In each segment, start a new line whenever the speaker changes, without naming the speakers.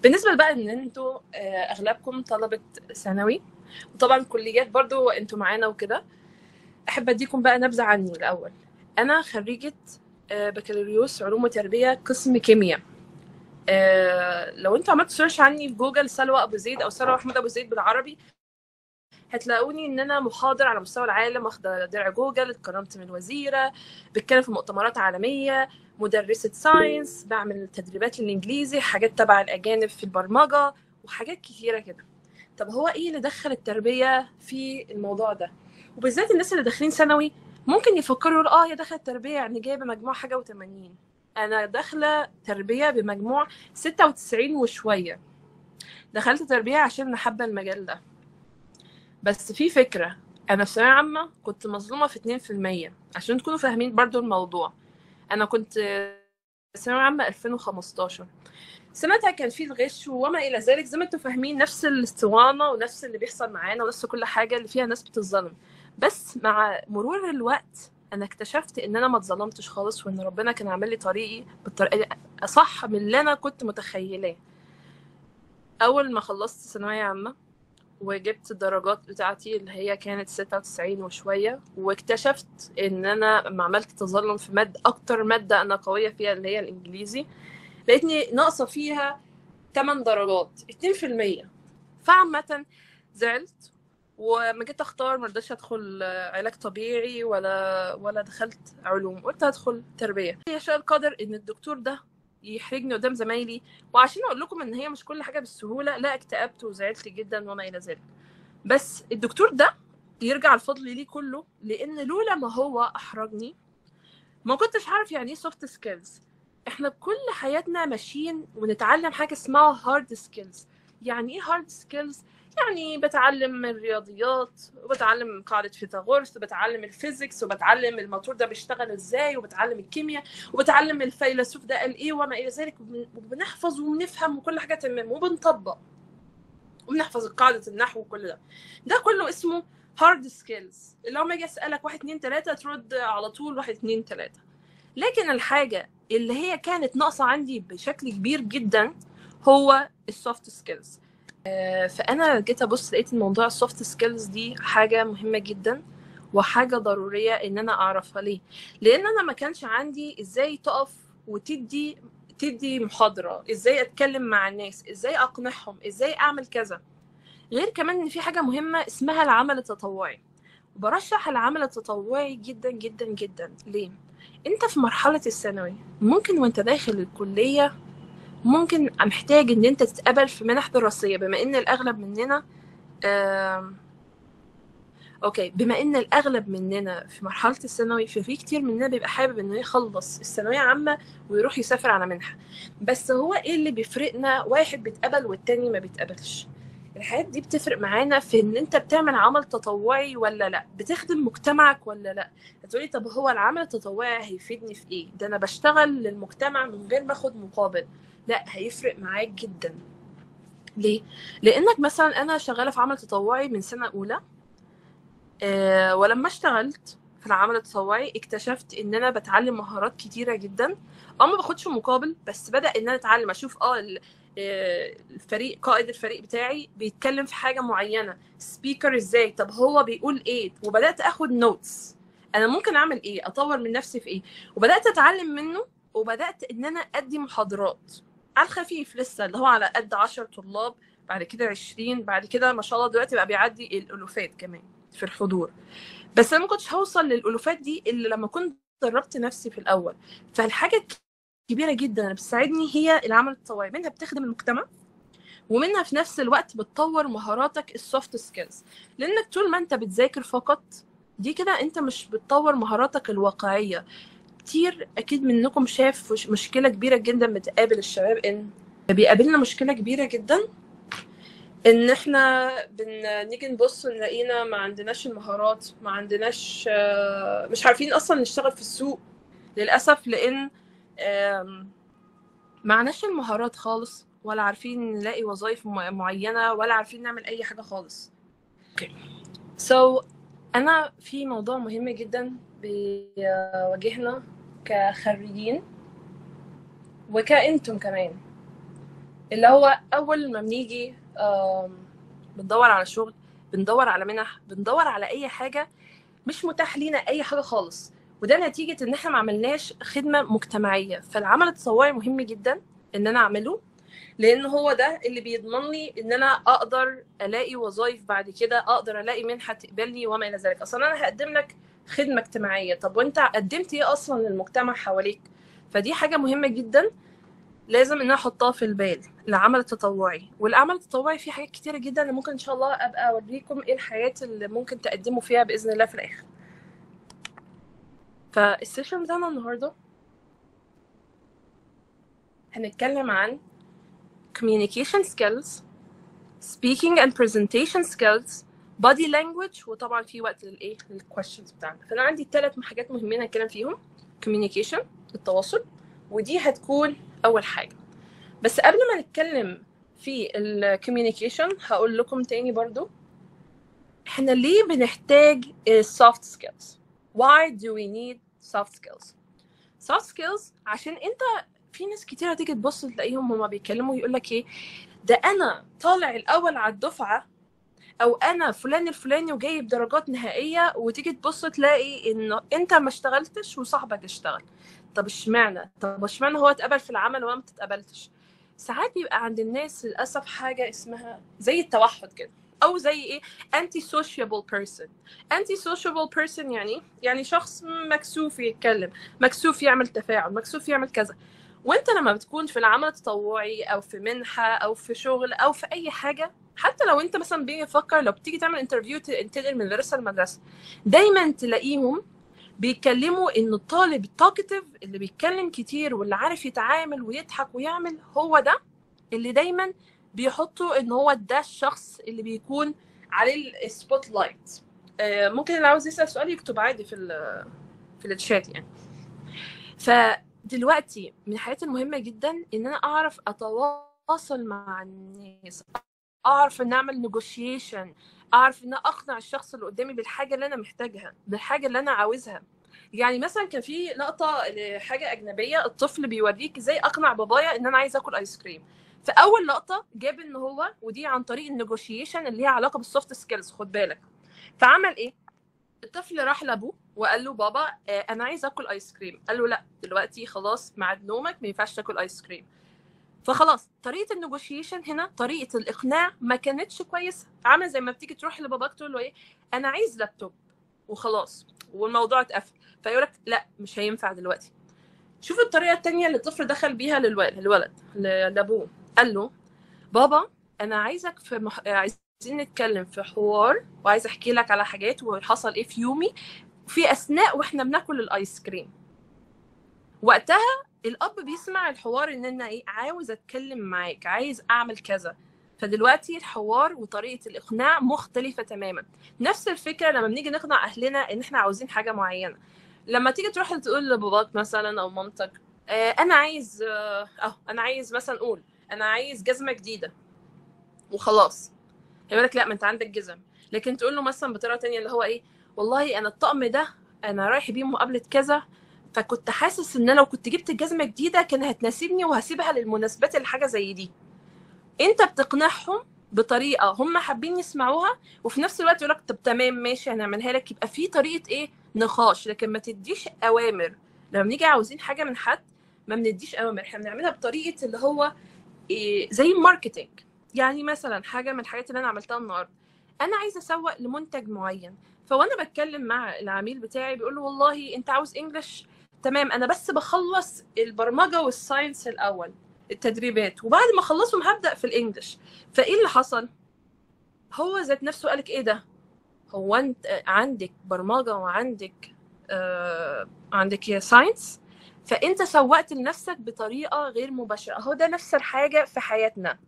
بالنسبة بقى ان انتوا اغلبكم طلبه ثانوي، وطبعا كليات برضو انتوا معانا وكده، احب اديكم بقى نبذه عني الاول. انا خريجة بكالوريوس علوم وتربيه قسم كيمياء. لو انتوا عملتوا search عني في جوجل سلوى ابو زيد او سلوى محمود ابو زيد بالعربي، هتلاقوني ان انا محاضر على مستوى العالم، واخده درع جوجل، اتكرمت من الوزيرة، بتكلم في مؤتمرات عالمية، مدرسه science، بعمل تدريبات للانجليزي، حاجات تبع الاجانب في البرمجة، وحاجات كتيرة كده. طب هو ايه اللي دخل التربية في الموضوع ده؟ وبالذات الناس اللي داخلين ثانوي ممكن يفكروا يقولوا هي دخلت تربيه يعني جايبه مجموع حاجة و80. انا داخله تربيه بمجموع 96 وشوية. دخلت تربيه عشان انا حابة المجال ده. بس في فكرة، انا في ثانوية عامة كنت مظلومة في 2%، عشان تكونوا فاهمين برضو الموضوع. انا كنت ثانوية عامة 2015، سنتها كان في الغش وما الى ذلك، زي ما انتم فاهمين نفس الاسطوانة ونفس اللي بيحصل معانا ونفس كل حاجة اللي فيها ناس بتتظلم. بس مع مرور الوقت انا اكتشفت ان انا ما اتظلمتش خالص، وان ربنا كان عامل لي طريقي بالطريقة اصح من اللي انا كنت متخيلاه. اول ما خلصت ثانوية عامة وجبت الدرجات بتاعتي اللي هي كانت 96 وشوية، واكتشفت ان انا ما عملت تظلم في مادة، اكتر مادة انا قوية فيها اللي هي الانجليزي، لقيتني ناقصه فيها 8 درجات، 2%. فعامه زعلت، وما جيت اختار ما رضيتش ادخل علاج طبيعي ولا دخلت علوم، قلت هدخل تربيه. يشاء القدر ان الدكتور ده يحرجني قدام زمايلي، وعشان اقول لكم ان هي مش كل حاجة بالسهولة، لا اكتئبت وزعلت جدا وما الى ذلك. بس الدكتور ده يرجع الفضل ليه كله، لان لولا ما هو احرجني ما كنتش عارف يعني ايه soft skills. احنا كل حياتنا ماشيين ونتعلم حاجة اسمها hard skills. يعني ايه hard skills؟ يعني بتعلم الرياضيات، وبتعلم قاعدة فيثاغورس، وبتعلم ال physics، وبتعلم الموتور ده بيشتغل ازاي، وبتعلم الكيمياء، وبتعلم الفيلسوف ده قال ايه وما الى ذلك، وبنحفظ وبنفهم وكل حاجة تمام، وبنطبق وبنحفظ قاعدة النحو وكل ده. ده كله اسمه hard skills، اللي هو ما اجي اسالك 1 2 3 ترد على طول 1 2 3. لكن الحاجة اللي هي كانت ناقصة عندي بشكل كبير جدا هو ال soft skills. فانا جيت ابص لقيت الموضوع ال soft skills دي حاجة مهمة جدا وحاجه ضرورية ان انا اعرفها. ليه؟ لان انا ما كانش عندي ازاي تقف وتدي محاضرة، ازاي اتكلم مع الناس، ازاي اقنعهم، ازاي اعمل كذا. غير كمان ان في حاجة مهمة اسمها العمل التطوعي. برشح العمل التطوعي جدا جدا جدا. ليه؟ انت في مرحلة الثانوي ممكن وانت داخل الكلية ممكن محتاج ان انت تتقبل في منح دراسية، بما ان الاغلب مننا بما ان الاغلب مننا في مرحلة الثانوي، ففي كتير مننا بيبقى حابب انه يخلص الثانوية عامة ويروح يسافر على منحه. بس هو ايه اللي بيفرقنا؟ واحد بيتقبل والتاني ما بيتقبلش. الحاجات دي بتفرق معانا في ان انت بتعمل عمل تطوعي ولا لا، بتخدم مجتمعك ولا لا. هتقولي طب هو العمل التطوعي هيفيدني في ايه؟ ده انا بشتغل للمجتمع من غير ما اخد مقابل. لا، هيفرق معاك جدا. ليه؟ لانك مثلا انا شغالة في عمل تطوعي من سنة اولى، ولما اشتغلت في العمل التطوعي اكتشفت ان انا بتعلم مهارات كتيرة جدا. ما باخدش مقابل، بس بدا ان انا اتعلم، اشوف الفريق، قائد الفريق بتاعي بيتكلم في حاجة معينة، speaker ازاي، طب هو بيقول ايه، وبدات اخد notes انا ممكن اعمل ايه، اطور من نفسي في ايه، وبدات اتعلم منه. وبدات ان انا ادي محاضرات على الخفيف لسه، اللي هو على قد 10 طلاب، بعد كده 20، بعد كده ما شاء الله دلوقتي بقى بيعدي الالوفات كمان في الحضور. بس انا ما كنتش هوصل للالوفات دي الا لما كنت دربت نفسي في الاول. فالحاجه كبيرة جدا اللي بتساعدني هي العمل التطوعي، منها بتخدم المجتمع، ومنها في نفس الوقت بتطور مهاراتك ال soft skills. لانك طول ما انت بتذاكر فقط دي كده انت مش بتطور مهاراتك الواقعية. كتير اكيد منكم شاف مشكلة كبيرة جدا بتقابل الشباب، ان بيقابلنا مشكلة كبيرة جدا ان احنا بنيجي نبص نلاقينا ما عندناش المهارات، ما عندناش، مش عارفين اصلا نشتغل في السوق للاسف، لان ما عندناش المهارات خالص، ولا عارفين نلاقي وظائف معينة، ولا عارفين نعمل اي حاجة خالص. okay. انا في موضوع مهم جدا بيواجهنا كخريجين وكأنتم كمان، اللي هو اول ما بنيجي بندور على شغل، بندور على منح، بندور على اي حاجة، مش متاح لينا اي حاجة خالص. وده نتيجة ان احنا ما عملناش خدمة مجتمعية. فالعمل التطوعي مهم جدا ان انا اعمله، لان هو ده اللي بيضمن لي ان انا اقدر الاقي وظايف بعد كده، اقدر الاقي منحه تقبلني وما الى ذلك. اصلا انا هقدم لك خدمة اجتماعية، طب وانت قدمت ايه اصلا للمجتمع حواليك؟ فدي حاجة مهمة جدا لازم ان انا احطها في البال، العمل التطوعي. والعمل التطوعي فيه حاجات كتيرة جدا اللي ممكن ان شاء الله ابقى اوريكم ايه الحاجات اللي ممكن تقدموا فيها باذن الله في الاخر. فال session بتاعنا النهارده هنتكلم عن communication skills، speaking and presentation skills، body language، وطبعا في وقت للايه، للquestions بتاعنا. فانا عندي 3 حاجات مهمين هتكلم فيهم: communication، التواصل، ودي هتكون اول حاجة. بس قبل ما نتكلم في ال communication هقول لكم تاني برضو احنا ليه بنحتاج soft skills. Why do we need soft skills؟ soft skills عشان انت في ناس كتير هتيجي تبص تلاقيهم هما بيتكلموا يقول لك ايه ده، انا طالع الاول على الدفعة، او انا فلان الفلاني وجايب درجات نهائية، وتيجي تبص تلاقي انه انت ما اشتغلتش وصاحبك اشتغل. طب اشمعنى؟ طب اشمعنى هو اتقبل في العمل وانا ما اتقبلتش؟ ساعات بيبقى عند الناس للاسف حاجة اسمها زي التوحد كده، او زي ايه، anti sociable person. anti sociable person يعني شخص مكسوف يتكلم، مكسوف يعمل تفاعل، مكسوف يعمل كذا. وانت لما بتكون في العمل التطوعي او في منحه او في شغل او في اي حاجة، حتى لو انت مثلا بيفكر لو بتيجي تعمل interview تنتقل من مدرسه لمدرسة، دايما تلاقيهم بيتكلموا ان الطالب ال talkative اللي بيتكلم كتير واللي عارف يتعامل ويضحك ويعمل، هو ده اللي دايما بيحطوا ان هو ده الشخص اللي بيكون عليه ال spotlight. ممكن اللي عاوز يسال سؤال يكتب عادي في الشات يعني. فدلوقتي من الحاجات المهمة جدا ان انا اعرف اتواصل مع الناس، اعرف ان اعمل negotiation، اعرف ان اقنع الشخص اللي قدامي بالحاجة اللي انا محتاجها، بالحاجة اللي انا عاوزها. يعني مثلا كان في لقطة لحاجة اجنبية، الطفل بيوريك ازاي اقنع بابايا ان انا عايز اكل ايس كريم. فاول لقطة جاب ان هو، ودي عن طريق ال negotiation اللي هي علاقة بال soft skills، خد بالك. فعمل ايه؟ الطفل راح لابوه وقال له بابا انا عايز اكل ايس كريم. قال له لا دلوقتي خلاص ميعاد نومك، ما ينفعش تاكل ايس كريم. فخلاص طريقه النيجوشيشن هنا، طريقه الاقناع ما كانتش كويسة. عامل زي ما بتيجي تروح لباباك تقول له ايه، انا عايز لابتوب وخلاص والموضوع اتقفل، فيقول لك لا مش هينفع دلوقتي. شوف الطريقة الثانية اللي الطفل دخل بيها للولد لابوه، قال له بابا انا عايزك في عايزين نتكلم في حوار، وعايز احكي لك على حاجات وحصل ايه في يومي في اثناء واحنا بناكل الايس كريم. وقتها الاب بيسمع الحوار ان انا ايه، عاوز اتكلم معاك، عايز اعمل كذا. فدلوقتي الحوار وطريقه الاقناع مختلفة تماما. نفس الفكرة لما بنيجي نقنع اهلنا ان احنا عاوزين حاجة معينة. لما تيجي تروح تقول لباباك مثلا او مامتك انا عايز انا عايز مثلا، قول انا عايز جزمه جديدة وخلاص، هيقول لك لا ما انت عندك جزم. لكن تقول له مثلا بطريقة ثانية اللي هو ايه، والله انا الطقم ده انا رايح بيه مقابله كذا، فكنت حاسس ان انا لو كنت جبت جزمه جديدة كان هتناسبني وهسيبها للمناسبات الحاجة زي دي. انت بتقنعهم بطريقة هم حابين يسمعوها، وفي نفس الوقت يقول لك طب تمام ماشي هنعملها لك. يبقى في طريقه ايه، نقاش. لكن ما تديش اوامر. لما بنيجي عاوزين حاجة من حد ما بنديش اوامر، احنا بنعملها بطريقة اللي هو إيه، زي ال marketing. يعني مثلا حاجة من الحاجات اللي انا عملتها النهارده، انا عايزه اسوق لمنتج معين، فوانا بتكلم مع العميل بتاعي بيقول له والله انت عاوز English، تمام انا بس بخلص البرمجة وال science الاول، التدريبات، وبعد ما اخلصهم هبدا في ال English. فايه اللي حصل؟ هو ذات نفسه قالك ايه ده، هو انت عندك برمجة وعندك عندك science، فانت سوقت لنفسك بطريقة غير مباشرة. اهو ده نفس الحاجة في حياتنا،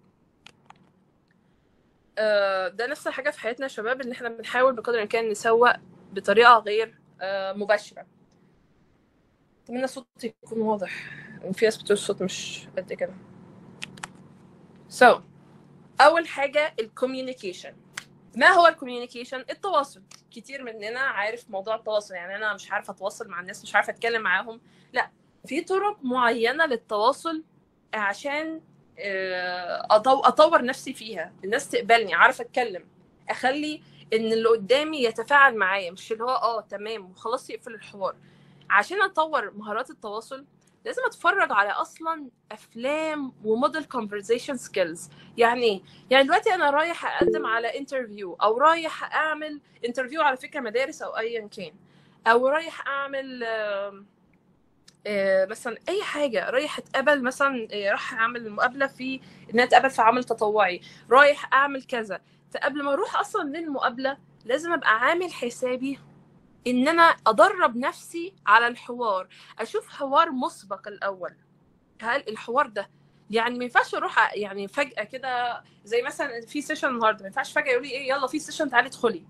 ده نفس الحاجة في حياتنا يا شباب، ان احنا بنحاول بقدر الامكان نسوق بطريقة غير مباشرة. اتمنى صوتي يكون واضح، في ناس بتقول الصوت مش قد كده. So اول حاجة ال communication. ما هو ال communication؟ التواصل. كتير مننا عارف موضوع التواصل، يعني انا مش عارفه اتواصل مع الناس، مش عارفه اتكلم معاهم. لا، في طرق معينة للتواصل عشان اطور نفسي فيها، الناس تقبلني، اعرف اتكلم، اخلي ان اللي قدامي يتفاعل معايا، مش اللي هو تمام وخلاص يقفل الحوار. عشان اطور مهارات التواصل لازم اتفرج على اصلا افلام و model conversation skills. يعني ايه؟ يعني دلوقتي انا رايح اقدم على interview، او رايح اعمل interview على فكرة مدارس او ايا كان، او رايح اعمل مثلا اي حاجة، رايح اتقبل مثلا، رايح اعمل مقابله في ان انا اتقبل في عمل تطوعي، رايح اعمل كذا. فقبل ما اروح اصلا للمقابله لازم ابقى عامل حسابي ان انا ادرب نفسي على الحوار، اشوف حوار مسبق الاول. هل الحوار ده يعني ما ينفعش اروح يعني فجاة كده، زي مثلا في session النهارده ما ينفعش فجاة يقول لي ايه يلا في session تعالي ادخلي،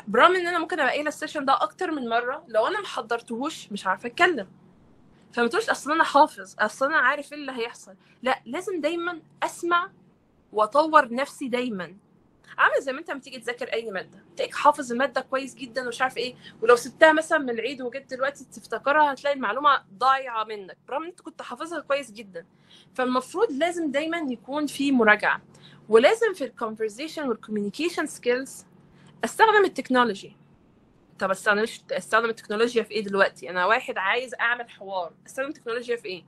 برغم ان انا ممكن ابقى قايله ال session ده اكتر من مرة، لو انا ما حضرتهوش مش عارفه اتكلم. فما تقولش اصل انا حافظ، اصل انا عارف ايه اللي هيحصل، لا، لازم دايما اسمع واطور نفسي دايما. عامل زي ما انت لما تيجي تذاكر اي مادة، تلاقيك حافظ المادة كويس جدا ومش عارف ايه، ولو سبتها مثلا من العيد وجيت دلوقتي تفتكرها هتلاقي المعلومة ضايعة منك، برغم ان انت كنت حافظها كويس جدا. فالمفروض لازم دايما يكون في مراجعه، ولازم في ال conversation وال communication skills استخدم ال technology. طب استخدم التكنولوجيا في ايه دلوقتي؟ انا واحد عايز اعمل حوار، استخدم التكنولوجيا في ايه؟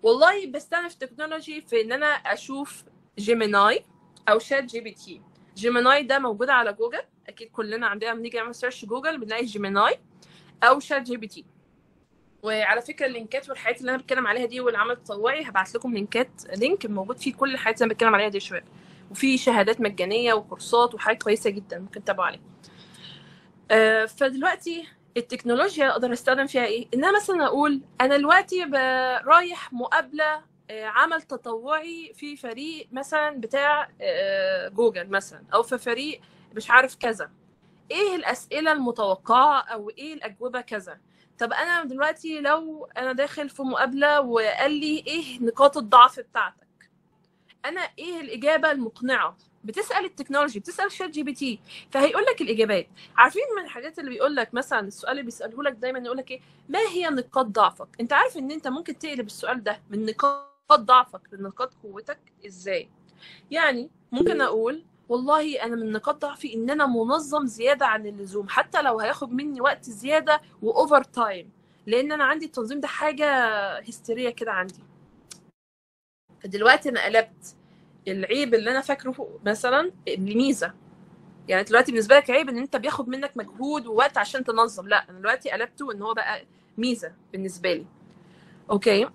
والله بستخدم ال technology في ان انا اشوف Gemini او ChatGPT. Gemini ده موجود على جوجل، اكيد كلنا عندنا بنيجي نعمل search جوجل بنلاقي Gemini او ChatGPT. وعلى فكرة اللينكات والحاجات اللي انا بتكلم عليها دي والعمل التطوعي هبعت لكم لينكات، link موجود فيه كل الحاجات اللي انا بتكلم عليها دي يا شباب، وفي شهادات مجانية وكورسات وحاجات كويسة جدا ممكن تتابعوا عليها. فدلوقتي التكنولوجيا اقدر استخدم فيها ايه؟ ان انا مثلا اقول انا دلوقتي رايح مقابله عمل تطوعي في فريق مثلا بتاع جوجل مثلا، او في فريق مش عارف كذا، ايه الاسئلة المتوقعة او ايه الاجوبة كذا. طب انا دلوقتي لو انا داخل في مقابله وقال لي ايه نقاط الضعف بتاعتك، انا ايه الاجابة المقنعة؟ بتسال ال technology، بتسال ChatGPT، فهيقول لك الاجابات. عارفين من الحاجات اللي بيقول لك مثلا السؤال اللي بيساله لك دايما يقول لك ايه؟ ما هي نقاط ضعفك؟ انت عارف ان انت ممكن تقلب السؤال ده من نقاط ضعفك لنقاط قوتك ازاي؟ يعني ممكن اقول والله انا من نقاط ضعفي ان انا منظم زيادة عن اللزوم، حتى لو هياخد مني وقت زيادة و over time، لان انا عندي التنظيم ده حاجة هستيريه كده عندي. فدلوقتي انا قلبت العيب اللي انا فاكره مثلا لميزه. يعني دلوقتي بالنسبة لك عيب ان انت بياخد منك مجهود ووقت عشان تنظم، لا انا دلوقتي قلبته ان هو بقى ميزة بالنسبة لي. okay،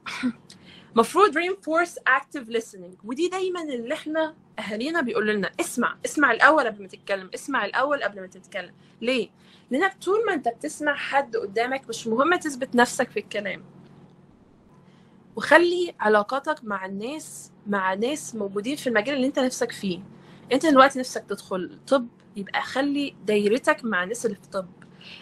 مفروض reinforce active listening، ودي دايما اللي احنا اهالينا بيقولوا لنا اسمع، اسمع الاول قبل ما تتكلم، اسمع الاول قبل ما تتكلم. ليه؟ لانك طول ما انت بتسمع حد قدامك مش مهم تثبت نفسك في الكلام. وخلي علاقاتك مع الناس، مع ناس موجودين في المجال اللي انت نفسك فيه. انت دلوقتي نفسك تدخل طب، يبقى خلي دايرتك مع الناس اللي في طب.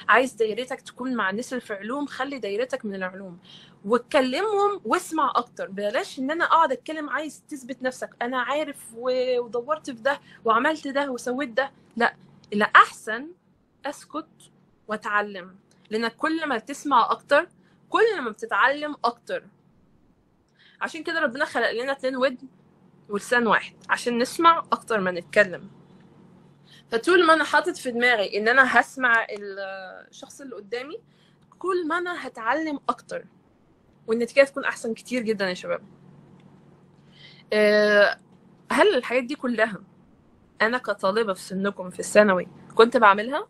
عايز دايرتك تكون مع الناس اللي في علوم، خلي دايرتك من العلوم واتكلمهم واسمع اكتر. بلاش ان انا اقعد اتكلم عايز تثبت نفسك، انا عارف ودورت في ده وعملت ده وسويت ده، لا، اللي احسن اسكت واتعلم، لانك كل ما تسمع اكتر كل ما بتتعلم اكتر. عشان كده ربنا خلق لنا 2 ودن ولسان واحد عشان نسمع اكتر ما نتكلم. فطول ما انا حاطط في دماغي ان انا هسمع الشخص اللي قدامي، كل ما انا هتعلم اكتر والنتيجة تكون احسن كتير جدا يا شباب. هل الحاجات دي كلها انا كطالبه في سنكم في الثانوي كنت بعملها؟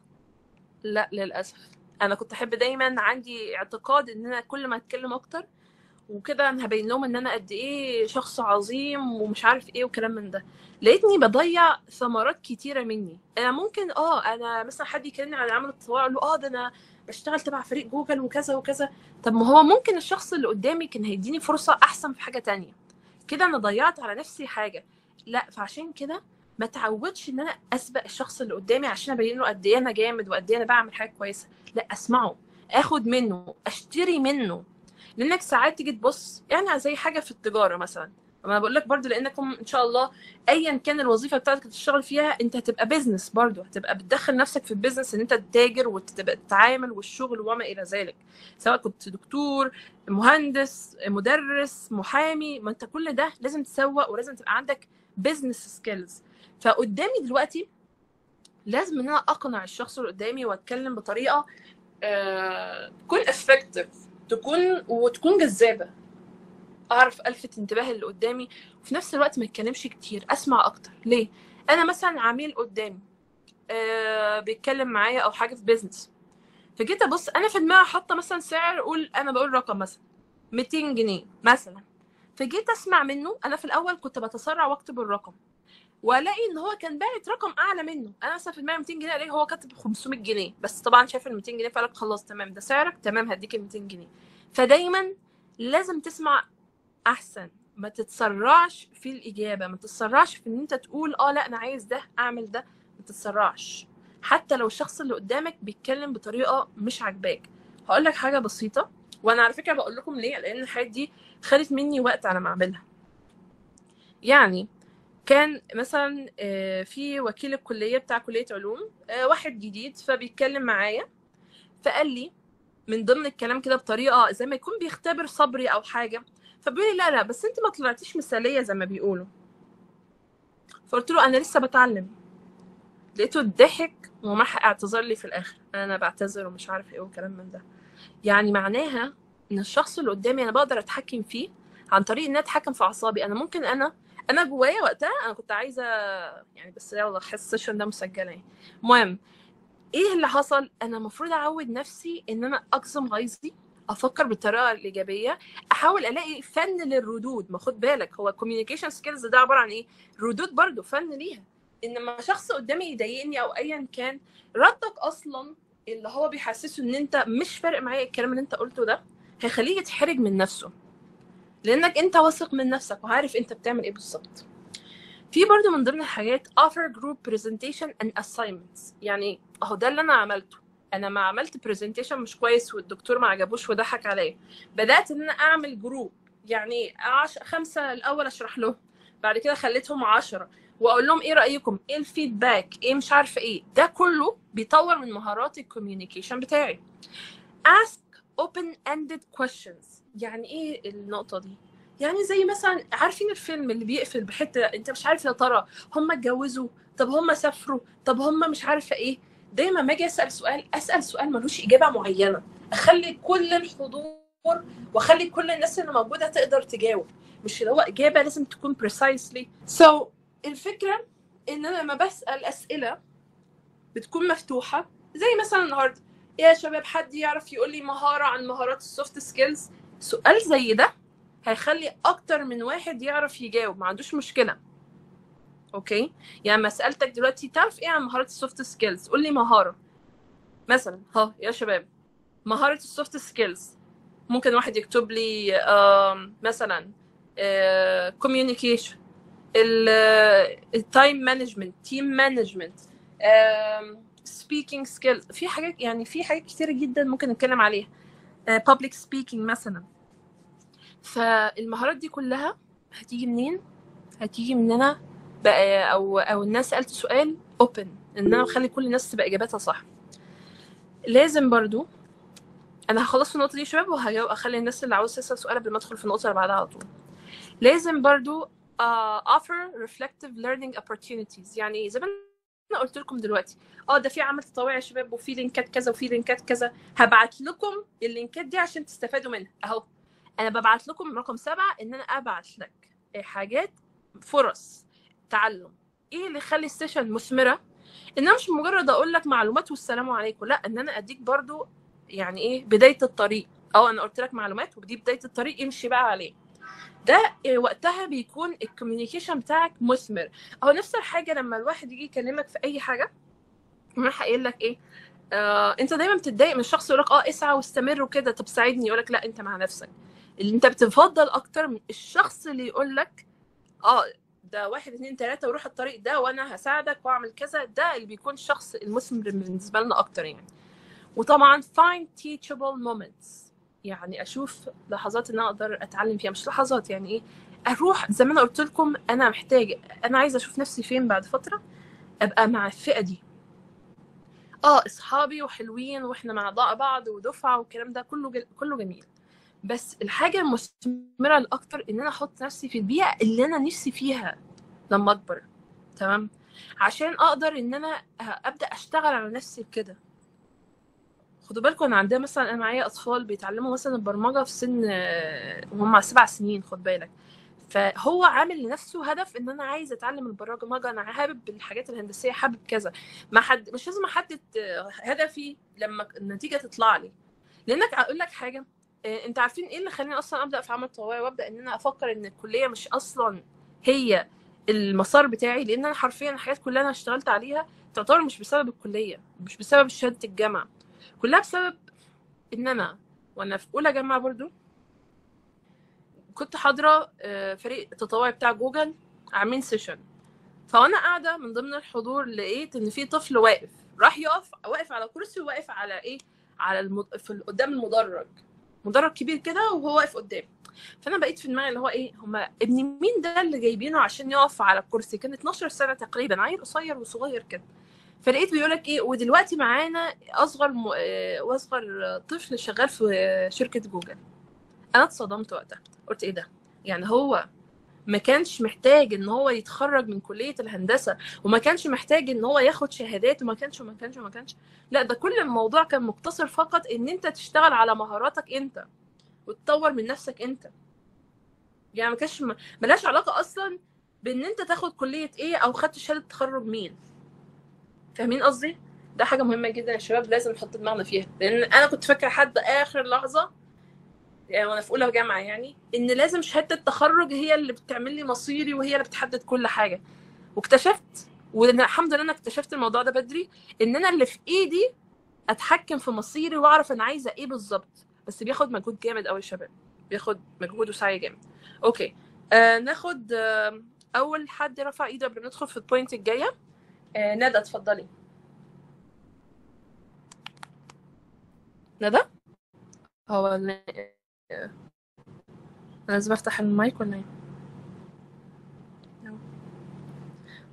لا للاسف. انا كنت احب دايما، عندي اعتقاد ان انا كل ما اتكلم اكتر وكده انا هبين لهم ان انا قد ايه شخص عظيم ومش عارف ايه وكلام من ده. لقيتني بضيع ثمرات كتيرة مني. انا ممكن انا مثلا حد يكلمني عن العمل التطوعي اقول له ده انا بشتغل تبع فريق جوجل وكذا وكذا. طب ما هو ممكن الشخص اللي قدامي كان هيديني فرصة احسن في حاجة تانية، كده انا ضيعت على نفسي حاجة. لا، فعشان كده ما تعودش ان انا اسبق الشخص اللي قدامي عشان ابين له قد ايه انا جامد وقد ايه انا بعمل حاجة كويسة. لا، اسمعه، اخد منه، اشتري منه. لانك ساعات تيجي تبص يعني زي حاجة في التجارة مثلا، انا بقول لك برضو لانكم ان شاء الله ايا كان الوظيفة بتاعتك اللي تشتغل فيها، انت هتبقى business برضو، هتبقى بتدخل نفسك في ال business ان انت تتاجر وتبقى تتعامل والشغل وما الى ذلك، سواء كنت دكتور، مهندس، مدرس، محامي، ما انت كل ده لازم تسوق ولازم تبقى عندك business skills. فقدامي دلوقتي لازم ان انا اقنع الشخص اللي قدامي واتكلم بطريقة تكون effective، تكون جذابة، اعرف الفت انتباه اللي قدامي، وفي نفس الوقت ما اتكلمش كتير، اسمع اكتر. ليه؟ انا مثلا عميل قدامي بيتكلم معايا او حاجة في business، فجيت ابص انا في دماغي حاطه مثلا سعر، قول انا بقول رقم مثلا 200 جنيه مثلا، فجيت اسمع منه. انا في الاول كنت بتسرع واكتب الرقم، والاقي ان هو كان باعت رقم اعلى منه. انا مثلا في دماغي 200 جنيه، الاقي هو كاتب 500 جنيه، بس طبعا شايف ال 200 جنيه فقال لك خلاص تمام ده سعرك، تمام هديك ال 200 جنيه. فدايما لازم تسمع احسن، ما تتسرعش في الاجابة، ما تتسرعش في ان انت تقول لا انا عايز ده اعمل ده، ما تتسرعش حتى لو الشخص اللي قدامك بيتكلم بطريقة مش عاجباك. هقول لك حاجة بسيطة، وانا على فكرة بقول لكم ليه، لان الحاجات دي خدت مني وقت على ما اعملها. يعني كان مثلا في وكيل الكلية بتاع كليه علوم، واحد جديد، فبيتكلم معايا، فقال لي من ضمن الكلام كده بطريقة زي ما يكون بيختبر صبري او حاجة، فبيقول لي لا لا بس انت ما طلعتيش مثاليه زي ما بيقولوا. فقلت له انا لسه بتعلم. لقيته ضحك ومح اعتذر لي في الاخر، انا بعتذر ومش عارف ايه وكلام من ده. يعني معناها ان الشخص اللي قدامي انا بقدر اتحكم فيه عن طريق ان انا اتحكم في اعصابي. انا ممكن انا جوايا وقتها انا كنت عايزه يعني، بس يلا احس ال session ده مسجله يعني. المهم ايه اللي حصل؟ انا المفروض اعود نفسي ان انا اكظم غيظي، افكر بالطريقة الايجابية، احاول الاقي فن للردود. ما خد بالك هو communication skills ده عبارة عن ايه؟ ردود برضو فن ليها. ان لما شخص قدامي يضايقني او ايا كان، ردك اصلا اللي هو بيحسسه ان انت مش فارق معايا الكلام اللي انت قلته ده، هيخليه يتحرج من نفسه، لانك انت واثق من نفسك وعارف انت بتعمل ايه بالظبط. في برضو من ضمن الحاجات offer group presentation and assignments. يعني اهو ده اللي انا عملته. انا ما عملت presentation مش كويس والدكتور ما عجبوش وضحك عليا، بدات ان انا اعمل group، يعني 5 الاول اشرح لهم، بعد كده خليتهم 10 واقول لهم ايه رايكم، ايه ال feedback، ايه مش عارفه ايه. ده كله بيطور من مهارات ال communication بتاعي. ask open-ended questions. يعني ايه النقطة دي؟ يعني زي مثلا عارفين الفيلم اللي بيقفل بحته انت مش عارف يا ترى هم اتجوزوا، طب هم سافروا، طب هم مش عارفه ايه. دايما ما اجي اسال سؤال، اسال سؤال ملوش اجابه معينة، اخلي كل الحضور واخلي كل الناس اللي موجودة تقدر تجاوب، مش اللي هو اجابه لازم تكون precisely. So الفكرة ان انا لما بسال اسئلة بتكون مفتوحة، زي مثلا النهارده يا شباب حد يعرف يقول لي مهارة عن مهارات ال soft skills؟ سؤال زي ده هيخلي اكتر من واحد يعرف يجاوب، ما عندوش مشكلة. okay، يعني ما سالتك دلوقتي تعرف ايه عن مهارات ال soft skills، قول لي مهارة مثلا. ها يا شباب مهارة ال soft skills، ممكن واحد يكتب لي مثلا communication، ال time management، team management، speaking skills. في حاجات، يعني في حاجات كتيرة جدا ممكن نتكلم عليها، public speaking مثلا. فالمهارات دي كلها هتيجي منين؟ هتيجي من انا بقى او الناس سالت سؤال open، ان انا بخلي كل الناس تبقى اجاباتها صح. لازم برضو انا هخلص في النقطة دي يا شباب وهجاوب، اخلي الناس اللي عاوزه تسال سؤال قبل ما ادخل في النقطة اللي بعدها على طول. لازم برضو offer reflective learning opportunities. يعني زي ما انا قلت لكم دلوقتي، ده في عمل تطوعي يا شباب، وفي لينكات كذا وفي لينكات كذا، هبعت لكم اللينكات دي عشان تستفادوا منها. اهو انا ببعت لكم رقم 7 ان انا ابعت لك حاجات، فرص تعلم. ايه اللي يخلي ال session مثمرة؟ ان انا مش مجرد اقول لك معلومات والسلام عليكم، لا، ان انا اديك برضو يعني ايه بداية الطريق. انا قلت لك معلومات ودي بداية الطريق، امشي بقى عليه. ده وقتها بيكون ال communication بتاعك مثمر. او نفس الحاجة لما الواحد يجي يكلمك في اي حاجة، يروح قايل لك ايه، انت دايما بتتضايق من الشخص يقول لك اسعى واستمر وكده، طب ساعدني، يقول لك لا انت مع نفسك. اللي انت بتفضل اكتر من الشخص اللي يقول لك ده 1 2 3 وروح الطريق ده وانا هساعدك واعمل كذا، ده اللي بيكون الشخص المثمر بالنسبة لنا اكتر يعني. وطبعا find teachable moments، يعني اشوف لحظات ان انا اقدر اتعلم فيها، مش لحظات يعني ايه، اروح زي ما انا قلت لكم، انا محتاج، انا عايزه اشوف نفسي فين بعد فترة، ابقى مع الفئة دي. اصحابي وحلوين واحنا مع بعض ودفعه والكلام ده كله كله جميل، بس الحاجة المثمرة الاكتر ان انا احط نفسي في البيئة اللي انا نفسي فيها لما اكبر، تمام؟ عشان اقدر ان انا ابدا اشتغل على نفسي بكده. خدوا بالكم انا عندنا مثلا، انا معايا اطفال بيتعلموا مثلا البرمجة في سن وهم 7 سنين، خد بالك. فهو عامل لنفسه هدف ان انا عايز اتعلم البرمجة، انا حابب الحاجات الهندسية، حابب كذا. ما حد، مش لازم احدد هدفي لما النتيجة تطلع لي. لانك اقول لك حاجة، انت عارفين ايه اللي خلاني اصلا ابدا في عمل تطوعي وابدا ان انا افكر ان الكلية مش اصلا هي المسار بتاعي؟ لان انا حرفيا الحاجات كلها انا اشتغلت عليها تعتبر مش بسبب الكلية، مش بسبب شهادة الجامعة، كلها بسبب ان انا وانا في اولى جامعه برضو كنت حاضره فريق التطوعي بتاع جوجل عاملين session. فوانا قاعدة من ضمن الحضور لقيت ان في طفل واقف، راح يقف، واقف على كرسي وواقف على ايه، على في قدام المدرج، مدرج كبير كده وهو واقف قدام. فانا بقيت في دماغي اللي هو ايه، هما ابن مين ده اللي جايبينه عشان يقف على الكرسي؟ كان 12 سنة تقريبا، عيل قصير وصغير كده. فلقيت بيقولك ايه، ودلوقتي معانا اصغر واصغر طفل شغال في شركة جوجل. انا اتصدمت وقتها، قلت ايه ده؟ يعني هو ما كانش محتاج ان هو يتخرج من كلية الهندسة، وما كانش محتاج ان هو ياخد شهادات، وما كانش وما كانش وما كانش، لا ده كل الموضوع كان مقتصر فقط ان انت تشتغل على مهاراتك انت وتطور من نفسك انت. يعني ما كانش، ملهاش علاقة اصلا بان انت تاخد كلية ايه او خدت شهادة تخرج مين. فاهمين قصدي؟ ده حاجة مهمة جدا يا شباب، لازم نحط دماغنا فيها. لان انا كنت فاكرة حد اخر لحظة يعني وانا في اولى جامعه، يعني ان لازم شهادة التخرج هي اللي بتعمل لي مصيري وهي اللي بتحدد كل حاجة. واكتشفت، والحمد لله انا اكتشفت الموضوع ده بدري، ان انا اللي في ايدي اتحكم في مصيري واعرف انا عايزه ايه بالظبط. بس بياخد مجهود جامد قوي يا شباب، بياخد مجهود وسعي جامد. okay، ناخد اول حد رفع ايده قبل ما ندخل في ال point الجاية. ندى اتفضلي. ندى، هو انا لازم افتح المايك ولا ايه؟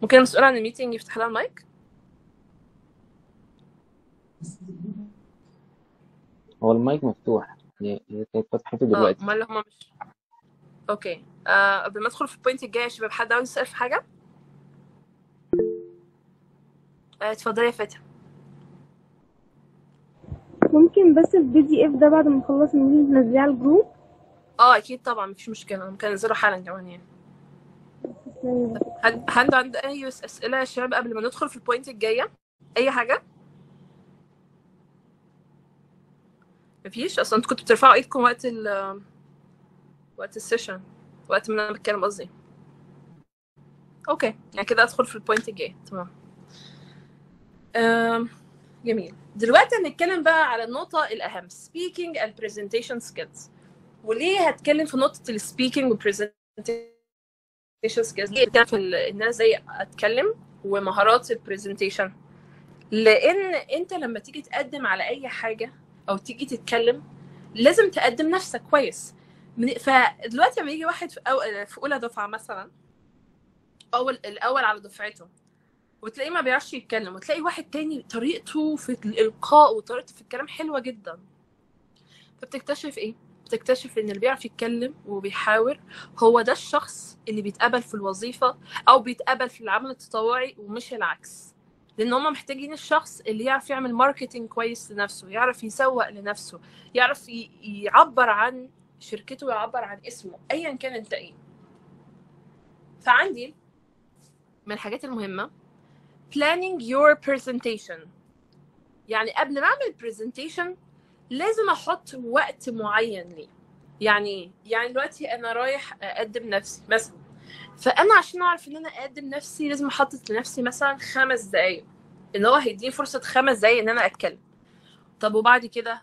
ممكن المسؤول عن ال meeting يفتح لها المايك؟
هو المايك مفتوح، هي كانت فتحته دلوقتي.
امال هما مش okay. قبل ما ادخل في ال point الجاية يا شباب، حد عاوز يسال في حاجة؟ اتفضلي يا فاتن.
ممكن بس ال PDF ده بعد ما نخلص ال meeting تنزليه على ال group؟
اكيد طبعا، مفيش مشكلة، ممكن انزله حالا كمان يعني. حد عنده اي اسئلة يا شباب قبل ما ندخل في ال point الجاية؟ اي حاجة؟ مفيش؟ اصلا انتوا كنتوا بترفعوا ايدكم وقت وقت ال session، وقت ما انا بتكلم قصدي. okay، يعني كده ادخل في ال point الجاية، تمام. جميل. دلوقتي هنتكلم بقى على النقطة الأهم، speaking and presentation skills. وليه هتكلم في نقطة ال speaking وال presentation skills؟ ليه هتكلم في إن أنا إزاي أتكلم ومهارات ال presentation؟ لأن أنت لما تيجي تقدم على أي حاجة أو تيجي تتكلم لازم تقدم نفسك كويس. فدلوقتي لما يجي واحد في أولى دفعة مثلا، أو الأول على دفعته، وتلاقيه ما بيعرفش يتكلم، وتلاقي واحد تاني طريقته في الإلقاء وطريقته في الكلام حلوة جدا. فبتكتشف إيه؟ بتكتشف إن اللي بيعرف يتكلم وبيحاور هو ده الشخص اللي بيتقبل في الوظيفة أو بيتقبل في العمل التطوعي، ومش العكس. لأن هم محتاجين الشخص اللي يعرف يعمل marketing كويس لنفسه، يعرف يسوق لنفسه، يعرف يعبر عن شركته ويعبر عن اسمه أيا كان أنت إيه. فعندي من الحاجات المهمة planning your presentation. يعني قبل ما اعمل presentation لازم احط وقت معين ليه. يعني ايه؟ يعني دلوقتي انا رايح اقدم نفسي مثلا، فانا عشان اعرف ان انا اقدم نفسي لازم احط لنفسي مثلا 5 دقايق، ان هو هيديني فرصة 5 دقايق ان انا اتكلم. طب وبعد كده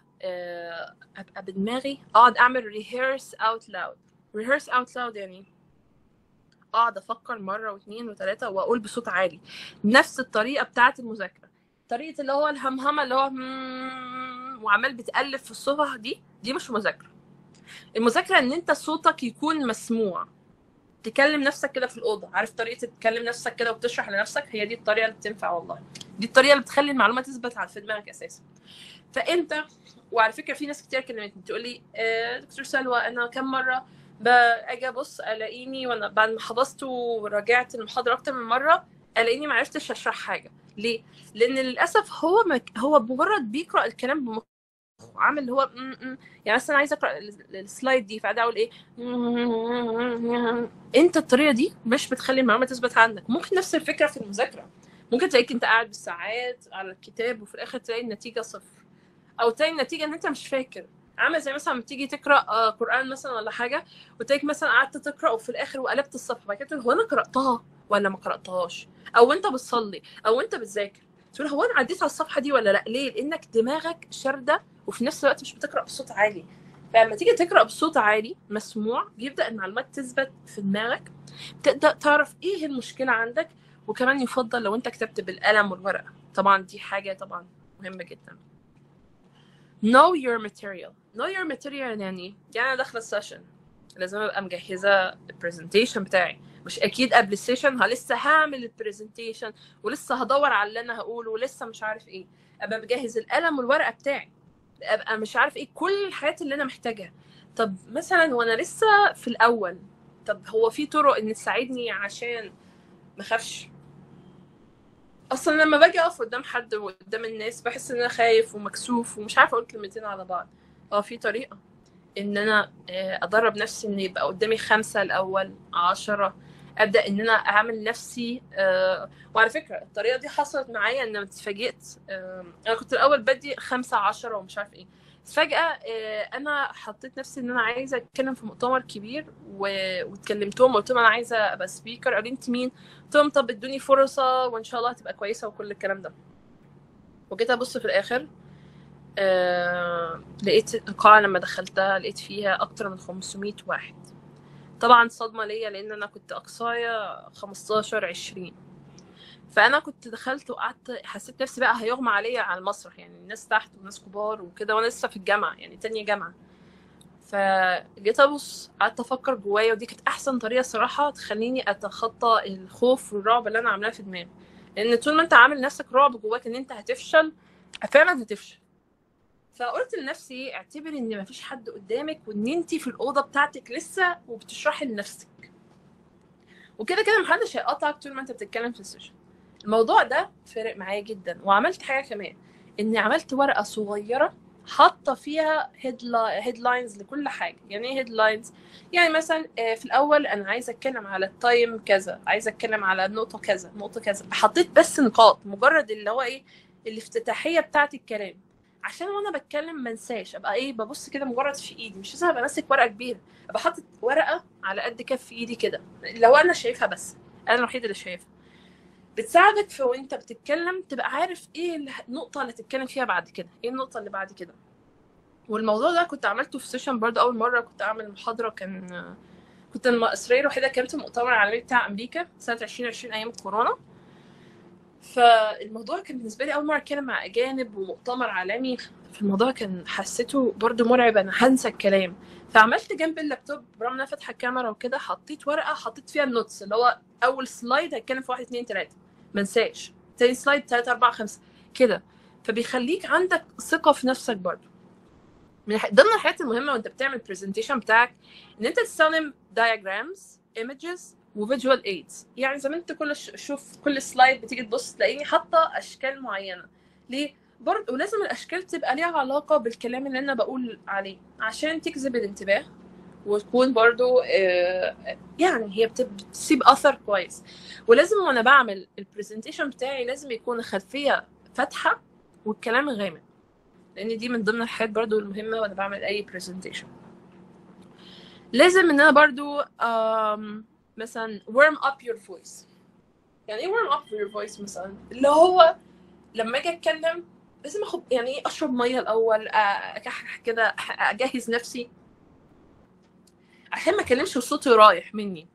ابقى بدماغي اقعد اعمل rehearse out loud. rehearse out loud يعني اقعد افكر مرة واثنين وثلاثة واقول بصوت عالي نفس الطريقة بتاعه المذاكرة، طريقه اللي هو الهمهمه اللي هو وعمال بتالف في الصفحة دي مش مذاكرة. المذاكرة ان انت صوتك يكون مسموع. تكلم نفسك كده في الاوضه. عارف طريقه تكلم نفسك كده وبتشرح لنفسك؟ هي دي الطريقة اللي بتنفع والله، دي الطريقة اللي بتخلي المعلومة تثبت على في دماغك اساسا. فانت، وعلى فكرة في ناس كتير كلمتني تقول لي دكتور سلوى انا كم مرة باجي ابص الاقيني وانا بعد ما حفظت وراجعت المحاضرة اكتر من مرة الاقيني ما عرفتش اشرح حاجة. ليه؟ لان للاسف هو هو بمجرد بيقرا الكلام بمخه عامل اللي هو يعني مثلا عايزه اقرا ال slide دي فقاعدة اقول ايه. انت الطريقة دي مش بتخلي المعلومة تثبت عندك. ممكن نفس الفكرة في المذاكرة، ممكن تلاقيك انت قاعد بالساعات على الكتاب وفي الاخر تلاقي النتيجة صفر، او تلاقي النتيجة ان انت مش فاكر. عامل زي مثلا لما تيجي تقرا قران مثلا ولا حاجة، وتلاقيك مثلا قعدت تقرا وفي الاخر وقلبت الصفحة، بعد كده تقول هو انا قراتها ولا ما قراتهاش، او انت بتصلي او انت بتذاكر تقول هو انا عديت على الصفحة دي ولا لا. ليه؟ لانك دماغك شارده وفي نفس الوقت مش بتقرا بصوت عالي. فلما تيجي تقرا بصوت عالي مسموع بيبدا المعلومات تثبت في دماغك، تبدا تعرف ايه المشكلة عندك. وكمان يفضل لو انت كتبت بالقلم والورقة، طبعا دي حاجة طبعا مهمة جدا. know your material. know your material يعني ايه؟ يعني انا داخله ال session لازم ابقى مجهزة ال presentation بتاعي، مش اكيد قبل ال session لسه هعمل ال presentation ولسه هدور على اللي انا هقوله ولسه مش عارف ايه. ابقى مجهز القلم والورقة بتاعي، ابقى مش عارف ايه كل الحاجات اللي انا محتاجها. طب مثلا وانا لسه في الاول، طب هو في طرق ان تساعدني عشان ما اخافش؟ اصلا لما باجي اقف قدام حد وقدام الناس بحس ان انا خايف ومكسوف ومش عارفه اقول كلمتين على بعض. في طريقه ان انا ادرب نفسي ان يبقى قدامي 5 الاول، 10، ابدا ان انا اعمل نفسي. وعلى فكرة الطريقة دي حصلت معايا ان انا اتفاجئت. انا كنت الاول بدي 5 10 ومش عارف ايه، فجاة انا حطيت نفسي ان انا عايزه اتكلم في مؤتمر كبير واتكلمتهم وقلت لهم انا عايزه ابقى speaker. قالوا لي انت مين؟ قلت لهم طب ادوني فرصة وان شاء الله هتبقى كويسة وكل الكلام ده. وجيت ابص في الاخر لقيت القاعة لما دخلتها لقيت فيها اكتر من 500 واحد. طبعا صدمة ليا لان انا كنت اقصايا 15 20. فانا كنت دخلت وقعدت حسيت نفسي بقى هيغمى عليا على المسرح، يعني الناس تحت وناس كبار وكده وانا لسه في الجامعة يعني تانية جامعه. فجيت ابص قعدت افكر جوايا، ودي كانت احسن طريقه صراحة تخليني اتخطى الخوف والرعب اللي انا عاملاه في دماغي. لان طول ما انت عامل نفسك رعب جواك ان انت هتفشل، فعلا هتفشل. فقلت لنفسي اعتبري ان مفيش حد قدامك وان انت في الاوضة بتاعتك لسه وبتشرحي لنفسك، وكده كده محدش هيقطعك طول ما انت بتتكلم في ال session. الموضوع ده فرق معايا جدا. وعملت حاجة كمان، اني عملت ورقة صغيرة حاطه فيها headlines لكل حاجة. يعني ايه headlines؟ يعني مثلا في الاول انا عايزه اتكلم على ال time كذا، عايزه اتكلم على النقطة كذا، نقطة كذا. حطيت بس نقاط، مجرد اللي هو ايه الافتتاحيه بتاعه الكلام، عشان وانا بتكلم ما انساش، ابقى ايه ببص كده مجرد في ايدي، مش لازم ابقى ماسك ورقة كبيرة، ابقى حاطط ورقة على قد كف ايدي كده، لو انا شايفها بس، انا الوحيدة اللي شايفها. بتساعدك في وانت بتتكلم تبقى عارف ايه النقطة اللي تتكلم فيها بعد كده، ايه النقطة اللي بعد كده. والموضوع ده كنت عملته في session برضه، اول مرة كنت اعمل محاضرة، كنت المصرية الوحيدة كانت في المؤتمر العالمي بتاع امريكا سنة 2020 ايام الكورونا. فالموضوع كان بالنسبة لي اول مرة اتكلم مع اجانب ومؤتمر عالمي، فالموضوع كان حسيته برضو مرعب، انا هنسى الكلام. فعملت جنب اللابتوب برغم ان انا فاتحة الكاميرا وكده، حطيت ورقة حطيت فيها ال notes اللي هو اول slide هتكلم في 1 2 3، ما انساش، تاني slide 3 4 5 كده. فبيخليك عندك ثقة في نفسك برضو. من ضمن الحاجات المهمة وانت بتعمل presentation بتاعك ان انت تستخدم diagrams، images و visual aids. يعني زي ما انت كل شوف كل slide بتيجي تبص تلاقيني حاطه اشكال معينة. ليه؟ برضه ولازم الاشكال تبقى ليها علاقة بالكلام اللي انا بقول عليه عشان تجذب الانتباه، وتكون برضو يعني هي بتسيب اثر كويس. ولازم وانا بعمل ال presentation بتاعي لازم يكون خلفية فاتحة والكلام غامق، لان دي من ضمن الحاجات برضو المهمة وانا بعمل اي presentation. لازم ان انا برضو مثلا warm up your voice. يعني ايه warm up your voice؟ مثلا اللي هو لما اجي اتكلم لازم اخد يعني ايه، اشرب مية الاول، اكحكح كده، اجهز نفسي عشان ما اكلمش وصوتي رايح مني.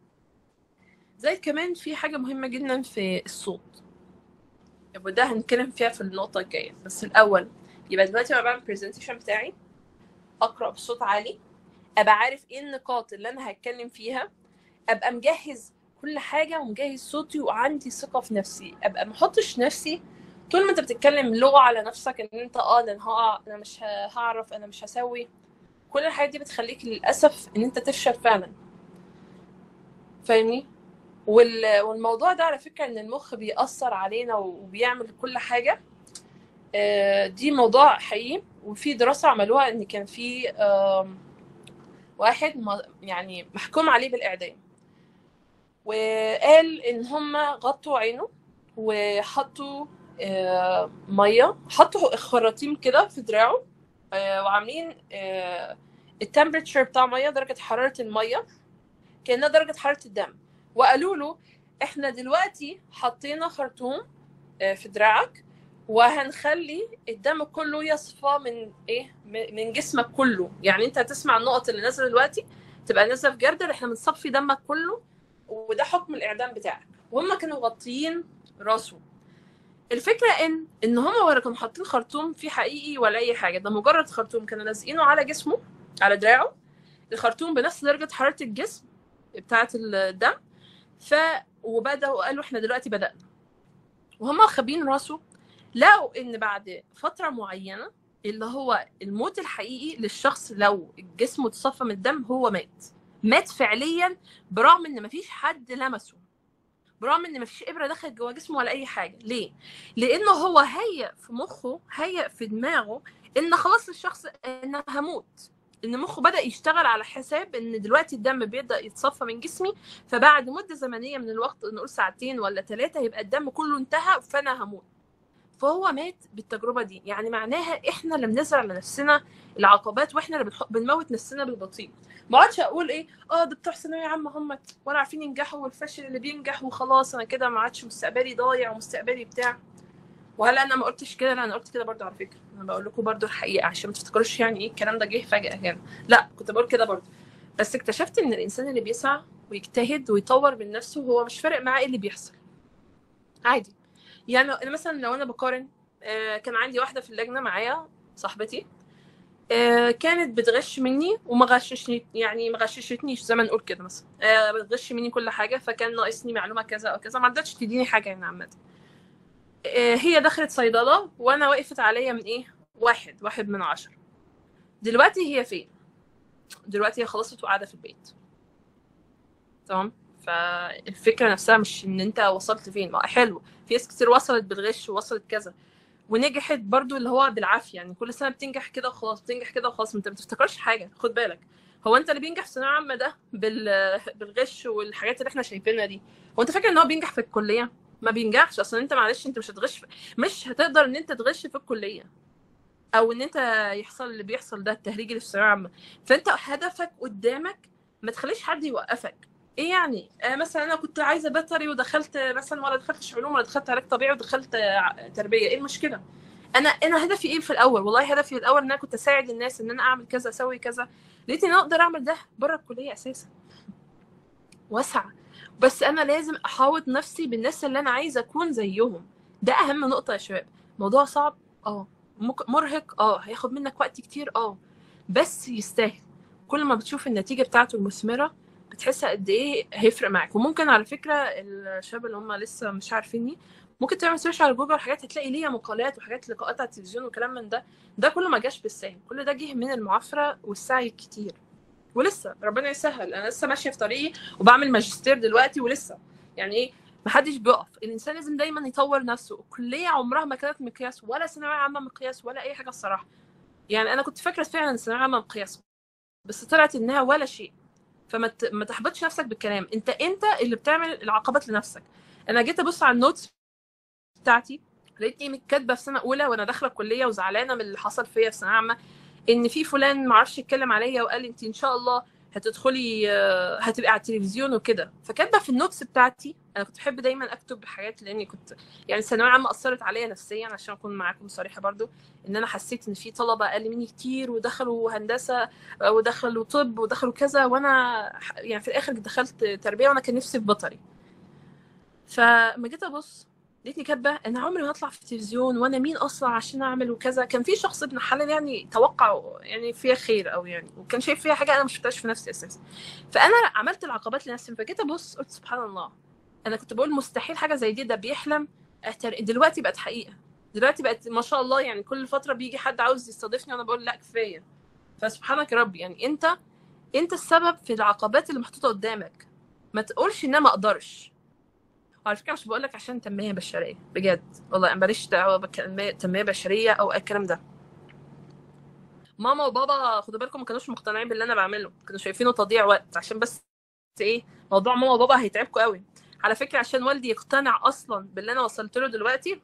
زي كمان في حاجة مهمة جدا في الصوت، وده هنتكلم فيها في النقطة الجاية. بس الاول يبقى دلوقتي وانا بعمل presentation بتاعي اقرا بصوت عالي، ابقى عارف ايه النقاط اللي انا هتكلم فيها، ابقى مجهز كل حاجة ومجهز صوتي وعندي ثقة في نفسي، ابقى ما احطش نفسي طول ما انت بتتكلم لغة على نفسك ان انت ده انا هقع، انا مش هعرف، انا مش هسوي. كل الحاجات دي بتخليك للاسف ان انت تفشل فعلا، فاهمني؟ والموضوع ده على فكرة ان المخ بيأثر علينا وبيعمل كل حاجة، دي موضوع حقيقي. وفي دراسة عملوها ان كان في واحد يعني محكوم عليه بالإعدام، وقال ان هم غطوا عينه وحطوا مية، حطوا خراطيم كده في دراعه، وعاملين ال temperature بتاع مية، درجه حرارة المية كانها درجه حرارة الدم، وقالوا له احنا دلوقتي حطينا خرطوم في دراعك وهنخلي الدم كله يصفى من ايه، من جسمك كله. يعني انت هتسمع النقط اللي نازله دلوقتي تبقى نازله في جردل، احنا بنصفي دمك كله، وده حكم الاعدام بتاعك. وهم كانوا غطيين راسه. الفكرة ان هم ولا كانوا حاطين خرطوم في حقيقي ولا اي حاجة، ده مجرد خرطوم كانوا لازقينه على جسمه، على دراعه، الخرطوم بنفس درجه حرارة الجسم بتاعه الدم. وبداوا قالوا احنا دلوقتي بدانا، وهم خابين راسه. لقوا ان بعد فترة معينة اللي هو الموت الحقيقي للشخص لو الجسم اتصفى من الدم، هو مات فعليا، برغم ان مفيش حد لمسه، برغم ان مفيش ابره دخلت جوه جسمه ولا اي حاجة. ليه؟ لانه هو هيأ في مخه، هيأ في دماغه ان خلاص الشخص ان هموت، ان مخه بدأ يشتغل على حساب ان دلوقتي الدم بيبدأ يتصفى من جسمي، فبعد مده زمنية من الوقت، نقول ساعتين ولا 3، هيبقى الدم كله انتهى فانا هموت. فهو مات بالتجربة دي. يعني معناها احنا اللي بنزرع لنفسنا العقبات، واحنا اللي بنموت نفسنا بالبطيء. ما اقعدش اقول ايه ده بتوع ثانوية عامة هم ولا عارفين ينجحوا، والفاشل اللي بينجح وخلاص انا كده ما عادش مستقبلي ضايع ومستقبلي بتاع. وهل انا ما قلتش كده؟ لا انا قلت كده برضو على فكرة، انا بقول لكم برضو الحقيقة عشان ما تفتكروش يعني ايه الكلام ده جه فجاة كده، لا كنت بقول كده برضو. بس اكتشفت ان الانسان اللي بيسعى ويجتهد ويطور من نفسه هو مش فارق معاه ايه اللي بيحصل، عادي. يعني انا مثلا لو انا بقارن، كان عندي واحدة في اللجنة معايا صاحبتي، كانت بتغش مني وما غششني، يعني ما غششتنيش زي ما نقول كده مثلا، بتغش مني كل حاجة، فكان ناقصني معلومة كذا او كذا، ما رضتش تديني حاجة يعني عامة. هي دخلت صيدلة وانا وقفت عليا من ايه، 1 من 10. دلوقتي هي فين؟ دلوقتي هي خلصت وقاعدة في البيت. تمام؟ فالفكرة نفسها مش ان انت وصلت فين، ما حلو في ناس كتير وصلت بالغش ووصلت كذا ونجحت برضو اللي هو بالعافية، يعني كل سنة بتنجح كده وخلاص، بتنجح كده وخلاص، انت ما بتفتكرش حاجة. خد بالك، هو انت اللي بينجح في ثانوية عامة ده بالغش والحاجات اللي احنا شايفينها دي، هو انت فاكر ان هو بينجح في الكلية؟ ما بينجحش اصلا. انت معلش انت مش هتغش، مش هتقدر ان انت تغش في الكلية، او ان انت يحصل اللي بيحصل ده، التهريج اللي في الثانوية العامة. فانت هدفك قدامك، ما تخليش حد يوقفك. ايه يعني مثلا انا كنت عايزه بيطري ودخلت مثلا، ولا دخلتش علوم ولا دخلت علاج طبيعي ودخلت تربيه، ايه المشكلة؟ انا هدفي ايه في الاول؟ والله هدفي في الاول ان انا كنت اساعد الناس، ان انا اعمل كذا اسوي كذا، لقيت ان انا اقدر اعمل ده بره الكلية اساسا واسعة. بس انا لازم احاوط نفسي بالناس اللي انا عايزه اكون زيهم. ده اهم نقطة يا شباب. موضوع صعب، مرهق، هياخد منك وقت كتير، بس يستاهل. كل ما بتشوف النتيجة بتاعته المثمرة بتحس قد ايه هيفرق معاك. وممكن على فكرة الشباب اللي هم لسه مش عارفيني، ممكن تعمل search على جوجل حاجات، هتلاقي ليا مقالات وحاجات لقاءات على التلفزيون وكلام من ده. ده كله ما جاش بالساهل، كل ده جه من المعافره والسعي الكتير. ولسه ربنا يسهل، انا لسه ماشية في طريقي وبعمل ماجستير دلوقتي ولسه يعني ايه، محدش بيقف. الانسان لازم دايما يطور نفسه. الكلية عمرها ما كانت مقياس، ولا ثانوية عامة مقياس، ولا اي حاجة الصراحة. يعني انا كنت فاكره فعلا الثانوية عامة مقياس، بس طلعت انها ولا شيء. فما ما تحبطش نفسك بالكلام، انت اللي بتعمل العقبات لنفسك. انا جيت ابص على ال notes بتاعتي، لقيتني كاتبه في سنة اولى وانا داخله الكلية وزعلانه من اللي حصل فيا في ثانوية عامة، ان في فلان ما عرفش يتكلم عليا وقال انت ان شاء الله هتدخلي هتبقي على التلفزيون وكده. فكاتبه في ال notes بتاعتي، انا كنت بحب دايما اكتب حاجات، لاني كنت يعني الثانوية العامة اثرت عليا نفسيا، عشان اكون معاكم صريحه برضو، ان انا حسيت ان في طلبه اقل مني كتير ودخلوا هندسة ودخلوا طب ودخلوا كذا، وانا يعني في الاخر دخلت تربيه وانا كان نفسي في بيطري. فما جيت ابص لقيتني كاتبه انا عمري ما هطلع في التلفزيون، وانا مين اصلا عشان اعمل وكذا. كان في شخص ابن حلال يعني توقع يعني فيها خير، او يعني وكان شايف فيها حاجة انا ما شفتهاش في نفسي اساسا. فانا عملت العقبات لنفسي. فجيت ابص قلت سبحان الله، انا كنت بقول مستحيل حاجة زي دي، ده بيحلم. دلوقتي بقت حقيقة، دلوقتي بقت ما شاء الله. يعني كل فترة بيجي حد عاوز يستضيفني وانا بقول لا كفاية. فسبحانك يا رب، يعني انت السبب في العقبات اللي محطوطة قدامك. ما تقولش ان انا ما اقدرش. وعلى فكرة مش بقول لك عشان تنمية بشرية، بجد والله انا ماليش دعوه بتنميه بشرية او الكلام ده. ماما وبابا خدوا بالكم ما كانوش مقتنعين باللي انا بعمله، كانوا شايفينه تضييع وقت. عشان بس ايه، موضوع ماما وبابا هيتعبكم قوي على فكرة. عشان والدي يقتنع اصلا باللي انا وصلت له دلوقتي،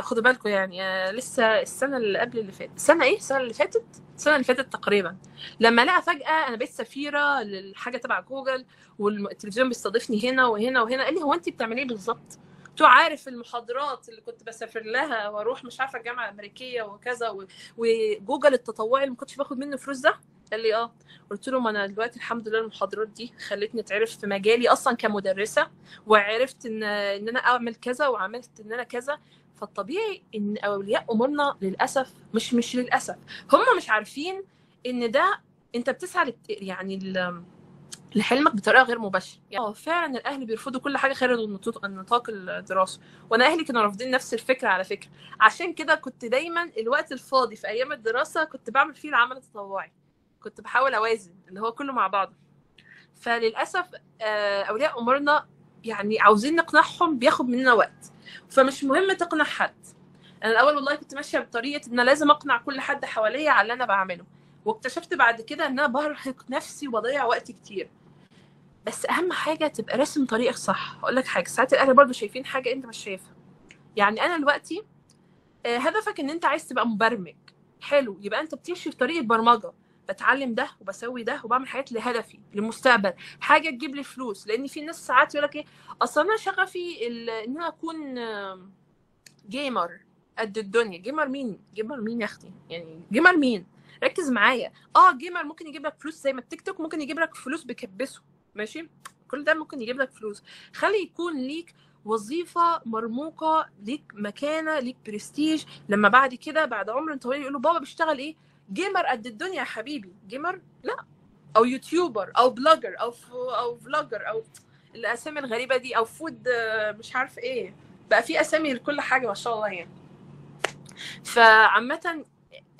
خدوا بالكم يعني، لسه السنة اللي قبل اللي فاتت، السنة ايه، السنة اللي فاتت، السنة اللي فاتت تقريبا، لما لقى فجاة انا بقيت سفيره للحاجة تبع جوجل والتلفزيون بيستضيفني هنا وهنا وهنا، قال لي هو انت بتعملي ايه بالظبط؟ قلت له عارف المحاضرات اللي كنت بسافر لها واروح مش عارفه الجامعة الامريكية وكذا وجوجل التطوعي اللي ما كنتش باخد منه فلوس ده؟ قال لي اه. قلت له ما انا دلوقتي الحمد لله المحاضرات دي خلتني اتعرف في مجالي اصلا كمدرسه، وعرفت ان انا اعمل كذا وعملت ان انا كذا. فالطبيعي ان اولياء امورنا للاسف، مش للاسف، هم مش عارفين ان ده انت بتسعى يعني لحلمك بطريقة غير مباشرة. يعني فعلا الاهل بيرفضوا كل حاجة خارج نطاق الدراسة، وانا اهلي كانوا رافضين نفس الفكرة على فكرة. عشان كده كنت دايما الوقت الفاضي في ايام الدراسة كنت بعمل فيه العمل التطوعي، كنت بحاول اوازن اللي هو كله مع بعضه. فللاسف اولياء امورنا يعني عاوزين نقنعهم بياخد مننا وقت، فمش مهم تقنع حد. انا الاول والله كنت ماشية بطريقة ان لازم اقنع كل حد حواليا على اللي انا بعمله، واكتشفت بعد كده ان انا برهق نفسي وبضيع وقت كتير. بس اهم حاجة تبقى راسم طريقك صح. هقول لك حاجة، ساعات الاهل برضو شايفين حاجة انت مش شايفها. يعني انا دلوقتي هدفك ان انت عايز تبقى مبرمج، حلو، يبقى انت بتمشي في طريق البرمجة، بتعلم ده وبسوي ده وبعمل حاجات لهدفي للمستقبل، حاجة تجيب لي فلوس. لان في ناس ساعات يقول لك ايه، اصل انا شغفي ان انا اكون gamer قد الدنيا. gamer مين؟ gamer مين يا اختي؟ يعني gamer مين؟ ركز معايا. gamer ممكن يجيب لك فلوس زي ما التيك توك ممكن يجيب لك فلوس بكبسه، ماشي، كل ده ممكن يجيب لك فلوس. خلي يكون ليك وظيفة مرموقة، ليك مكانه، ليك برستيج. لما بعد كده بعد عمر طويل يقولوا بابا بيشتغل ايه؟ gamer قد الدنيا يا حبيبي. gamer؟ لا، او YouTuber او blogger او vlogger او الاسامي الغريبة دي، او food مش عارف ايه، بقى في اسامي لكل حاجة ما شاء الله يعني. فعامه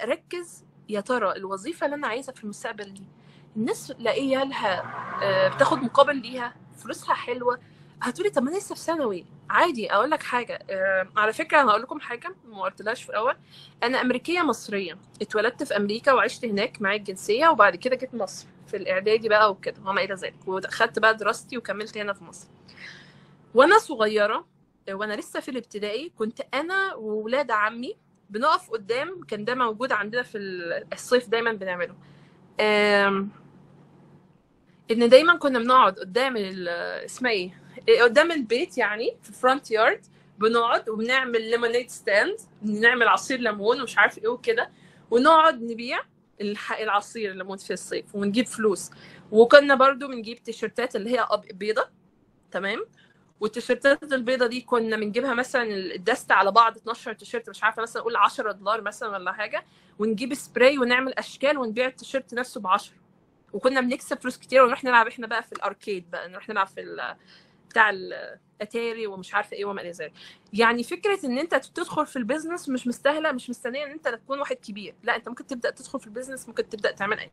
ركز، يا ترى الوظيفة اللي انا عايزها في المستقبل دي الناس لاقيه لها، بتاخد مقابل ليها، فلوسها حلوة. هتقولي طب ما انا لسه في ثانوي، عادي. اقول لك حاجة، على فكرة انا هقول لكم حاجة ما قلتلهاش في الاول. انا امريكية مصرية، اتولدت في امريكا وعشت هناك، معايا الجنسية، وبعد كده جيت مصر في الاعدادي بقى وكده وما الى ذلك، واخدت بقى دراستي وكملت هنا في مصر. وانا صغيرة وانا لسه في الابتدائي كنت انا وولاد عمي بنقف قدام، كان ده موجود عندنا في الصيف دايما بنعمله، ان دايما كنا بنقعد قدام اسمها ايه، قدام البيت يعني في front yard، بنقعد وبنعمل lemonade stand، بنعمل عصير ليمون ومش عارف ايه وكده، ونقعد نبيع العصير الليمون في الصيف ونجيب فلوس. وكنا برضو بنجيب تيشرتات اللي هي بيضة، تمام، والتيشيرتات البيضة دي كنا بنجيبها مثلا الدست على بعض 12 تيشيرت، مش عارفه مثلا اقول $10 مثلا ولا حاجة، ونجيب سبراي ونعمل اشكال ونبيع التيشيرت نفسه ب10، وكنا بنكسب فلوس كتير. ونروح نلعب احنا بقى في ال arcade بقى، نروح نلعب في بتاع الاتاري ومش عارفه ايه وما الى ذلك. يعني فكرة ان انت تدخل في ال business مش مستاهلة، مش مستنيه ان انت تكون واحد كبير، لا، انت ممكن تبدا تدخل في ال business، ممكن تبدا تعمل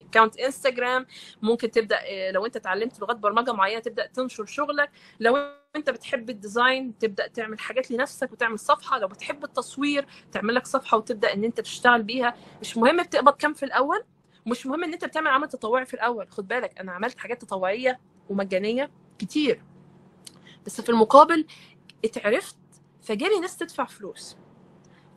account انستغرام، ممكن تبدا لو انت اتعلمت لغات برمجة معينة تبدا تنشر شغلك، لو انت بتحب ال design تبدا تعمل حاجات لنفسك وتعمل صفحة، لو بتحب التصوير تعمل لك صفحة وتبدا ان انت تشتغل بيها. مش مهم بتقبض كام في الاول، مش مهم ان انت بتعمل عمل تطوعي في الاول. خد بالك انا عملت حاجات تطوعية ومجانيه كتير، بس في المقابل اتعرفت، فجالي ناس تدفع فلوس.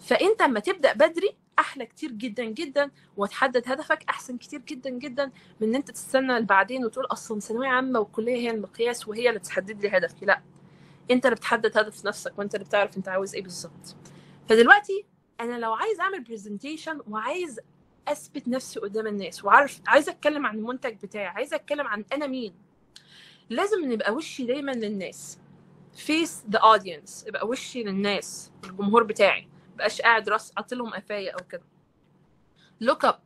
فانت اما تبدا بدري احلى كتير جدا جدا، وتحدد هدفك احسن كتير جدا جدا من ان انت تستنى بعدين وتقول اصلا ثانوية عامة والكلية هي المقياس وهي اللي تحدد لي هدفي. لا، انت اللي بتحدد هدف نفسك، وانت اللي بتعرف انت عاوز ايه بالظبط. فدلوقتي انا لو عايز اعمل presentation وعايز اثبت نفسي قدام الناس، وعارف عايز اتكلم عن المنتج بتاعي، عايز اتكلم عن انا مين، لازم نبقى وشي دايما للناس. face the audience، ابقى وشي للناس، الجمهور بتاعي، مبقاش قاعد راس عاطلهم قفايا او كده. look up،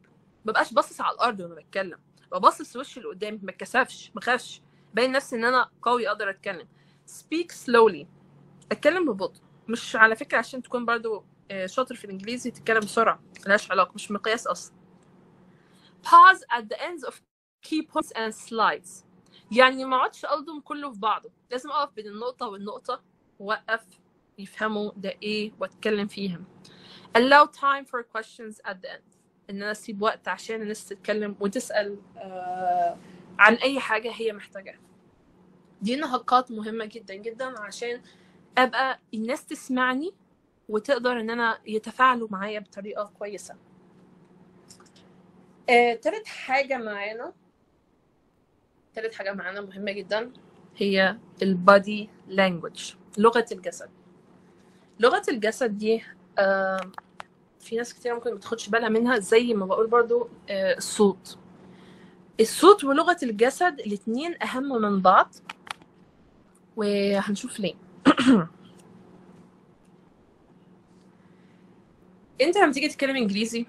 مبقاش باصص على الارض وانا بتكلم، ابقى باصص وشي اللي قدامي، ما اتكسفش، ما اخافش، باين نفسي ان انا قوي اقدر اتكلم. speak slowly، اتكلم ببطء. مش على فكرة عشان تكون برضو شاطر في الانجليزي تتكلم بسرعة، ملهاش علاقة، مش مقياس اصلا. pause at the ends of key points and slides، يعني ما اقعدش الضم كله في بعضه، لازم اقف بين النقطة والنقطة ووقف يفهموا ده ايه واتكلم فيهم. allow time for questions at the end، ان انا اسيب وقت عشان الناس تتكلم وتسأل عن اي حاجة هي محتاجاها. دي نقاط مهمة جدا جدا عشان ابقى الناس تسمعني وتقدر ان انا يتفاعلوا معايا بطريقة كويسة. تالت حاجة معانا مهمة جدا هي ال body language، لغة الجسد. لغة الجسد دي في ناس كتير ممكن ما تاخدش بالها منها، زي ما بقول برضو الصوت. الصوت ولغة الجسد الاتنين أهم من بعض، وهنشوف ليه. انت لما تيجي تتكلم انجليزي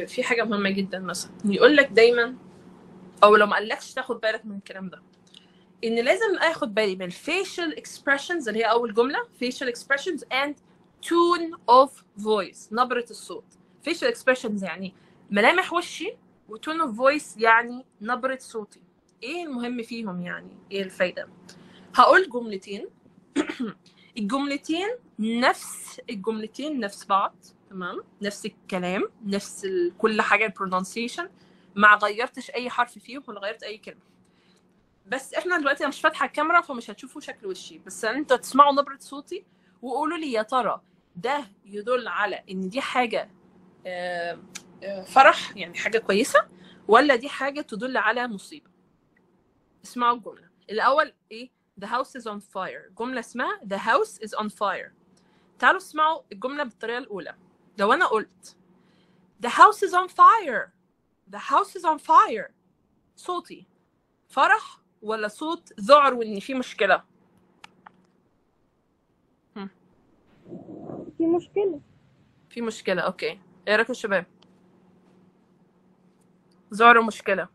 في حاجة مهمة جدا، مثلا يقول لك دايما، او لو ما قالكش تاخد بالك من الكلام ده، ان لازم اخد بالي من facial expressions اللي هي اول جملة، facial expressions and tone of voice، نبرة الصوت. facial expressions يعني ملامح وشي، و tone of voice يعني نبرة صوتي. ايه المهم فيهم؟ يعني ايه الفايدة؟ هقول جملتين. الجملتين نفس الجملتين، نفس بعض، تمام؟ نفس الكلام، نفس كل حاجة، ال pronunciation، ما غيرتش اي حرف فيهم ولا غيرت اي كلمة. بس احنا دلوقتي انا مش فاتحة الكاميرا فمش هتشوفوا شكل وشي، بس انتوا تسمعوا نبره صوتي وقولوا لي يا ترى ده يدل على ان دي حاجة فرح، يعني حاجة كويسة، ولا دي حاجة تدل على مصيبة. اسمعوا الجملة الاول ايه؟ The house is on fire. جملة اسمها The house is on fire. تعالوا اسمعوا الجملة بالطريقة الاولى. لو انا قلت The house is on fire، The house is on fire، صوتي فرح ولا صوت ذعر وان في مشكلة؟
في مشكلة،
في مشكلة. okay، ايه رايكم يا شباب؟ ذعر ومشكلة.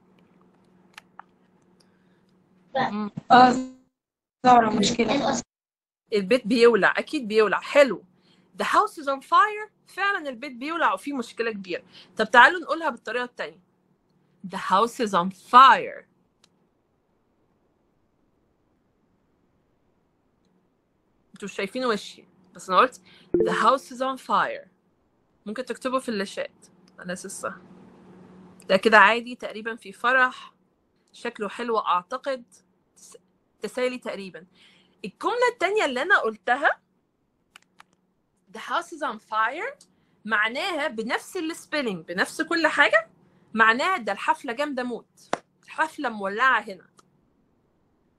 ذعر ومشكلة.
البيت بيولع، اكيد بيولع. حلو، The house is on fire، فعلا البيت بيولع وفي مشكلة كبيرة. طب تعالوا نقولها بالطريقة التانية. The house is on fire. انتوا مش شايفين وشي، بس انا قلت The house is on fire. ممكن تكتبوا في الشات على اساس صح. ده كده عادي تقريبا، في فرح، شكله حلو اعتقد، تسالي تقريبا. الجملة التانية اللي انا قلتها The house is on fire معناها بنفس ال spelling بنفس كل حاجة، معناها ده الحفلة جامدة موت، الحفلة مولعة هنا.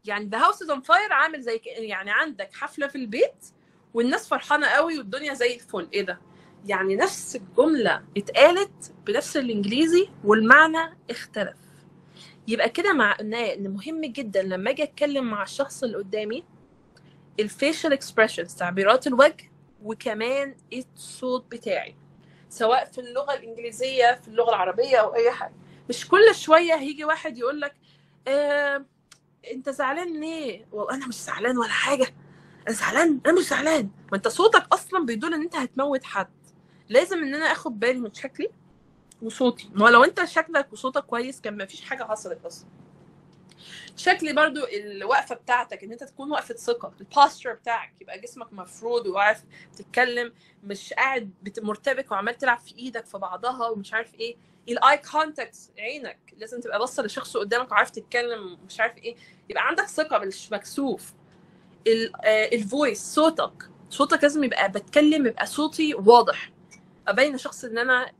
يعني the house is on fire عامل زي يعني عندك حفلة في البيت والناس فرحانة قوي والدنيا زي الفل. ايه ده؟ يعني نفس الجملة اتقالت بنفس الانجليزي والمعنى اختلف. يبقى كده معناه ان مهم جدا لما اجي اتكلم مع الشخص اللي قدامي ال facial expressions، تعبيرات الوجه، وكمان الصوت بتاعي، سواء في اللغة الإنجليزية في اللغة العربية أو أي حاجة. مش كل شوية هيجي واحد يقول لك أنت زعلان ليه؟ والله أنا مش زعلان ولا حاجة، أنا زعلان، أنا مش زعلان. ما أنت صوتك أصلا بيدل إن أنت هتموت حد. لازم إن أنا آخد بالي من شكلي وصوتي. ما لو أنت شكلك وصوتك كويس كان ما فيش حاجة حصلت أصلا. شكلي برضو، الوقفة بتاعتك ان انت تكون وقفه ثقة، ال posture بتاعك يبقى جسمك مفرود وعارف تتكلم، مش قاعد مرتبك وعمال تلعب في ايدك في بعضها ومش عارف ايه. ال eye contact، عينك لازم تبقى باصة للشخص قدامك وعارف تتكلم مش عارف ايه، يبقى عندك ثقة، مش مكسوف. ال voice، صوتك لازم يبقى بتكلم يبقى صوتي واضح، ابين للشخص ان انا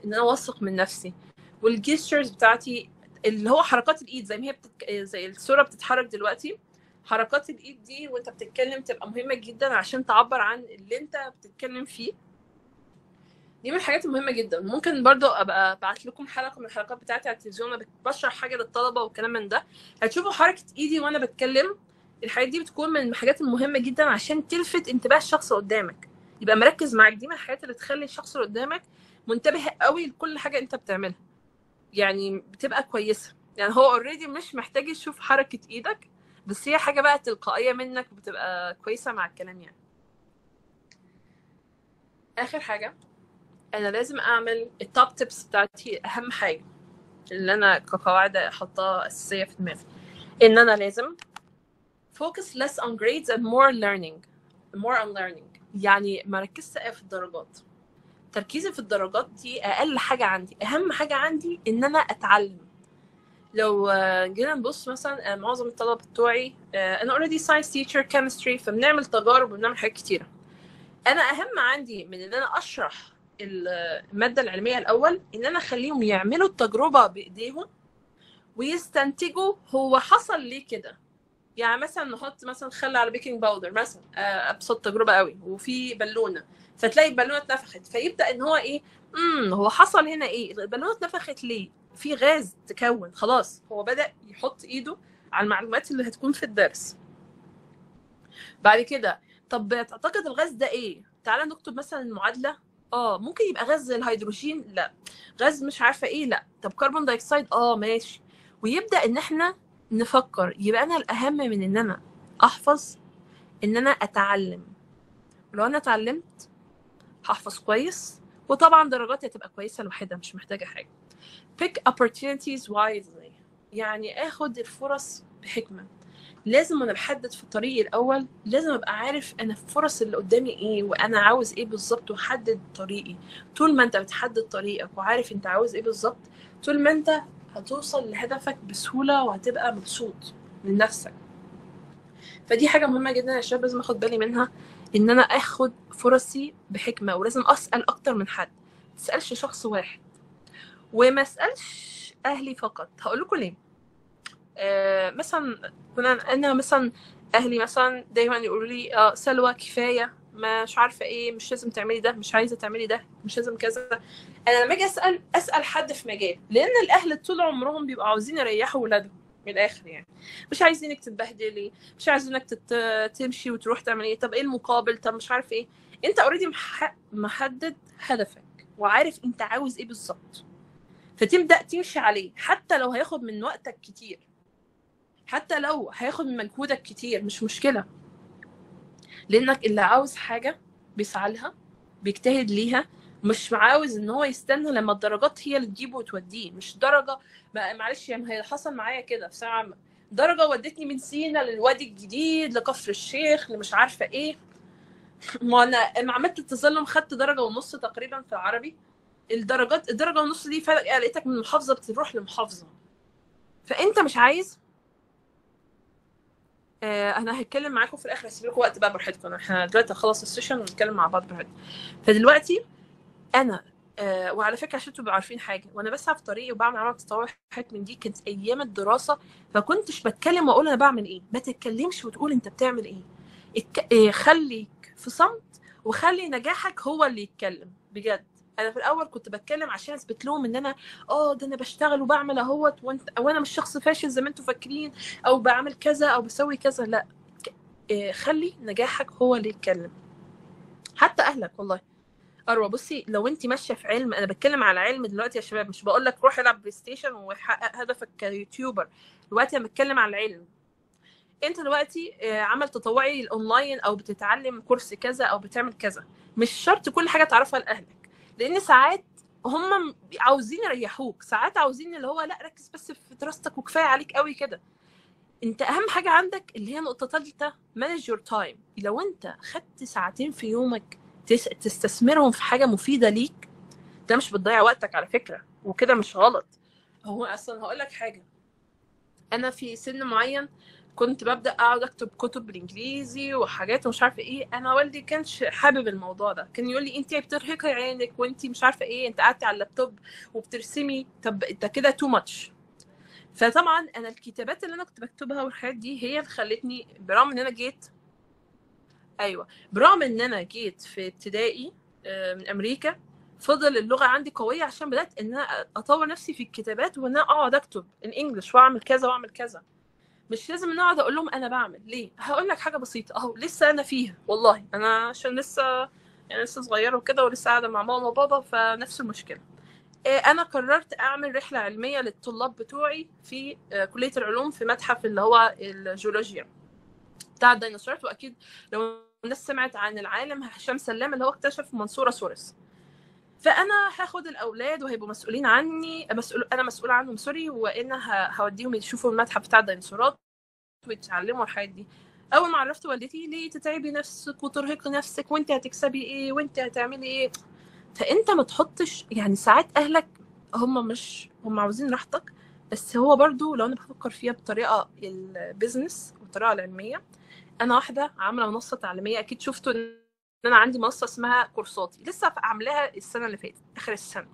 ان انا واثق من نفسي. وال gestures بتاعتي اللي هو حركات الايد، زي ما هي زي الصورة بتتحرك دلوقتي، حركات الايد دي وانت بتتكلم تبقى مهمة جدا عشان تعبر عن اللي انت بتتكلم فيه. دي من الحاجات المهمة جدا. ممكن برضو ابقى ابعت لكم حلقة من الحلقات بتاعتي على التلفزيون، انا بشرح حاجة للطلبة والكلام من ده، هتشوفوا حركة ايدي وانا بتكلم الحاجات دي بتكون من الحاجات المهمة جدا عشان تلفت انتباه الشخص قدامك، يبقى مركز معاك. دي من الحاجات اللي تخلي الشخص اللي قدامك منتبه قوي لكل حاجة انت بتعملها، يعني بتبقى كويسة. يعني هو already مش محتاج يشوف حركة ايدك، بس هي حاجة بقى تلقائية منك بتبقى كويسة مع الكلام يعني. اخر حاجة انا لازم اعمل ال top tips بتاعتي. اهم حاجة اللي انا كقواعد احطها اساسية في دماغي ان انا لازم focus less on grades and more learning، more on learning. يعني ما ركزتش في الدرجات، تركيزي في الدرجات دي اقل حاجة عندي. اهم حاجة عندي ان انا اتعلم. لو جينا نبص مثلا معظم الطلبة بتوعي، انا already science teacher chemistry، فبنعمل تجارب وبنعمل حاجات كتيرة. انا اهم عندي من ان انا اشرح المادة العلمية الاول ان انا اخليهم يعملوا التجربة بايديهم ويستنتجوا هو حصل ليه كده. يعني مثلا نحط مثلا خل على baking powder مثلا، ابسط تجربه قوي، وفي بالونه، فتلاقي البالونة اتنفخت، فيبدا ان هو ايه، هو حصل هنا ايه، البالونة اتنفخت ليه، في غاز تكون، خلاص هو بدا يحط ايده على المعلومات اللي هتكون في الدرس. بعد كده طب تعتقد الغاز ده ايه؟ تعالى نكتب مثلا المعادلة، ممكن يبقى غاز الهيدروجين، لا، غاز مش عارفه ايه، لا، طب carbon dioxide، ماشي. ويبدا ان احنا نفكر. يبقى انا الاهم من ان انا احفظ ان انا اتعلم. ولو انا اتعلمت هحفظ كويس، وطبعا درجاتي هتبقى كويسة لوحدها، مش محتاجه حاجة. pick opportunities wisely، يعني اخد الفرص بحكمه. لازم وانا بحدد في طريقي الاول لازم ابقى عارف انا الفرص اللي قدامي ايه وانا عاوز ايه بالظبط، واحدد طريقي. طول ما انت بتحدد طريقك وعارف انت عاوز ايه بالظبط، طول ما انت هتوصل لهدفك بسهولة وهتبقى مبسوط من نفسك. فدي حاجة مهمة جدا يا شباب لازم اخد بالي منها، ان انا اخد فرصي بحكمه، ولازم اسال اكتر من حد، ما تسالش شخص واحد، وما اسالش اهلي فقط. هقول لكم ليه. مثلا انا مثلا اهلي مثلا دايما يقولوا لي سلوى كفاية، مش عارفه ايه، مش لازم تعملي ده، مش عايزه تعملي ده، مش لازم كذا. انا لما اجي اسال حد في مجال، لان الاهل طول عمرهم بيبقوا عاوزين يريحوا ولادهم من الاخر، يعني مش عايزينك تتبهدلي، مش عايزينك تمشي وتروح تعمل ايه، طب ايه المقابل، طب مش عارف ايه. انت already محدد هدفك وعارف انت عاوز ايه بالظبط، فتبدا تمشي عليه، حتى لو هياخد من وقتك كتير، حتى لو هياخد من مجهودك كتير، مش مشكلة، لانك اللي عاوز حاجة بيسعى لها، بيجتهد ليها، مش عاوز ان هو يستنى لما الدرجات هي اللي تجيبه وتوديه. مش درجه، معلش يعني هي حصل معايا كده في سنة عامة، درجه ودتني من سينا للوادي الجديد لكفر الشيخ لمش عارفه ايه. ما انا لما عملت التظلم خدت 1.5 درجه تقريبا في العربي. الدرجات 1.5 درجه دي فجأة لقيتك من محافظة بتروح لمحافظه. فانت مش عايز. انا هتكلم معاكم في الاخر، هسيب لكم وقت بقى براحتكم، احنا دلوقتي هنخلص ال session ونتكلم مع بعض براحتنا. فدلوقتي انا وعلى فكرة عشان تبقوا عارفين حاجة، وانا بسعى في طريقي وبعمل عمل تطوعي حاجات من دي، كانت ايام الدراسة فكنتش بتكلم واقول انا بعمل ايه. ما تتكلمش وتقول انت بتعمل ايه، خليك في صمت وخلي نجاحك هو اللي يتكلم بجد. انا في الاول كنت بتكلم عشان اثبت لهم ان انا ده انا بشتغل وبعمل اهوت، وانا مش شخص فاشل زي ما انتم فاكرين، او بعمل كذا او بسوي كذا. لا، خلي نجاحك هو اللي يتكلم، حتى اهلك. والله اروى بصي، لو انت ماشية في علم، انا بتكلم على علم دلوقتي يا شباب، مش بقول لك روح العب PlayStation وحقق هدفك ك YouTuber، دلوقتي انا بتكلم على العلم. انت دلوقتي عمل تطوعي اونلاين، او بتتعلم course كذا، او بتعمل كذا، مش شرط كل حاجة تعرفها لاهلك، لان ساعات هم عاوزين يريحوك، ساعات عاوزين اللي هو لا ركز بس في دراستك وكفاية عليك قوي كده. انت اهم حاجة عندك اللي هي نقطة ثالثة، manage your time. لو انت خدت ساعتين في يومك تستثمرهم في حاجة مفيدة ليك، ده مش بتضيع وقتك على فكرة، وكده مش غلط. هو اصلا هقول لك حاجة، انا في سن معين كنت ببدا اقعد اكتب كتب بالانجليزي وحاجات ومش عارفه ايه. انا والدي كانش حابب الموضوع ده، كان يقول لي انت بترهقي عينك وانت مش عارفه ايه، انت قعدتي على اللابتوب وبترسمي، طب انت كده too much. فطبعا انا الكتابات اللي انا كنت بكتبها والحاجات دي هي اللي خلتني، برغم ان انا جيت، ايوه برغم ان انا جيت في ابتدائي من امريكا، فضل اللغة عندي قوية عشان بدات ان انا اطور نفسي في الكتابات، وان انا اقعد اكتب ال English واعمل كذا واعمل كذا. مش لازم نقعد اقول لهم انا بعمل ليه. هقول لك حاجة بسيطة اهو، لسه انا فيها والله، انا عشان لسه يعني لسه صغيرة وكده، ولسه قاعدة مع ماما وبابا، فنفس المشكلة. انا قررت اعمل رحله علمية للطلاب بتوعي في كليه العلوم في متحف اللي هو الجيولوجيا بتاع الديناصورات. واكيد لو الناس سمعت عن العالم هشام سلام اللي هو اكتشف منصوروسورس. فانا هاخد الاولاد وهيبقوا مسؤولين عني، انا مسؤولة عنهم sorry، وانا هوديهم يشوفوا المتحف بتاع الديناصورات ويتعلموا الحاجات دي. اول ما عرفت والدتي، ليه تتعبي نفسك وترهقي نفسك، وانت هتكسبي ايه، وانت هتعملي ايه؟ فانت ما تحطش، يعني ساعات اهلك هم مش هم عاوزين راحتك، بس هو برضو لو انا بفكر فيها بطريقة ال business والطريقة العلمية، انا واحدة عامله منصة تعليمية، اكيد شفتوا ان انا عندي منصة اسمها كورساتي، لسه عاملاها السنة اللي فاتت اخر السنة.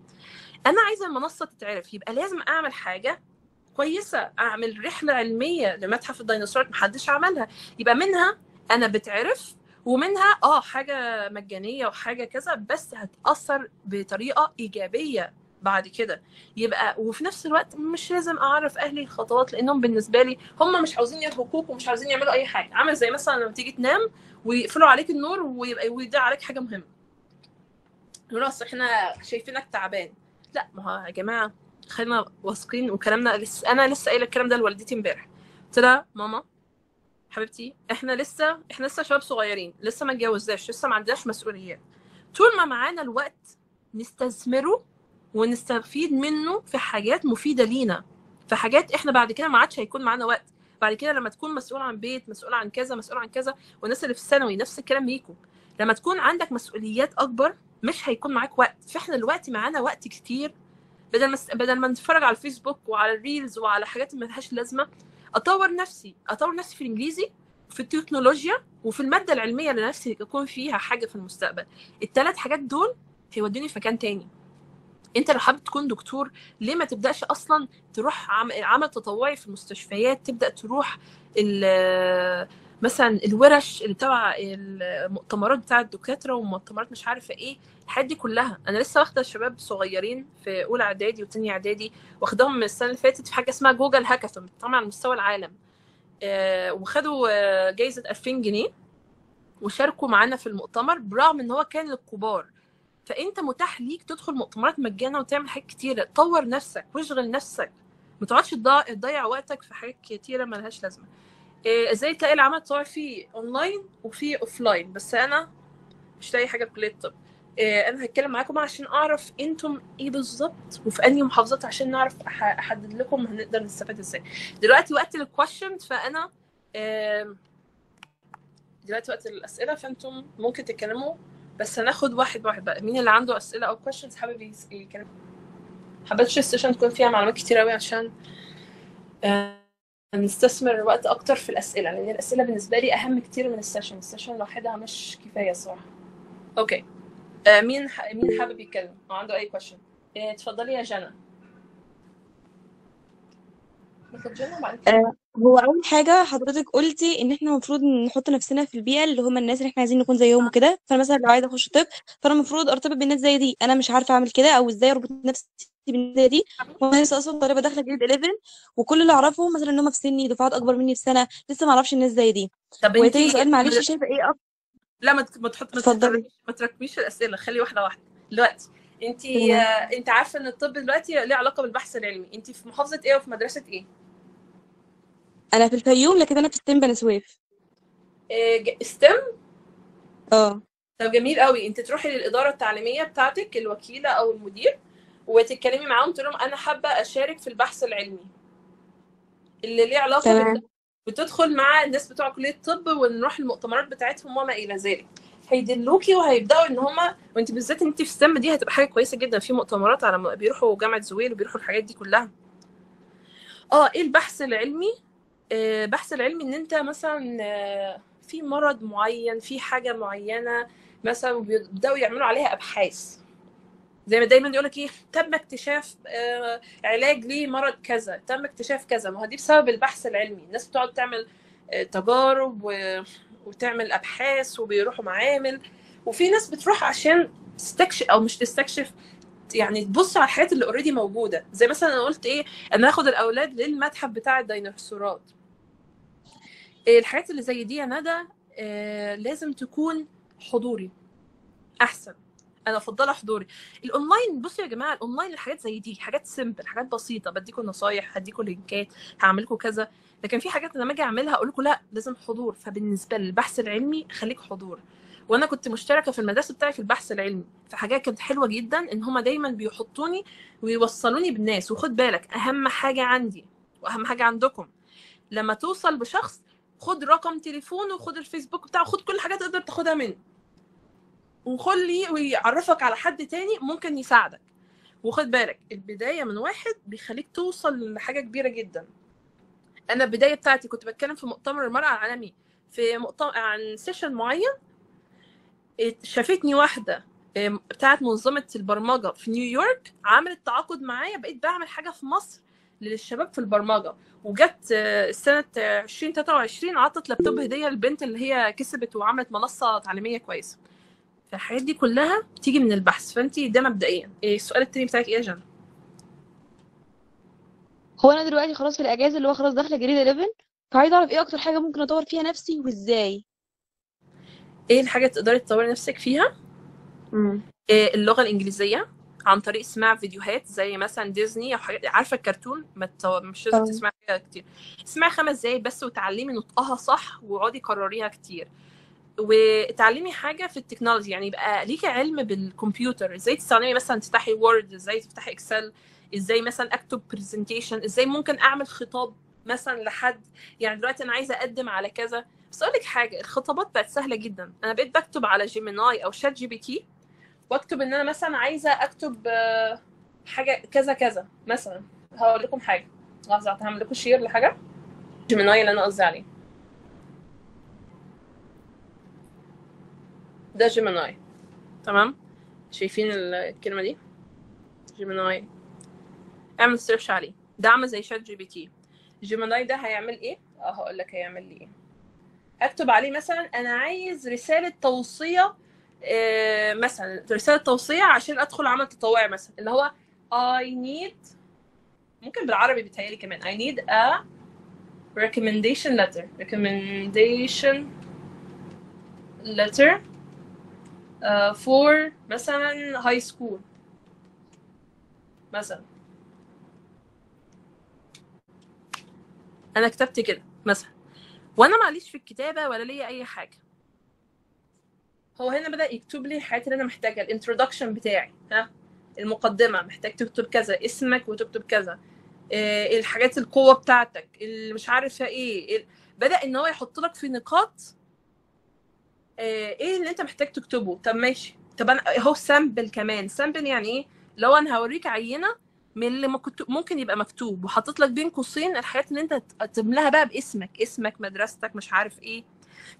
انا عايزه المنصة تتعرف، يبقى لازم اعمل حاجة كويسة، اعمل رحله علمية لمتحف الديناصورات محدش عملها، يبقى منها انا بتعرف، ومنها حاجة مجانية وحاجه كذا، بس هتاثر بطريقة ايجابية بعد كده. يبقى وفي نفس الوقت مش لازم اعرف اهلي الخطوات، لانهم بالنسبة لي هم مش عاوزين يرهقوك ومش عاوزين يعملوا اي حاجة. عامل زي مثلا لما تيجي تنام ويقفلوا عليك النور ويبقى ويضيع عليك حاجة مهمة، يقولوا اصل احنا شايفينك تعبان. لا، ما هو يا جماعة خلينا واثقين، وكلامنا لسه، انا لسه قايله الكلام ده لوالدتي امبارح، قلت لها ماما حبيبتي احنا لسه شباب صغيرين، لسه ما اتجوزناش، لسه ما عندناش مسؤوليات، طول ما معانا الوقت نستثمره ونستفيد منه في حاجات مفيدة لينا، في حاجات احنا بعد كده ما عادش هيكون معانا وقت. بعد كده لما تكون مسؤول عن بيت، مسؤول عن كذا، مسؤول عن كذا، والناس اللي في الثانوي نفس الكلام ليكم، لما تكون عندك مسؤوليات اكبر مش هيكون معاك وقت. فاحنا دلوقتي معانا وقت كتير، بدل ما نتفرج على الفيسبوك وعلى ال reels وعلى حاجات ما لهاش لازمه، اطور نفسي في الانجليزي، في التكنولوجيا، وفي المادة العلمية اللي نفسي يكون فيها حاجة في المستقبل. الثلاث حاجات دول هيودوني في مكان تاني. انت لو حابب تكون دكتور، ليه ما تبداش اصلا تروح عمل تطوعي في المستشفيات، تبدا تروح مثلا الورش اللي تبع المؤتمرات بتاع الدكاترة ومؤتمرات مش عارفه ايه، الحاجات دي كلها. انا لسه واخده شباب صغيرين في اولى اعدادي وثانيه اعدادي، واخداهم من السنة اللي فاتت في حاجة اسمها جوجل هاكاثون بتتعمل على مستوى العالم، وخدوا جايزة 2000 جنيه وشاركوا معانا في المؤتمر، برغم ان هو كان للكبار. فانت متاح ليك تدخل مؤتمرات مجانا وتعمل حاجات كتيرة، طور نفسك واشغل نفسك، ما تقعدش تضيع وقتك في حاجات كتيرة ملهاش لازمه. ازاي تلاقي العمل التطوعي؟ في اونلاين وفي offline، بس انا مش لاقي حاجة في كليه الطب. انا هتكلم معاكم عشان اعرف انتم ايه بالظبط وفي انهي محافظات، عشان نعرف احدد لكم هنقدر نستفاد ازاي. دلوقتي وقت ال question، فانا دلوقتي وقت الاسئلة، فانتم ممكن تتكلموا، بس هناخد واحد واحد بقى. مين اللي عنده اسئلة او questions حابب يتكلم؟ حبيتش ال session تكون فيها معلومات كتير قوي عشان نستثمر وقت اكتر في الاسئلة، لان الاسئلة بالنسبة لي اهم كتير من ال session. ال session لوحدها مش كفاية الصراحة. okay، مين حابب يتكلم او عنده اي question؟ اتفضلي يا جنى.
هو اول حاجة حضرتك قلتي ان احنا المفروض نحط نفسنا في البيئة اللي هم الناس اللي احنا عايزين نكون زيهم وكده. فانا مثلا لو عايزه اخش طب، فانا المفروض ارتبط بالناس زي دي. انا مش عارفه اعمل كده، او ازاي اربط نفسي بالناس زي دي، وانا لسه اصلا طالبه داخله grade 11، وكل اللي اعرفه مثلا ان هم في سني، دفعات اكبر مني بسنة، لسه ما اعرفش الناس زي دي.
طب
وتاني سؤال معلش، شايفه ايه اكتر؟
لا ما تحط، ما تركبيش الاسئلة، خلي واحدة واحدة دلوقتي. انت عارفه ان الطب دلوقتي ليه علاقة بالبحث العلمي، انت في محافظة ايه وفي مدرسه ايه؟
انا في الفيوم، لكن انا في STEM بني سويف.
STEM؟
اه.
طب جميل قوي. انت تروحي للادارة التعليمية بتاعتك، الوكيله او المدير، وتتكلمي معاهم، تقول لهم انا حابة اشارك في البحث العلمي اللي ليه علاقة بتدخل مع الناس بتوع كليه الطب، ونروح المؤتمرات بتاعتهم وما الى ذلك. هيدلوكي وهيبداوا ان هما، وانت بالذات انت في STEM دي هتبقى حاجة كويسة جدا، في مؤتمرات على بيروحوا جامعه زويل وبيروحوا الحاجات دي كلها. ايه البحث العلمي؟ بحث العلمي ان انت مثلا في مرض معين، في حاجة معينة مثلا، بيبداوا يعملوا عليها ابحاث. زي ما دايما يقولك ايه، تم اكتشاف علاج لمرض كذا، تم اكتشاف كذا. ما هو دي بسبب البحث العلمي، الناس بتقعد تعمل تجارب وتعمل ابحاث وبيروحوا معامل، وفي ناس بتروح عشان تستكشف، او مش تستكشف يعني، تبص على الحاجات اللي already موجودة. زي مثلا انا قلت ايه، انا هاخد الاولاد للمتحف بتاع الديناصورات. الحاجات اللي زي دي يا ندى لازم تكون حضوري احسن، انا افضلها حضوري. الاونلاين بصوا يا جماعة، الاونلاين الحاجات زي دي حاجات simple، حاجات بسيطة، بديكم نصايح، هديكم لينكات، هعمل لكم كذا. لكن في حاجات لما اجي اعملها اقول لكم لا لازم حضور. فبالنسبه للبحث العلمي خليك حضور. وانا كنت مشتركة في المدرسة بتاعي في البحث العلمي، فحاجات كانت حلوة جدا ان هما دايما بيحطوني ويوصلوني بالناس. وخد بالك اهم حاجة عندي واهم حاجة عندكم، لما توصل بشخص خد رقم تليفونه وخد الفيسبوك بتاعه، خد كل حاجة تقدر تاخدها منه، وخلي ويعرفك على حد تاني ممكن يساعدك. وخد بالك البداية من واحد بيخليك توصل لحاجة كبيرة جدا. انا البداية بتاعتي كنت بتكلم في مؤتمر المراة العالمي، في مؤتمر عن session معين، شافتني واحدة بتاعت منظمة البرمجة في نيويورك، عملت تعاقد معايا، بقيت بعمل حاجة في مصر للشباب في البرمجة. وجت سنة 2023 عطت لابتوب هديه للبنت اللي هي كسبت وعملت منصة تعليمية كويسة. فالحاجات دي كلها بتيجي من البحث. فانت ده مبدئيا. إيه السؤال التاني بتاعك ايه يا جنى؟
هو انا دلوقتي خلاص في الاجازة اللي هو خلاص داخله grade 11، فعايزه اعرف ايه اكتر حاجة ممكن اطور فيها نفسي وازاي.
ايه الحاجة تقدري تطوري نفسك فيها؟ إيه اللغة الانجليزية عن طريق سماع فيديوهات زي مثلا ديزني او حاجات، عارفه الكرتون، مش لازم تسمعي حاجة كتير، اسمعي 5 دقايق بس وتعلمي نطقها صح واقعدي كرريها كتير. وتعلمي حاجة في ال technology، يعني يبقى ليكي علم بالكمبيوتر، ازاي تستخدمي مثلا تفتحي Word، ازاي تفتحي Excel، ازاي مثلا اكتب presentation، ازاي ممكن اعمل خطاب مثلا لحد. يعني دلوقتي انا عايزه اقدم على كذا، بس اقول لك حاجة، الخطابات بقت سهلة جدا. انا بقيت بكتب على Gemini او ChatGPT واكتب ان انا مثلا عايزه اكتب حاجة كذا كذا مثلا. هقول لكم حاجة، لحظة هعمل لكم share لحاجة Gemini اللي انا قصدي عليه ده Gemini، تمام؟ شايفين الكلمة دي Gemini؟ اعمل search عليه، ده عامل زي ChatGPT. Gemini ده هيعمل ايه؟ هقول لك هيعمل لي ايه. اكتب عليه مثلا انا عايز رسالة توصية، مثلا رسالة توصية عشان ادخل عمل تطوعي مثلا، اللي هو I need، ممكن بالعربي بيتهيألي كمان، I need a recommendation letter، recommendation letter for مثلا high school مثلا. انا كتبت كده مثلا، وانا معليش في الكتابة ولا ليا اي حاجة. هو هنا بدا يكتب لي الحاجات اللي انا محتاجها، ال introduction بتاعي، ها المقدمة، محتاج تكتب كذا، اسمك وتكتب كذا، إيه الحاجات، القوة بتاعتك، اللي مش عارفه ايه. بدا ان هو يحط لك في نقاط ايه اللي انت محتاج تكتبه. طب ماشي، طب انا اهو sample كمان. sample يعني ايه؟ لو انا هوريك عينه من اللي ممكن يبقى مكتوب، وحاطط لك بين قوسين الحاجات اللي انت تملاها بقى باسمك، اسمك، مدرستك، مش عارف ايه.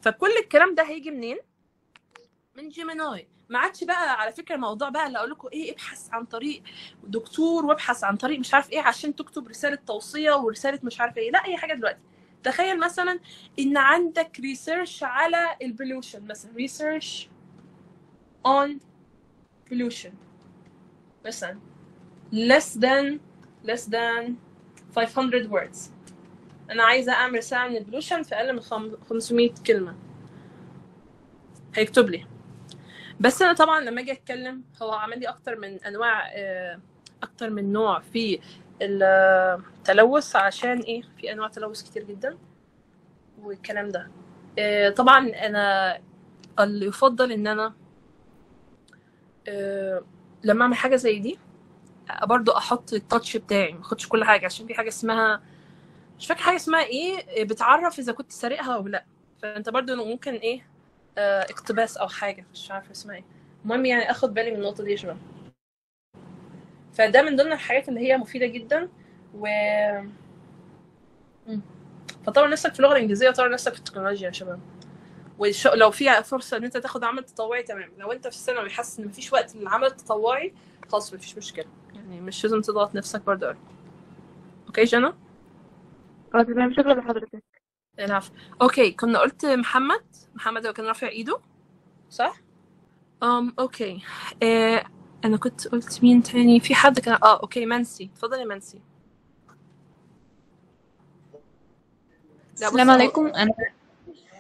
فكل الكلام ده هيجي منين؟ من Gemini. ما عادش بقى على فكرة الموضوع بقى اللي اقول لكم ايه، ابحث عن طريق دكتور وابحث عن طريق مش عارف ايه عشان تكتب رسالة توصية ورسالة مش عارف ايه، لا اي حاجة دلوقتي. تخيل مثلا ان عندك research على ال pollution مثلا، research on pollution مثلا less than 500 words. انا عايزه اعمل رسالة عن ال pollution في اقل من 500 كلمة، هيكتب لي. بس انا طبعا لما اجي اتكلم هو عمل لي اكتر من انواع، اكتر من نوع في التلوث، عشان ايه؟ في انواع تلوث كتير جدا والكلام ده. طبعا انا اللي يفضل ان انا لما اعمل حاجة زي دي برضو احط ال touch بتاعي، ما اخدش كل حاجة، عشان في حاجة اسمها مش فاكره حاجة اسمها ايه بتعرف اذا كنت سارقها او لا. فانت برضو ممكن ايه اقتباس او حاجة مش عارفه اسمها ايه. المهم يعني اخد بالي من النقطة دي يا شباب. فده من ضمن الحاجات اللي هي مفيدة جدا. و فطور نفسك في اللغة الانجليزية وطور نفسك في التكنولوجيا يا شباب. ولو في فرصة ان انت تاخد عمل تطوعي تمام. لو انت في الثانوي حاسس ان مفيش وقت للعمل التطوعي خلاص مفيش مشكلة، يعني مش لازم تضغط نفسك برضه قوي. okay جنى؟
اه تمام، شكرا لحضرتك.
العفو. okay كنا قلت محمد هو كان رافع ايده صح؟ okay. انا كنت قلت مين تاني؟ في حد كان okay منسي، اتفضلي يا منسي. لا
السلام
بصي هو،
عليكم. انا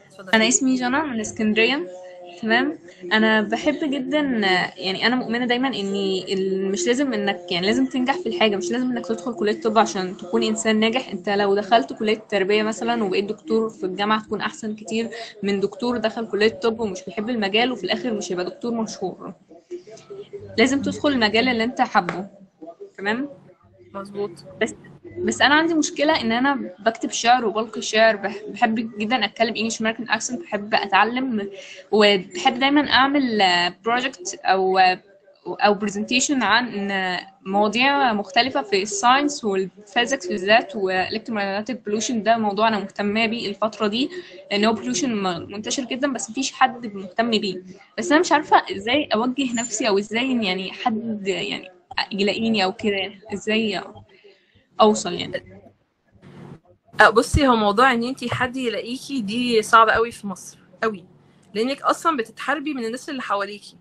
اتفضلي.
اسمي جنى من اسكندرية. تمام. انا بحب جدا، يعني انا مؤمنة دايما ان مش لازم انك يعني لازم تنجح في الحاجة، مش لازم انك تدخل كلية طب عشان تكون انسان ناجح. انت لو دخلت كلية تربية مثلا وبقيت دكتور في الجامعة تكون احسن كتير من دكتور دخل كلية طب ومش بيحب المجال وفي الاخر مش هيبقى دكتور مشهور. لازم تدخل المجال اللي انت حابة. تمام.
مظبوط.
بس انا عندي مشكلة ان انا بكتب شعر وبلقي شعر، بحب جدا اتكلم English American accent، بحب اتعلم وبحب دايما اعمل project او presentation عن مواضيع مختلفة في ال science وال physics بالذات، وال electromagnetic pollution. ده موضوع انا مهتمة بيه الفترة دي لان هو pollution منتشر جدا بس مفيش حد مهتم بيه. بس انا مش عارفه ازاي اوجه نفسي او ازاي يعني حد يعني يلاقيني او كده، يعني ازاي اوصل يعني.
بصي، هو موضوع ان انتي حد يلاقيكي دي صعبة قوي في مصر قوي، لانك اصلا بتتحاربي من الناس اللي حواليكي.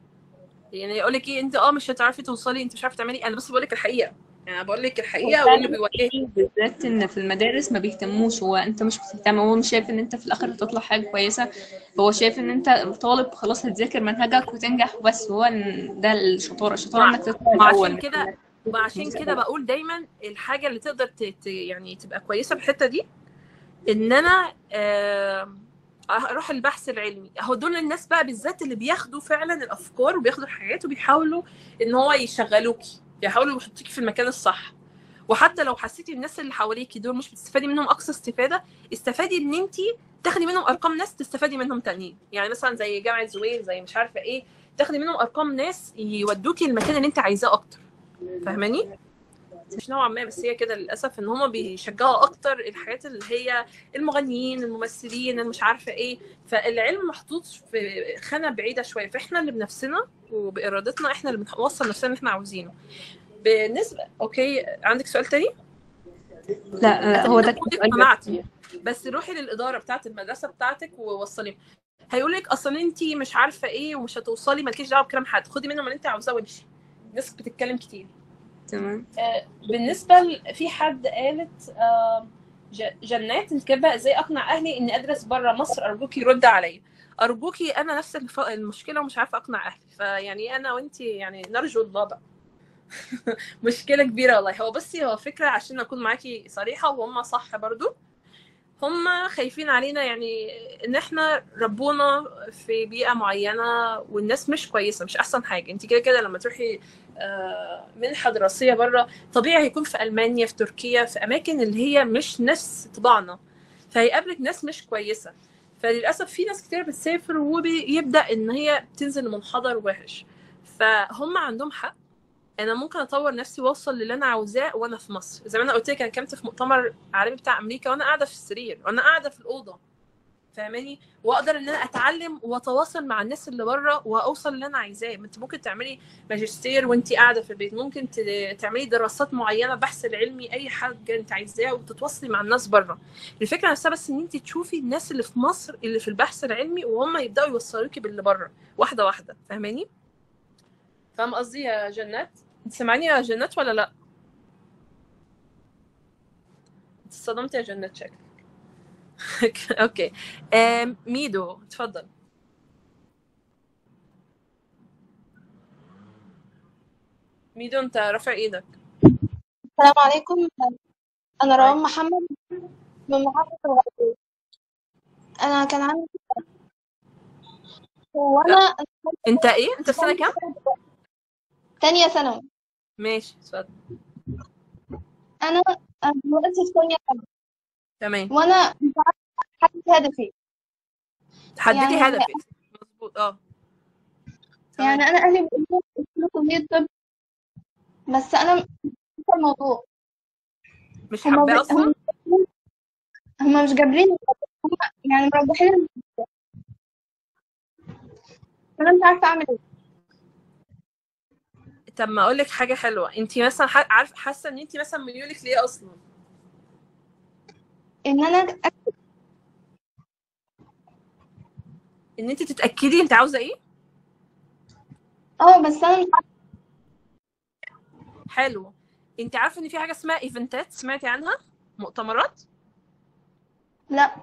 يعني يقولك ايه، انت مش هتعرفي توصلي، انت مش عارفه تعملي. انا بس بقولك الحقيقة، يعني بقولك
هو
الحقيقة واللي
فعلا
بيواجهني.
بالذات ان في المدارس ما بيهتموش. هو انت مش بتهتم، هو مش شايف ان انت في الاخر هتطلع حاجة كويسة، هو شايف ان انت طالب خلاص هتذاكر منهجك وتنجح وبس. هو إن ده الشطارة، الشطارة
مع
انك تطلع
ما
الاول
عشان
مش
كده،
انك
ما عشان كده بقول دايما الحاجة اللي تقدر يعني تبقى كويسة في الحتة دي، ان انا اروح البحث العلمي. اهو دول الناس بقى بالذات اللي بياخدوا فعلا الافكار وبياخدوا الحاجات وبيحاولوا ان هو يشغلوكي، يحاولوا يحطوكي في المكان الصح. وحتى لو حسيتي الناس اللي حواليكي دول مش بتستفادي منهم اقصى استفاده، استفادي ان انت تاخدي منهم ارقام ناس تستفادي منهم تانيين. يعني مثلا زي جامعه زويل، زي مش عارفه ايه، تاخدي منهم ارقام ناس يودوكي المكان اللي انت عايزاه اكتر. فاهماني؟ مش نوعا ما، بس هي كده للاسف ان هما بيشجعوا اكتر الحاجات اللي هي المغنيين، الممثلين، اللي مش عارفه ايه. فالعلم محطوط في خانه بعيدة شوية، فاحنا اللي بنفسنا وبارادتنا احنا اللي بنوصل نفسنا اللي احنا عاوزينه. بالنسبة okay، عندك سؤال تاني؟
لا هو
اتمنى
ده
تكوني
كان سؤال بس.
اقتنعتي، بس روحي للادارة بتاعه المدرسة بتاعتك ووصلي. هيقول لك اصلا انت مش عارفه ايه ومش هتوصلي، مالكيش دعوه بكلام حد، خدي منهم اللي انت عاوزاه وامشي. الناس بتتكلم كتير.
تمام.
بالنسبة في حد قالت جنات، انت كاتبه ازاي اقنع اهلي اني ادرس بره مصر، ارجوكي رد عليا. ارجوكي، انا نفس المشكلة ومش عارفه اقنع اهلي. فيعني انا وانت يعني نرجو الله بقى. مشكلة كبيرة والله. هو بصي، هو فكرة عشان اكون معاكي صريحه، وهم صح برضو، هم خايفين علينا، يعني ان احنا ربونا في بيئة معينة والناس مش كويسة، مش احسن حاجة. انت كده كده لما تروحي منحه دراسية بره، طبيعي هيكون في المانيا، في تركيا، في اماكن اللي هي مش نفس طباعنا، فهيقابلك ناس مش كويسة. فللاسف في ناس كتير بتسافر وبيبدا ان هي تنزل منحدر وحش. فهم عندهم حق. انا ممكن اطور نفسي واوصل للي انا عاوزاه وانا في مصر. زي ما انا قلت لك، انا كنت في مؤتمر عالمي بتاع امريكا وانا قاعدة في السرير، وانا قاعدة في الاوضة، فاهماني؟ واقدر ان انا اتعلم واتواصل مع الناس اللي بره واوصل اللي انا عايزاه. انت ممكن تعملي ماجستير وانت قاعدة في البيت، ممكن تعملي دراسات معينة، بحث العلمي، اي حاجة انت عايزاها، وتتواصلي مع الناس بره. الفكرة نفسها بس ان انت تشوفي الناس اللي في مصر اللي في البحث العلمي، وهم يبداوا يوصلوكي باللي بره واحدة واحدة. فاهماني؟ فاهم قصدي يا جنات؟ انت سامعاني يا جنات ولا لا؟ انت اتصدمتي يا جنات شكلك. okay. ميدو اتفضل. ميدو انت رافع ايدك.
السلام عليكم، أنا روان
عليكم.
محمد من محافظة الغربية. أنا كان عندي
لا
وأنا
انت ايه؟ انت في سنة كام؟
تانية ثانوي.
ماشي اتفضل.
أنا دلوقتي في تانية ثانوي،
تمام.
وأنا مش عارفة أحدد هدفي.
تحددي
يعني
هدفك. مظبوط.
يعني
تمام.
أنا أهلي بيقولوا لي كلية طب، بس أنا مش عارفة الموضوع.
مش
هما
حباه
بي...
اصلا؟
هم هما مش جابرين، هما يعني مرجحين. أنا مش عارفة أعمل إيه.
طب ما اقول لك حاجة حلوة، انت مثلا عارف، حاسه ان انت مثلا ميولك ليه اصلا؟
إن أنا
ان انت تتاكدي انت عاوزه ايه.
بس أنا مش عارفة.
حلو. انت عارفه ان في حاجة اسمها ايفنتات، سمعتي عنها؟ مؤتمرات.
لا.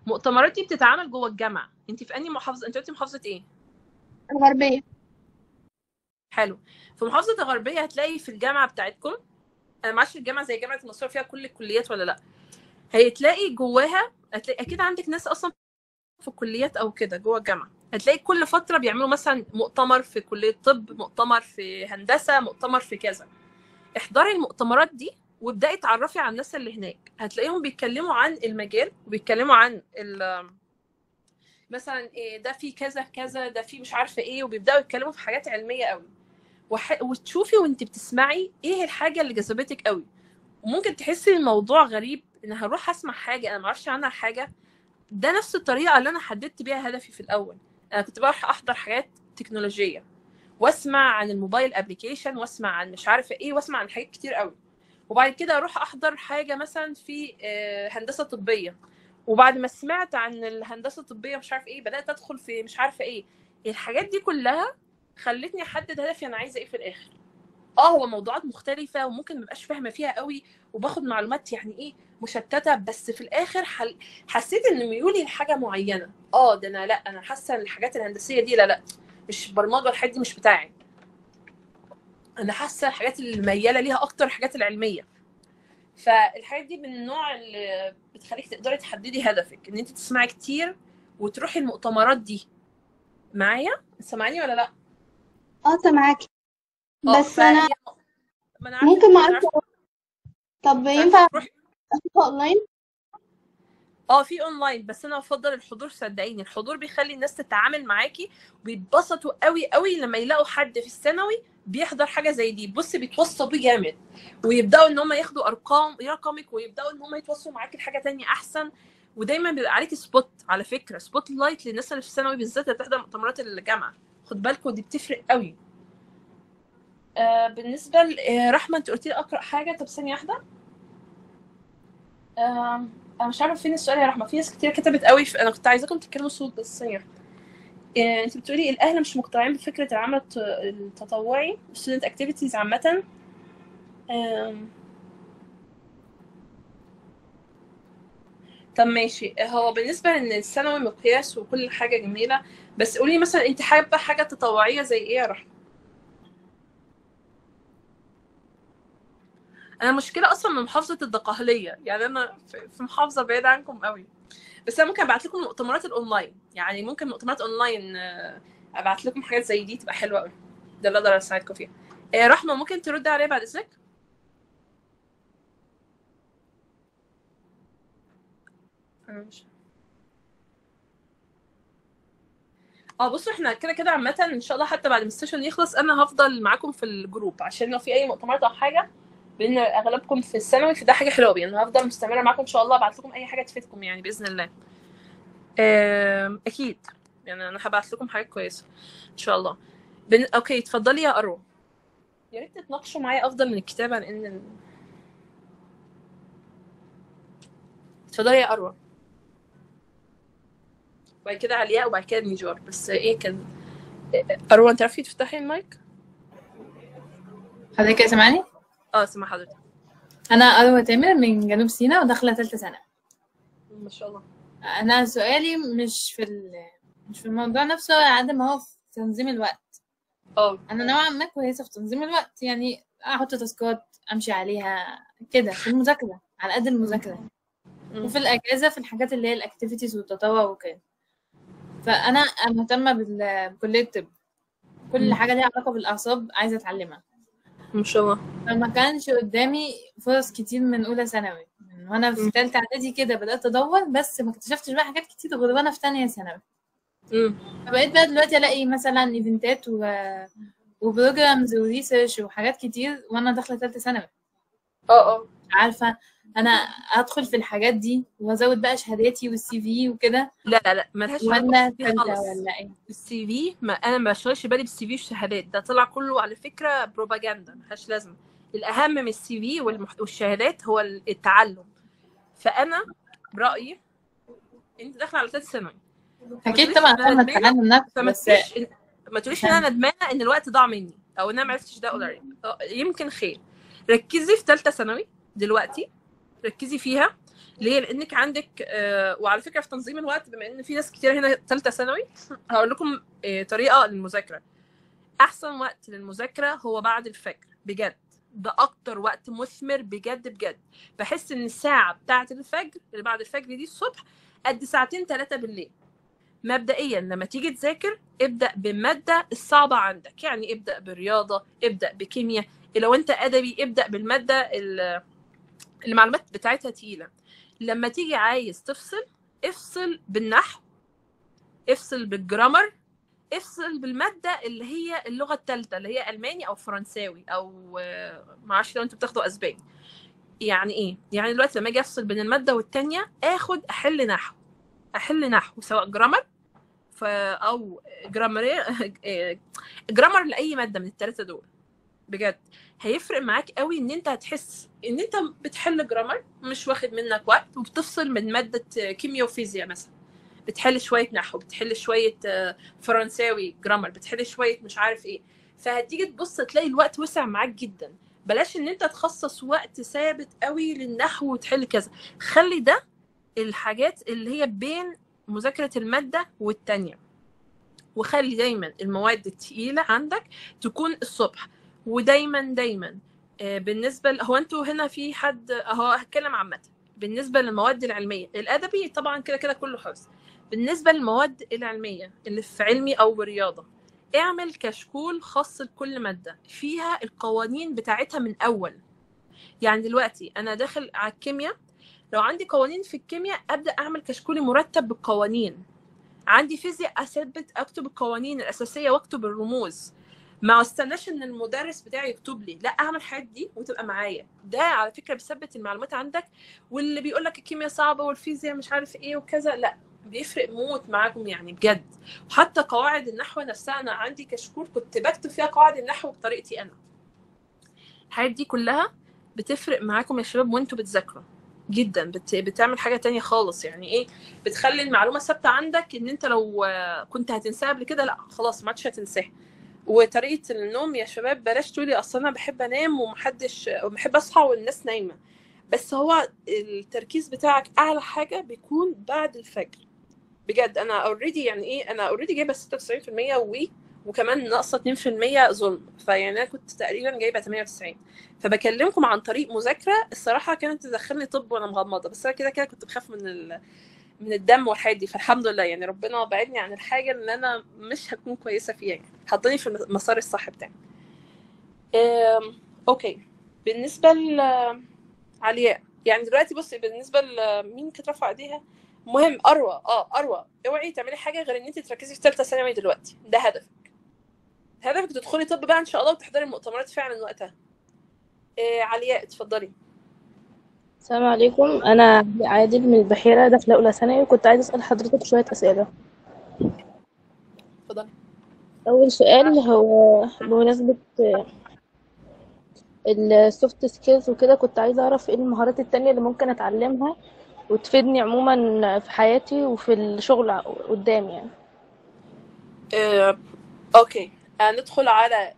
مؤتمرات دي بتتعمل جوه الجامعة. انت في انهي محافظة؟ انت قلتي محافظة ايه؟
الغربية.
حلو. في محافظة الغربية هتلاقي في الجامعة بتاعتكم، انا معرفش الجامعة زي جامعه المنصورة فيها كل الكليات ولا لا، هتلاقي جواها، هتلاقي اكيد عندك ناس اصلا في الكليات او كده جوه الجامعة، هتلاقي كل فترة بيعملوا مثلا مؤتمر في كليه طب، مؤتمر في هندسة، مؤتمر في كذا. احضري المؤتمرات دي وابداي اتعرفي على الناس اللي هناك، هتلاقيهم بيتكلموا عن المجال وبيتكلموا عن مثلا إيه ده في كذا كذا، ده في مش عارفه ايه، وبيبداوا يتكلموا في حاجات علمية قوي. وتشوفي وانت بتسمعي ايه الحاجة اللي جذبتك قوي. وممكن تحسي الموضوع غريب ان هروح اسمع حاجة انا ما اعرفش عنها حاجة. ده نفس الطريقة اللي انا حددت بيها هدفي في الاول. انا كنت بروح احضر حاجات تكنولوجية واسمع عن ال mobile application واسمع عن مش عارفه ايه واسمع عن حاجات كتير قوي، وبعد كده اروح احضر حاجة مثلا في هندسة طبية، وبعد ما سمعت عن الهندسة الطبية مش عارف ايه بدات ادخل في مش عارفه ايه. الحاجات دي كلها خلتني احدد هدفي انا عايزه ايه في الاخر. هو موضوعات مختلفة وممكن مبقاش فاهمه فيها قوي وباخد معلومات يعني ايه مشتتة، بس في الاخر حسيت ان ميولي لحاجة معينة. ده انا لا، انا حاسه ان الحاجات الهندسية دي لا مش برمجة، الحاجات دي مش بتاعي، انا حاسه الحاجات اللي مياله ليها اكتر الحاجات العلمية. فالحاجات دي من النوع اللي بتخليك تقدري تحددي هدفك، ان انت تسمعي كتير وتروحي المؤتمرات دي. معايا؟ سامعاني ولا لا؟
سامعاكي. بس انا
ما انا عارفه
ممكن ما
مش عارفه.
طب
مش عارفه
ينفع
تروحي
اشوفها اونلاين؟
في اونلاين، بس انا افضل الحضور. صدقيني الحضور بيخلي الناس تتعامل معاكي وبيتبسطوا قوي قوي لما يلاقوا حد في الثانوي بيحضر حاجة زي دي. بصي بيتوصوا بيه جامد، ويبداوا ان هم ياخدوا رقمك، ويبداوا ان هم يتواصلوا معاكي لحاجة تانية احسن. ودايما بيبقى عليكي spot، على فكرة spotlight للناس اللي في الثانوي بالذات اللي بتحضر مؤتمرات الجامعة. خد بالكم دي بتفرق قوي. بالنسبة لرحمه، انت قلتي لي اقرا حاجة، طب ثانية واحدة. انا مش عارفه فين السؤال يا رحمه، في ناس كتير كتبت قوي، انا كنت عايزاكم تتكلموا صوت، بس ثانية واحدة. انت بتقولي الاهل مش مقتنعين بفكره العمل التطوعي student activities عامة. طب ماشي، هو بالنسبة لان الثانوي مقياس وكل حاجة جميلة، بس قولي مثلا انت حابة حاجة تطوعية زي ايه يا رحمه؟ انا المشكلة اصلا من محافظة الدقهليه، يعني انا في محافظة بعيدة عنكم قوي، بس انا ممكن ابعت لكم مؤتمرات الاونلاين، يعني ممكن مؤتمرات اونلاين ابعت لكم حاجات زي دي تبقى حلوة قوي. ده اللي اقدر اساعدكم فيها. رحمه ممكن ترد عليا بعد اذنك؟ انا مش بصوا احنا كده كده عامة ان شاء الله حتى بعد ما ال session يخلص انا هفضل معاكم في ال group، عشان لو في اي مؤتمرات او حاجة، لان اغلبكم في الثانوي فده حاجة حلوة قوي. انا هفضل مستمرة معاكم ان شاء الله، ابعت لكم اي حاجة تفيدكم يعني باذن الله. اكيد يعني انا هبعت لكم حاجات كويسة ان شاء الله. okay اتفضلي يا اروى. يا ريت تتناقشوا معايا افضل من الكتابة، لان اتفضلي يا اروى، وبعد كده علياء، وبعد كده نيجار. بس ايه كان اروى، انت عارفه تفتحي المايك؟
حضرتك سامعني؟
سامع حضرتك.
انا اروى تامر من جنوب سيناء وداخله ثالثة سنة.
ما شاء الله.
انا سؤالي مش في الموضوع نفسه قد ما هو في تنظيم الوقت. انا نوعا ما كويسة في تنظيم الوقت، يعني احط تاسكات امشي عليها كده في المذاكرة، على قد المذاكرة، وفي الاجازة في الحاجات اللي هي ال activities والتطوع وكده. فانا مهتمة بكلية الطب، كل حاجة ليها علاقة بالاعصاب عايزه اتعلمها.
ما شاء الله.
فما كانش قدامي فرص كتير من اولى ثانوي، من وانا في ثالثة اعدادي كده بدات ادور، بس ما اكتشفتش بقى حاجات كتير غير وانا في ثانية ثانوي. فبقيت بقى دلوقتي الاقي مثلا ايفنتات و programs و research وحاجات كتير وانا داخله ثالثة ثانوي. عارفه انا ادخل في الحاجات دي وازود بقى شهاداتي وال CV وكده؟
لا لا لا، مالهاش علاقة
ولا
بال CV
ثالثة
خالص.
ولا ايه؟
ال CV ما انا ما بشغلش بالي بال CV والشهادات، ده طلع كله على فكرة بروباجندا ملهاش لازمه. الاهم من ال CV والشهادات هو التعلم. فانا برايي انت داخله على ثالث ثانوي،
اكيد طبعا
انا
فاهمه
ندمانه،
التعلم نفسه،
فما
بس
تقوليش ما تقوليش ان انا ندمانه ان الوقت ضاع مني او ان انا ما عرفتش ده قريب. يمكن خير. ركزي في ثالثة ثانوي دلوقتي، ركزي فيها. ليه؟ لانك عندك وعلى فكرة في تنظيم الوقت، بما ان في ناس كتير هنا ثالثة ثانوي، هقول لكم طريقه للمذاكره. احسن وقت للمذاكره هو بعد الفجر بجد، ده اكتر وقت مثمر بجد بجد. بحس ان الساعة بتاعه الفجر اللي بعد الفجر دي الصبح قد ساعتين 3 بالليل. مبدئيا لما تيجي تذاكر ابدا بالماده الصعبة عندك، يعني ابدا بالرياضة، ابدا بكيمياء، لو انت ادبي ابدا بالماده المعلومات بتاعتها تقيلة. لما تيجي عايز تفصل، افصل بالنحو، افصل بالجرامر، افصل بالماده اللي هي اللغة الثالثة اللي هي الماني او فرنساوي او معرفش لو انتوا بتاخدوا اسباني. يعني ايه؟ يعني دلوقتي لما اجي افصل بين المادة والثانية، اخد احل نحو، احل نحو سواء grammar او grammar لاي مادة من الثلاثة دول بجد هيفرق معاك قوي. ان انت هتحس ان انت بتحل grammar مش واخد منك وقت، وبتفصل من مادة كيمياء وفيزياء مثلا، بتحل شوية نحو، بتحل شوية فرنساوي grammar، بتحل شوية مش عارف ايه، فهتيجي تبص تلاقي الوقت وسع معاك جدا. بلاش ان انت تخصص وقت ثابت قوي للنحو وتحل كذا، خلي ده الحاجات اللي هي بين مذاكرة المادة والتانية، وخلي دايما المواد التقيله عندك تكون الصبح. ودايما دايما بالنسبة هو انتوا هنا في حد اهو، هتكلم عامة بالنسبة للمواد العلمية، الادبي طبعا كده كده كله حفظ. بالنسبة للمواد العلمية اللي في علمي او رياضة، اعمل كشكول خاص لكل مادة فيها القوانين بتاعتها من اول. يعني دلوقتي انا داخل على الكيمياء، لو عندي قوانين في الكيمياء ابدا اعمل كشكولي مرتب بالقوانين. عندي فيزياء اثبت اكتب القوانين الاساسية واكتب الرموز، ما استناش ان المدرس بتاعي يكتب لي، لا اعمل الحاجات دي وتبقى معايا. ده على فكرة بيثبت المعلومات عندك. واللي بيقول لك الكيمياء صعبة والفيزياء مش عارف ايه وكذا، لا بيفرق موت معاكم يعني بجد. وحتى قواعد النحو نفسها انا عندي كشكول كنت بكتب فيها قواعد النحو بطريقتي انا. الحاجات دي كلها بتفرق معاكم يا شباب وانتوا بتذاكروا جدا. بتعمل حاجة تانية خالص. يعني ايه؟ بتخلي المعلومة ثابتة عندك، ان انت لو كنت هتنساها قبل كده لا خلاص ما عادش هتنساها. وطريقه النوم يا شباب بلاش تقولي اصل انا بحب انام ومحدش، بحب اصحى والناس نايمة، بس هو التركيز بتاعك اعلى حاجة بيكون بعد الفجر بجد. انا already يعني ايه، انا already جايبه 96% وكمان ناقصه 2% ظلم، فيعني انا كنت تقريبا جايبه 98. فبكلمكم عن طريق مذاكرة الصراحة كانت تدخلني طب وانا مغمضه، بس انا كده كده كنت بخاف من الدم والحاجات دي، فالحمد لله يعني ربنا بعدني عن الحاجة اللي انا مش هكون كويسة فيها، يعني حطني في المسار الصح بتاعي. okay، بالنسبة لعلياء، يعني دلوقتي بصي بالنسبة لمين كانت رافعه ايديها، مهم اروى. اروى اوعي تعملي حاجة غير ان انت تركزي في ثالثة ثانوي دلوقتي، ده هدفك. هدفك تدخلي طب بقى ان شاء الله وتحضري المؤتمرات فعلا وقتها. علياء اتفضلي.
السلام عليكم، أنا عادل من البحيرة، داخلة أولى ثانوي، وكنت عايزة أسأل حضرتك شوية أسئلة.
اتفضلي.
أول سؤال هو بمناسبة ال soft skills وكده، كنت عايزة أعرف إيه المهارات التانية اللي ممكن أتعلمها وتفيدني عموما في حياتي وفي الشغل قدام يعني.
okay، هندخل على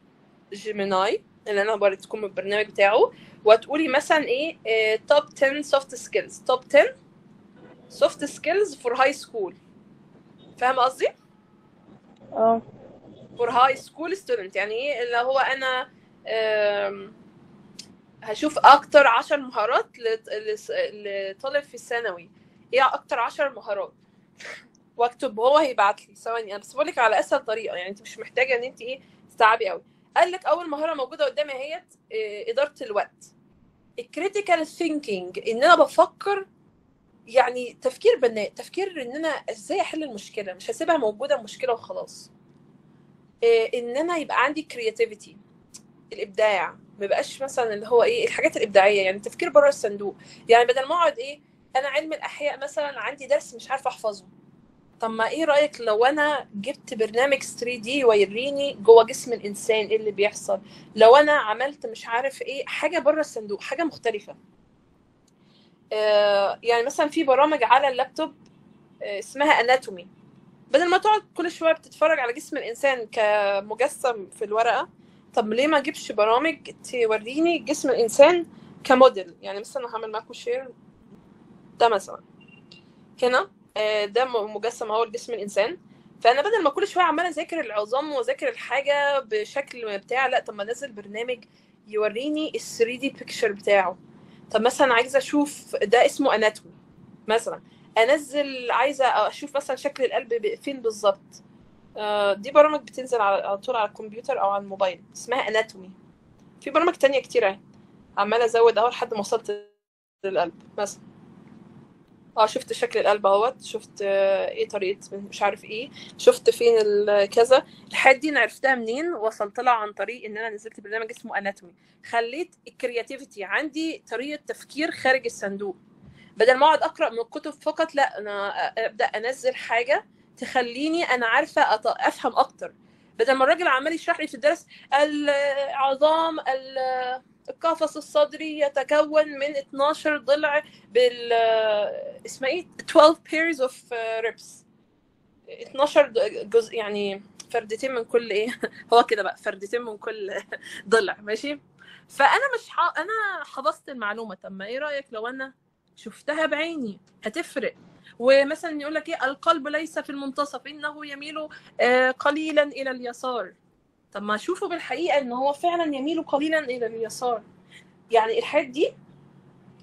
Gemini اللي انا وريتكم البرنامج بتاعه، وهتقولي مثلا ايه top 10 soft skills، top 10 soft skills for high school. فاهمه قصدي؟
اه،
for high school student. يعني ايه اللي هو انا هشوف اكتر 10 مهارات لطالب في الثانوي، ايه اكتر 10 مهارات، واكتب هو هيبعت لي. ثواني انا بس بقول لك على اسهل طريقه، يعني انت مش محتاجه ان انت ايه تتعبي قوي. قال لك اول مهارة موجودة قدامي اهيت ادارة الوقت، ال critical thinking، ان انا بفكر يعني تفكير بناء، تفكير ان انا ازاي احل المشكلة، مش هسيبها موجودة المشكلة وخلاص. ان انا يبقى عندي creativity، الابداع، ما يبقاش مثلا اللي هو ايه الحاجات الابداعية، يعني تفكير بره الصندوق. يعني بدل ما اقعد ايه انا علم الاحياء مثلا عندي درس مش عارفه احفظه، طب ما ايه رايك لو انا جبت برنامج 3D ويوريني جوه جسم الانسان ايه اللي بيحصل، لو انا عملت مش عارف ايه حاجة بره الصندوق، حاجة مختلفة. يعني مثلا في برامج على اللابتوب اسمها anatomy، بدل ما تقعد كل شوية بتتفرج على جسم الانسان كمجسم في الورقة، طب ليه ما اجيبش برامج توريني جسم الانسان كموديل؟ يعني مثلا هعمل معاكم share. ده مثلا هنا ده مجسم اهو لجسم الانسان. فانا بدل ما كل شوية عماله اذاكر العظام واذاكر الحاجة بشكل بتاع، لا طب ما انزل برنامج يوريني ال 3D picture بتاعه. طب مثلا عايزه اشوف ده اسمه anatomy مثلا، انزل عايزه اشوف مثلا شكل القلب فين بالظبط. دي برامج بتنزل على طول على الكمبيوتر او على الموبايل، اسمها anatomy. في برامج تانية كتير اهي، عماله ازود اهو لحد ما وصلت للقلب مثلا. شفت شكل القلب اهوت، شفت ايه طريقه مش عارف ايه، شفت فين الكذا. الحاجات دي انا عرفتها منين؟ وصلت لها عن طريق ان انا نزلت برنامج اسمه anatomy. خليت ال creativity عندي، طريقه تفكير خارج الصندوق. بدل ما اقعد اقرا من الكتب فقط، لا انا ابدا انزل حاجة تخليني انا عارفه افهم اكتر. بدل ما الراجل عمال يشرح لي في الدرس العظام القفص الصدري يتكون من 12 ضلع بال اسمها ايه 12 pairs of ribs، 12 جزء يعني فردتين من كل ايه هو كده بقى فردتين من كل ضلع، ماشي. فانا مش انا حفظت المعلومة، طب ما ايه رايك لو انا شفتها بعيني هتفرق. ومثلا يقول لك ايه القلب ليس في المنتصف انه يميل قليلا الى اليسار. طب ما اشوفه بالحقيقة ان هو فعلا يميل قليلا الى اليسار. يعني الحاجات دي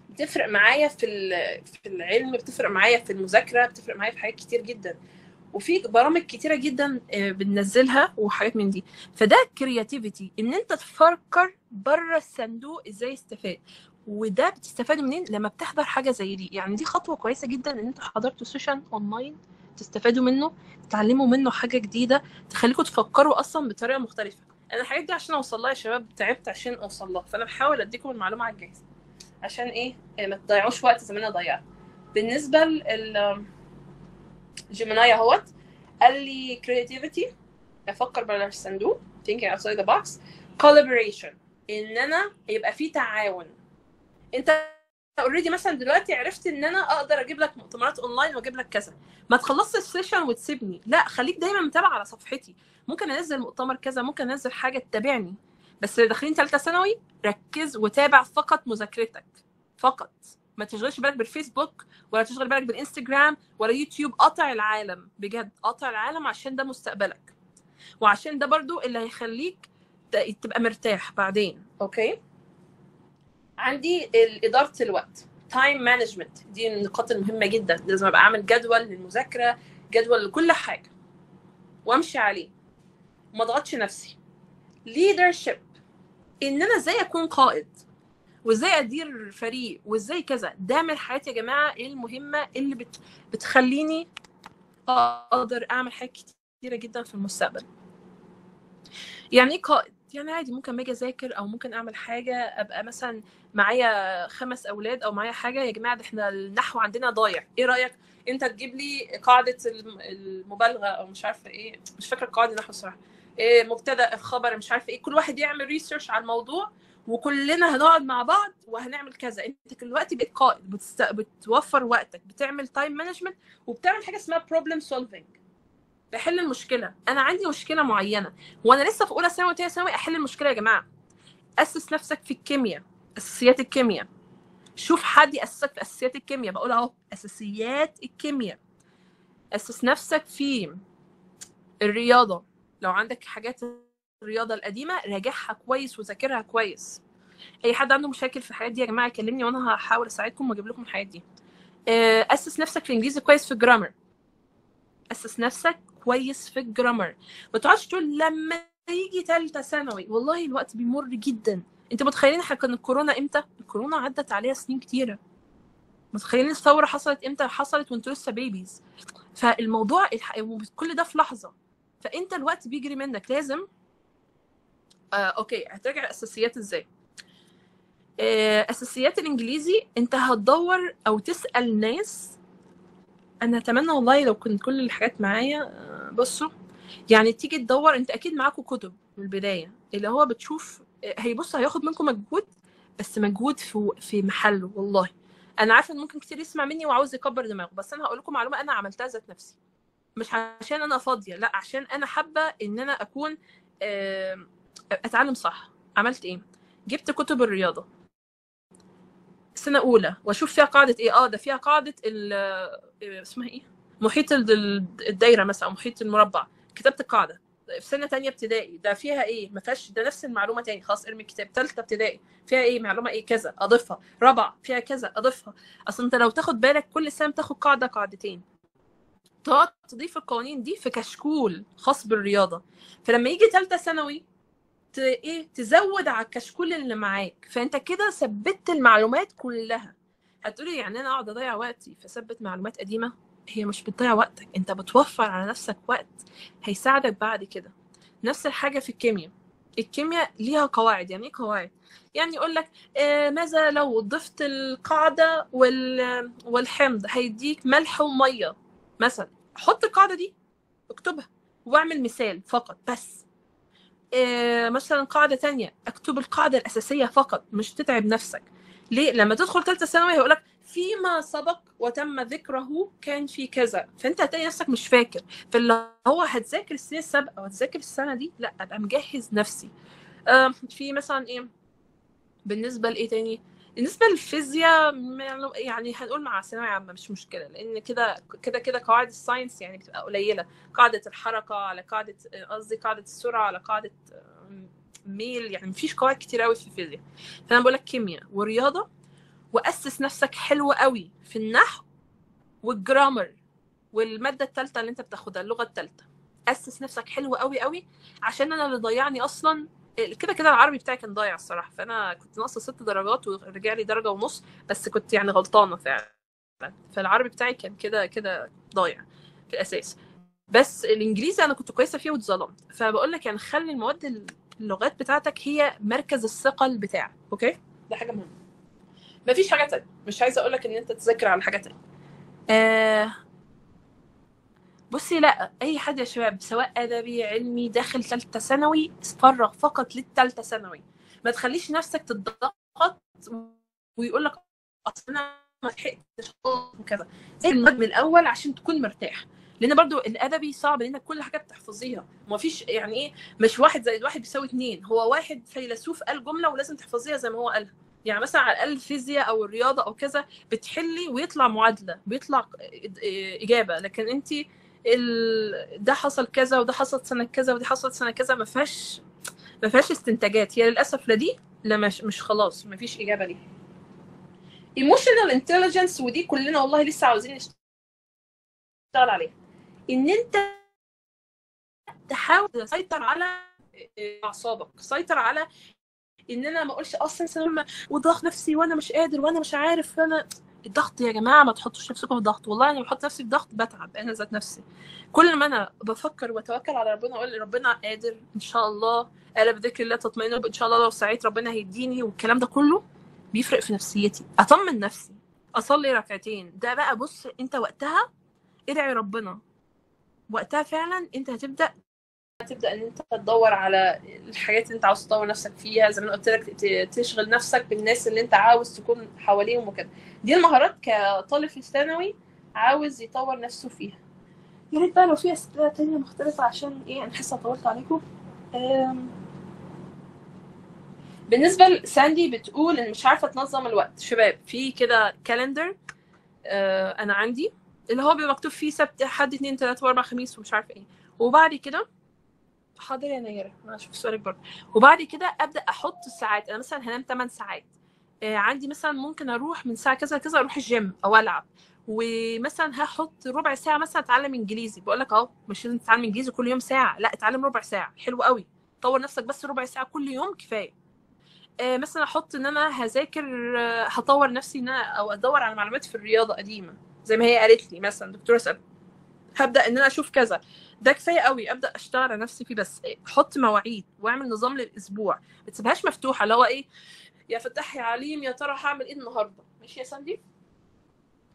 بتفرق معايا في العلم، بتفرق معايا في المذاكرة، بتفرق معايا في حاجات كتير جدا. وفي برامج كتيرة جدا بننزلها وحاجات من دي. فده creativity، ان انت تفكر بره الصندوق ازاي استفاد. وده بتستفاد منين؟ لما بتحضر حاجة زي دي. يعني دي خطوة كويسة جدا ان انتوا حضرتوا session online، تستفادوا منه، تتعلموا منه حاجة جديدة تخليكم تفكروا اصلا بطريقة مختلفة. انا الحاجات دي عشان اوصل لها يا شباب تعبت عشان اوصل لها، فانا بحاول اديكم المعلومة على الجاهز عشان ايه ما تضيعوش وقت زي ما انا ضيعت. بالنسبة لل Gemini اهوت قال لي creativity، افكر بره الصندوق، thinking outside the box، collaboration، ان انا يبقى في تعاون. انت already مثلا دلوقتي عرفت ان انا اقدر اجيب لك مؤتمرات اونلاين واجيب لك كذا، ما تخلصش ال session وتسيبني، لا خليك دايما متابع على صفحتي. ممكن انزل مؤتمر كذا، ممكن انزل حاجة تتابعني. بس اللي داخلين ثالثة ثانوي ركز وتابع فقط مذاكرتك فقط، ما تشغلش بالك بالفيسبوك ولا تشغل بالك بالانستجرام ولا يوتيوب. قطع العالم بجد، قطع العالم، عشان ده مستقبلك وعشان ده برضو اللي هيخليك تبقى مرتاح بعدين. okay، عندي إدارة الوقت، time management، دي من النقاط المهمة جدا. لازم أبقى أعمل جدول للمذاكرة، جدول لكل حاجة وأمشي عليه، وما أضغطش نفسي. leadership، إن أنا إزاي أكون قائد وإزاي أدير فريق وإزاي كذا. ده من الحاجات يا جماعة المهمة اللي بتخليني أقدر أعمل حاجات كتيرة جدا في المستقبل. يعني إيه قائد؟ يعني عادي ممكن اجي اذاكر او ممكن اعمل حاجة، ابقى مثلا معايا 5 اولاد او معايا حاجة، يا جماعة ده احنا النحو عندنا ضايع، ايه رايك انت تجيب لي قاعدة المبالغة او مش عارفه ايه، مش فاكره قواعد النحو الصراحة، إيه مبتدا الخبر مش عارفه ايه. كل واحد يعمل research على الموضوع وكلنا هنقعد مع بعض وهنعمل كذا. انت دلوقتي بقيت قائد، بتوفر وقتك، بتعمل time management، وبتعمل حاجة اسمها problem solving، بحل المشكلة. انا عندي مشكلة معينة وانا لسه في اولى ثانوي وثانيه ثانوي، احل المشكلة يا جماعة. اسس نفسك في الكيمياء، اساسيات الكيمياء، شوف حد ياسسك في اساسيات الكيمياء، بقول اهو اساسيات الكيمياء. اسس نفسك في الرياضة، لو عندك حاجات الرياضة القديمة راجعها كويس وذاكرها كويس. اي حد عنده مشاكل في الحاجات دي يا جماعة يكلمني وانا هحاول اساعدكم واجيب لكم الحاجات دي. اسس نفسك في الانجليزي كويس، في ال grammar، اسس نفسك كويس في ال grammar. ما تقعدش تقول لما يجي ثالثة ثانوي، والله الوقت بيمر جدا. انت متخيلين احنا كان الكورونا امتى؟ الكورونا عدت عليها سنين كتيرة. متخيلين الثورة حصلت امتى؟ حصلت وانتوا لسه babies. فالموضوع كل ده في لحظة، فانت الوقت بيجري منك. لازم okay هتراجع الاساسيات ازاي؟ اساسيات الانجليزي انت هتدور او تسال ناس. انا اتمنى والله لو كنت كل الحاجات معايا. بصوا يعني تيجي تدور، انت اكيد معاكم كتب من البداية اللي هو بتشوف، هيبص هياخد منكم مجهود، بس مجهود في محله. والله انا عارفه ان ممكن كتير يسمع مني وعاوز يكبر دماغه، بس انا هقول لكم معلومة انا عملتها ذات نفسي، مش عشان انا فاضية، لا عشان انا حابة ان انا اكون اتعلم صح. عملت ايه؟ جبت كتب الرياضة، سنة اولى واشوف فيها قاعدة ايه، ده فيها قاعدة اسمها ايه، محيط الدايرة مثلا او محيط المربع، كتبت القاعدة. في سنة تانية ابتدائي ده فيها ايه، ما فيهاش، ده نفس المعلومة تاني، خلاص ارمي الكتاب. ثالثة ابتدائي فيها ايه، معلومة ايه كذا، اضيفها. رابعه فيها كذا، اضيفها. اصل انت لو تاخد بالك كل سنة بتاخد قاعدة قاعدتين، تقعد تضيف القوانين دي في كشكول خاص بالرياضة. فلما يجي ثالثة ثانوي ايه تزود على الكشكول اللي معاك، فانت كده ثبتت المعلومات كلها. هتقولي يعني انا اقعد اضيع وقتي فثبت معلومات قديمة؟ هي مش بتضيع وقتك، انت بتوفر على نفسك وقت هيساعدك بعد كده. نفس الحاجة في الكيمياء. الكيمياء ليها قواعد. يعني ايه قواعد؟ يعني يقول لك ماذا لو ضفت القاعدة والحمض هيديك ملح ومية مثلا. حط القاعدة دي، اكتبها واعمل مثال فقط بس. مثلا قاعدة تانية، اكتب القاعدة الاساسية فقط، مش تتعب نفسك. ليه؟ لما تدخل ثالثة ثانوي هيقولك فيما سبق وتم ذكره كان في كذا، فانت هتلاقي نفسك مش فاكر. فاللي هو هتذاكر السنة السابقة وهتذاكر السنة دي، لا، ابقى مجهز نفسي. في مثلا ايه بالنسبة لايه تاني؟ بالنسبة للفيزياء يعني هنقول مع ثانوية عامة مش مشكلة، لان كده كده كده قواعد ال science يعني بتبقى قليله. قاعدة الحركة على قاعدة، قصدي قاعدة السرعة على قاعدة ميل، يعني مفيش قواعد كتير قوي في الفيزياء. فانا بقول لك كيمياء ورياضة، واسس نفسك حلو قوي في النحو وال grammar والمادة الثالثة اللي انت بتاخدها، اللغة الثالثة. اسس نفسك حلو قوي قوي، عشان انا اللي ضيعني اصلا كده كده العربي بتاعي كان ضايع الصراحة، فانا كنت ناقصه 6 درجات ورجع لي 1.5 درجه، بس كنت يعني غلطانة فعلا. فالعربي بتاعي كان كده كده ضايع في الاساس، بس الانجليزي انا كنت كويسة فيه واتظلمت. فبقول لك يعني خلي المواد اللغات بتاعتك هي مركز الثقل بتاعك، okay؟ ده حاجة مهمة. مفيش حاجة تانية، مش عايزه اقول لك ان انت تذاكر على حاجة تانية. بصي، لا اي حد يا شباب سواء ادبي علمي داخل ثالثة ثانوي، اتفرغ فقط للثالثه ثانوي. ما تخليش نفسك تتضغط ويقول لك اصل انا ما لحقتش وكذا. زي المواد من الاول عشان تكون مرتاح، لان برضو الادبي صعب، لان كل حاجة بتحفظيها، ما فيش يعني ايه، مش 1 زائد 1 بيساوي 2، هو واحد فيلسوف قال جملة ولازم تحفظيها زي ما هو قالها. يعني مثلا على الاقل الفيزياء او الرياضة او كذا بتحلي ويطلع معادلة، بيطلع اجابه، لكن انت ده حصل كذا وده حصل سنة كذا ودي حصلت سنة كذا، ما فيهاش استنتاجات. هي للاسف لا دي لا مش خلاص ما فيش اجابه ليها. emotional intelligence، ودي كلنا والله لسه عاوزين نشتغل عليها، ان انت تحاول تسيطر على اعصابك، تسيطر على ان انا ما اقولش اصلا سلمى وضغط نفسي وانا مش قادر وانا مش عارف. انا الضغط يا جماعة ما تحطوش نفسكم في ضغط، والله انا بحط نفسي في ضغط بتعب انا ذات نفسي. كل ما انا بفكر واتوكل على ربنا اقول ربنا قادر ان شاء الله، الا بذكر الله تطمئن، ان شاء الله لو سعيت ربنا هيديني، والكلام ده كله بيفرق في نفسيتي. اطمن نفسي، اصلي ركعتين، ده بقى بص انت وقتها ادعي ربنا، وقتها فعلا انت هتبدا ان انت تدور على الحاجات اللي انت عاوز تطور نفسك فيها، زي ما انا قلت لك تشغل نفسك بالناس اللي انت عاوز تكون حواليهم وكده. دي المهارات كطالب في الثانوي عاوز يطور نفسه فيها. يا ريت بقى لو في اسئلة تانية مختلفة، عشان ايه انا حاسه طولت عليكم. بالنسبة لساندي بتقول ان مش عارفه تنظم الوقت. شباب في كده calendar انا عندي اللي هو بيبقى مكتوب فيه سبت حد 2 3 و4 خميس ومش عارفه ايه، وبعد كده حاضر يا نيره انا اشوف سؤالك برضه، وبعد كده ابدا احط الساعات. انا مثلا هنام 8 ساعات، عندي مثلا ممكن اروح من ساعة كذا لكذا اروح الجيم او العب، ومثلا هحط ربع ساعة مثلا اتعلم انجليزي. بقول لك اهو مش لازم تتعلم انجليزي كل يوم ساعة، لا اتعلم ربع ساعة، حلو قوي، طور نفسك بس ربع ساعة كل يوم كفاية. مثلا احط ان انا هذاكر، هطور نفسي ان انا او ادور على معلومات في الرياضة قديمة زي ما هي قالت لي مثلا دكتورة سأل، هبدا ان انا اشوف كذا، ده كفاية قوي، ابدا اشتغل على نفسي فيه. بس حط مواعيد واعمل نظام للاسبوع، ما تسيبهاش مفتوحة اللي هو ايه يا فتاح يا عليم يا ترى هعمل ايه النهارده. ماشي يا ساندي؟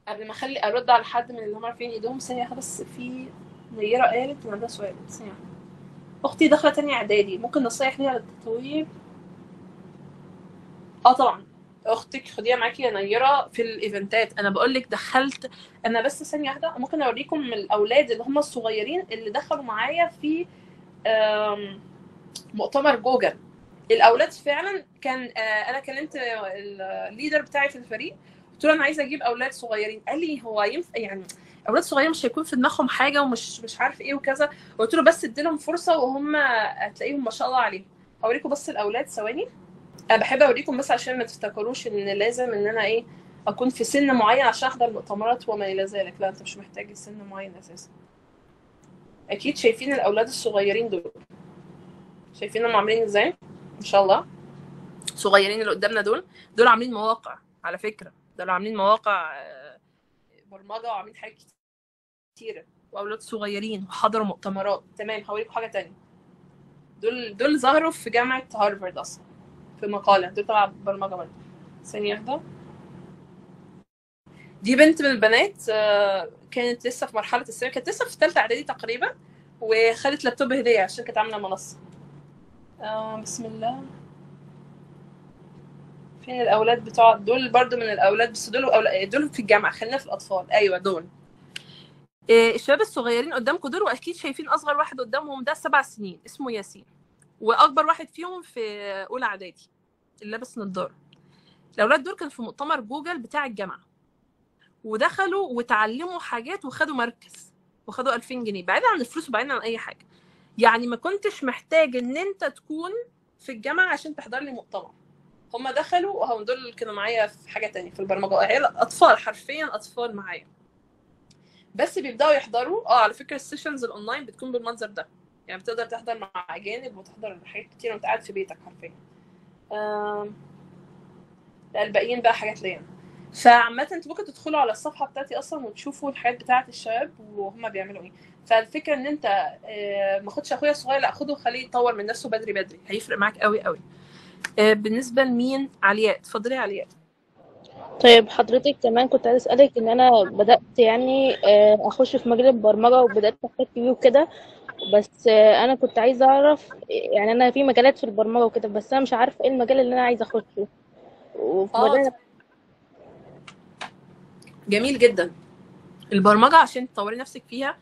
قبل ما اخلي ارد على حد من اللي هم عارفين ايدهم ثانية بس، في نيره قالت ان عندها سؤال. ثانية، اختي داخله تانية اعدادي، ممكن نصايح ليها للتطوير؟ طبعا اختك خديها معاكي يا نيره في الايفنتات. انا بقول لك دخلت انا، بس ثانية واحدة ممكن اوريكم من الاولاد اللي هم الصغيرين اللي دخلوا معايا في مؤتمر جوجل. الاولاد فعلا كان انا كلمت ال leader بتاعي في الفريق، قلت له انا عايزه اجيب اولاد صغيرين. قال لي هو ينفع يعني اولاد صغيرين مش هيكون في دماغهم حاجة ومش مش عارف ايه وكذا. قلت له بس ادي لهم فرصة وهم هتلاقيهم ما شاء الله عليهم. هوريكم بس الاولاد ثواني، انا بحب اوريكم بس عشان ما تفتكروش ان لازم ان انا ايه اكون في سن معين عشان احضر مؤتمرات وما الى ذلك. لا، انت مش محتاج سن معين اساسا. اكيد شايفين الاولاد الصغيرين دول، شايفينهم عاملين ازاي؟ ان شاء الله صغيرين اللي قدامنا دول، دول عاملين مواقع على فكرة، دول عاملين مواقع برمجة وعاملين حاجات كتيرة، واولاد صغيرين وحضروا مؤتمرات. تمام، هوريكم حاجة تانية. دول ظهروا في جامعه هارفارد اصلا في مقاله، دول تبع برمجة برضه. ثانية واحدة، دي بنت من البنات كانت لسه في مرحلة الثانوي، كانت لسه في ثالثة اعدادي تقريبا، وخدت لابتوب هديه عشان كانت عامله منصة. بسم الله، فين الاولاد بتوع دول؟ برضو من الاولاد، بس دول دول في الجامعة، خلينا في الاطفال. ايوه دول الشباب الصغيرين قدامكم دول، واكيد شايفين اصغر واحد قدامهم ده 7 سنين اسمه ياسين، واكبر واحد فيهم في اولى اعدادي اللي لابس نظاره. الاولاد دول كانوا في مؤتمر جوجل بتاع الجامعة، ودخلوا وتعلموا حاجات وخدوا مركز وخدوا 2000 جنيه، بعيدا عن الفلوس وبعيدا عن اي حاجة. يعني ما كنتش محتاج ان انت تكون في الجامعة عشان تحضر لي مؤتمر. هم دخلوا، وهم دول كانوا معايا في حاجة تانية في البرمجة، عيال اطفال، حرفيا اطفال معايا، بس بيبداوا يحضروا. على فكرة ال sessions ال online بتكون بالمنظر ده، يعني بتقدر تحضر مع اجانب وتحضر حاجات كتير وانت قاعد في بيتك حرفيا. لا الباقيين بقى حاجات ليا. فعامة انتوا ممكن تدخلوا على الصفحة بتاعتي اصلا وتشوفوا الحاجات بتاعت الشباب وهم بيعملوا ايه. فالفكرة ان انت ما خدش اخويا الصغير، لا خده وخليه يطور من نفسه بدري بدري، هيفرق معاك قوي قوي. بالنسبة لمين؟ علياء، اتفضلي يا علياء.
طيب حضرتك كمان كنت عايزة أسألك إن أنا بدأت يعني أخش في مجال البرمجة وبدأت أحتك بيه وكده، بس أنا كنت عايزة أعرف يعني أنا في مجالات في البرمجة وكده، بس أنا مش عارفة إيه المجال اللي أنا عايزة أخشه. وبدأت.
جميل جدا. البرمجة عشان تطوري نفسك فيها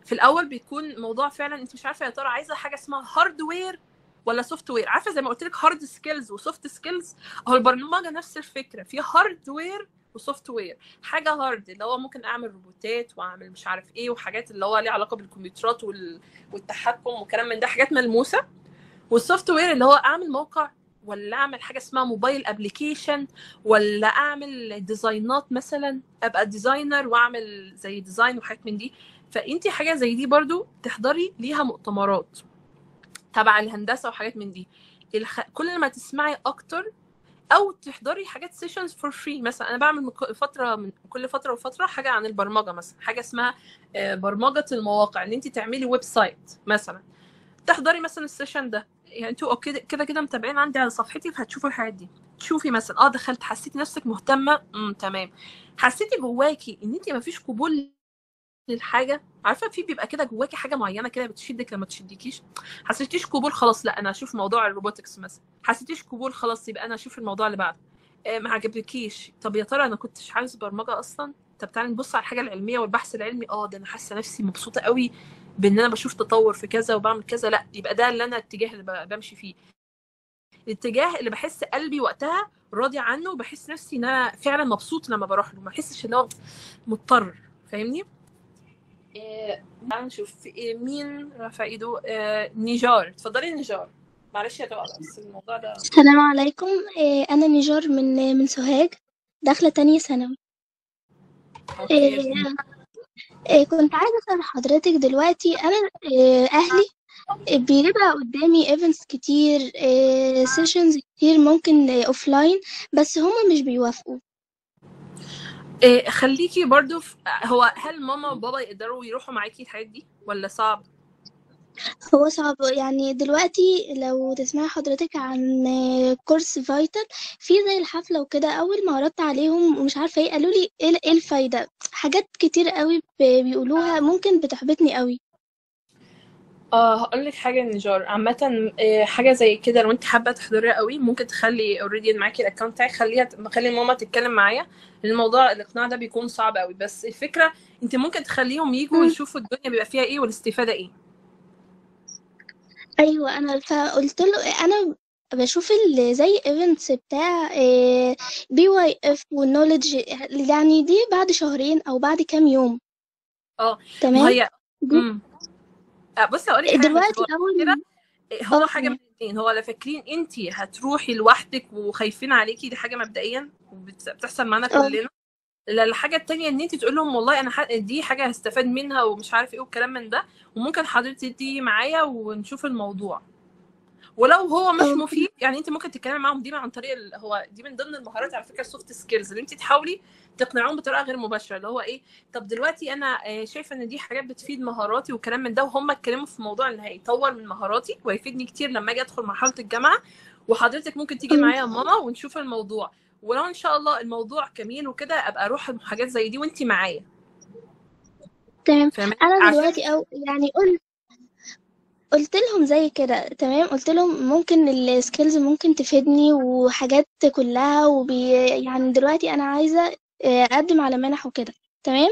في الأول بيكون موضوع فعلا أنت مش عارفة يا ترى عايزة حاجة اسمها hardware ولا software. عارفه زي ما قلت لك hard skills و soft skills، هو البرمجة نفس الفكرة، في hardware و software. حاجة hard اللي هو ممكن اعمل روبوتات واعمل مش عارف ايه وحاجات اللي هو ليها علاقة بالكمبيوترات والتحكم وكلام من ده، حاجات ملموسة. وال software اللي هو اعمل موقع ولا اعمل حاجة اسمها mobile application، ولا اعمل design ات مثلا، ابقى designer واعمل زي design وحاجات من دي. فانت حاجة زي دي برضو تحضري ليها مؤتمرات تبع الهندسة وحاجات من دي. كل ما تسمعي اكتر او تحضري حاجات sessions for free. مثلا انا بعمل فترة من كل فترة وفترة حاجة عن البرمجة، مثلا حاجة اسمها برمجة المواقع، ان انت تعملي website مثلا، تحضري مثلا ال session ده. يعني انتوا كده كده متابعين عندي على صفحتي فهتشوفوا الحاجات دي. تشوفي مثلا دخلت حسيتي نفسك مهتمة، تمام. حسيتي جواكي ان انت مفيش قبول للحاجة، عارفه في بيبقى كده جواكي حاجة معينة كده بتشدك، لما تشدكيش حسيتيش قبول خلاص، لا انا اشوف موضوع ال robotics مثلا. حسيتيش قبول خلاص، يبقى انا اشوف الموضوع اللي بعده. ما عجبكيش، طب يا ترى انا كنتش عايز برمجة اصلا، طب تعالي نبص على الحاجة العلمية والبحث العلمي، ده انا حاسه نفسي مبسوطة قوي بان انا بشوف تطور في كذا وبعمل كذا، لا يبقى ده اللي انا الاتجاه اللي بمشي فيه، الاتجاه اللي بحس قلبي وقتها راضي عنه، وبحس نفسي ان انا فعلا مبسوط لما بروح له، ما بحسش ان هو مضطر. فاهمني؟ تعالوا نشوف مين رفع ايده. نيجار، اتفضلي نيجار. معلش يا دعاء بس الموضوع ده.
السلام عليكم، انا نيجار من سوهاج، داخله تانية ثانوي.
okay.
كنت عايزه اسال حضرتك دلوقتي، انا اهلي بيبقى قدامي events كتير، sessions كتير ممكن offline، بس هما مش بيوافقوا.
خليكي برضو هو هل ماما وبابا يقدروا يروحوا معاكي الحاجات دي ولا صعب؟
هو صعب يعني. دلوقتي لو تسمعي حضرتك عن كورس فايتال في زي الحفلة وكده، أول ما عرضت عليهم ومش عارفة ايه قالوا لي ايه الفايدة، حاجات كتير قوي بيقولوها ممكن بتحبطني قوي.
هقول لك حاجة يا نجار، عامة حاجة زي كده لو انت حابة تحضريها قوي ممكن تخلي already معاكي ال account بتاعي، خلي ماما تتكلم معايا. الموضوع الاقناع ده بيكون صعب قوي، بس الفكرة انت ممكن تخليهم يجوا ويشوفوا الدنيا بيبقى فيها ايه والاستفادة ايه.
ايوه، انا فقلت له انا بشوف زي events بتاع BYF وال knowledge، يعني دي بعد شهرين او بعد كام يوم.
اه ما
تمام.
هي
دي
بصي اقول لك حاجة، بس
دلوقتي
هو كده
اول
هو حاجة من
تمام.
الاثنين، هو لا فاكرين انت هتروحي لوحدك وخايفين عليكي، دي حاجة مبدئيا وبتحصل معانا كلنا. لا، الحاجة التانية ان انت تقول لهم والله انا دي حاجة هستفاد منها ومش عارف ايه والكلام من ده، وممكن حضرتك تيجي معايا ونشوف الموضوع. ولو هو مش مفيد يعني انت ممكن تتكلمي معاهم دي عن طريق هو دي من ضمن المهارات على فكرة، ال soft skills، اللي انت تحاولي تقنعيهم بطريقة غير مباشرة، اللي هو ايه، طب دلوقتي انا شايفه ان دي حاجات بتفيد مهاراتي وكلام من ده، وهم اتكلموا في موضوع ان هيطور من مهاراتي وهيفيدني كتير لما اجي ادخل مرحلة الجامعة، وحضرتك ممكن تيجي معايا يا ماما ونشوف الموضوع، ولو ان شاء الله الموضوع كمين وكده ابقى اروح حاجات زي دي وانت معايا.
تمام.
فاهماني؟
انا
عشان
دلوقتي او يعني قلت لهم زي كده. تمام، قلت لهم ممكن ال skills ممكن تفيدني وحاجات كلها يعني دلوقتي انا عايزه اقدم على منح وكده. تمام.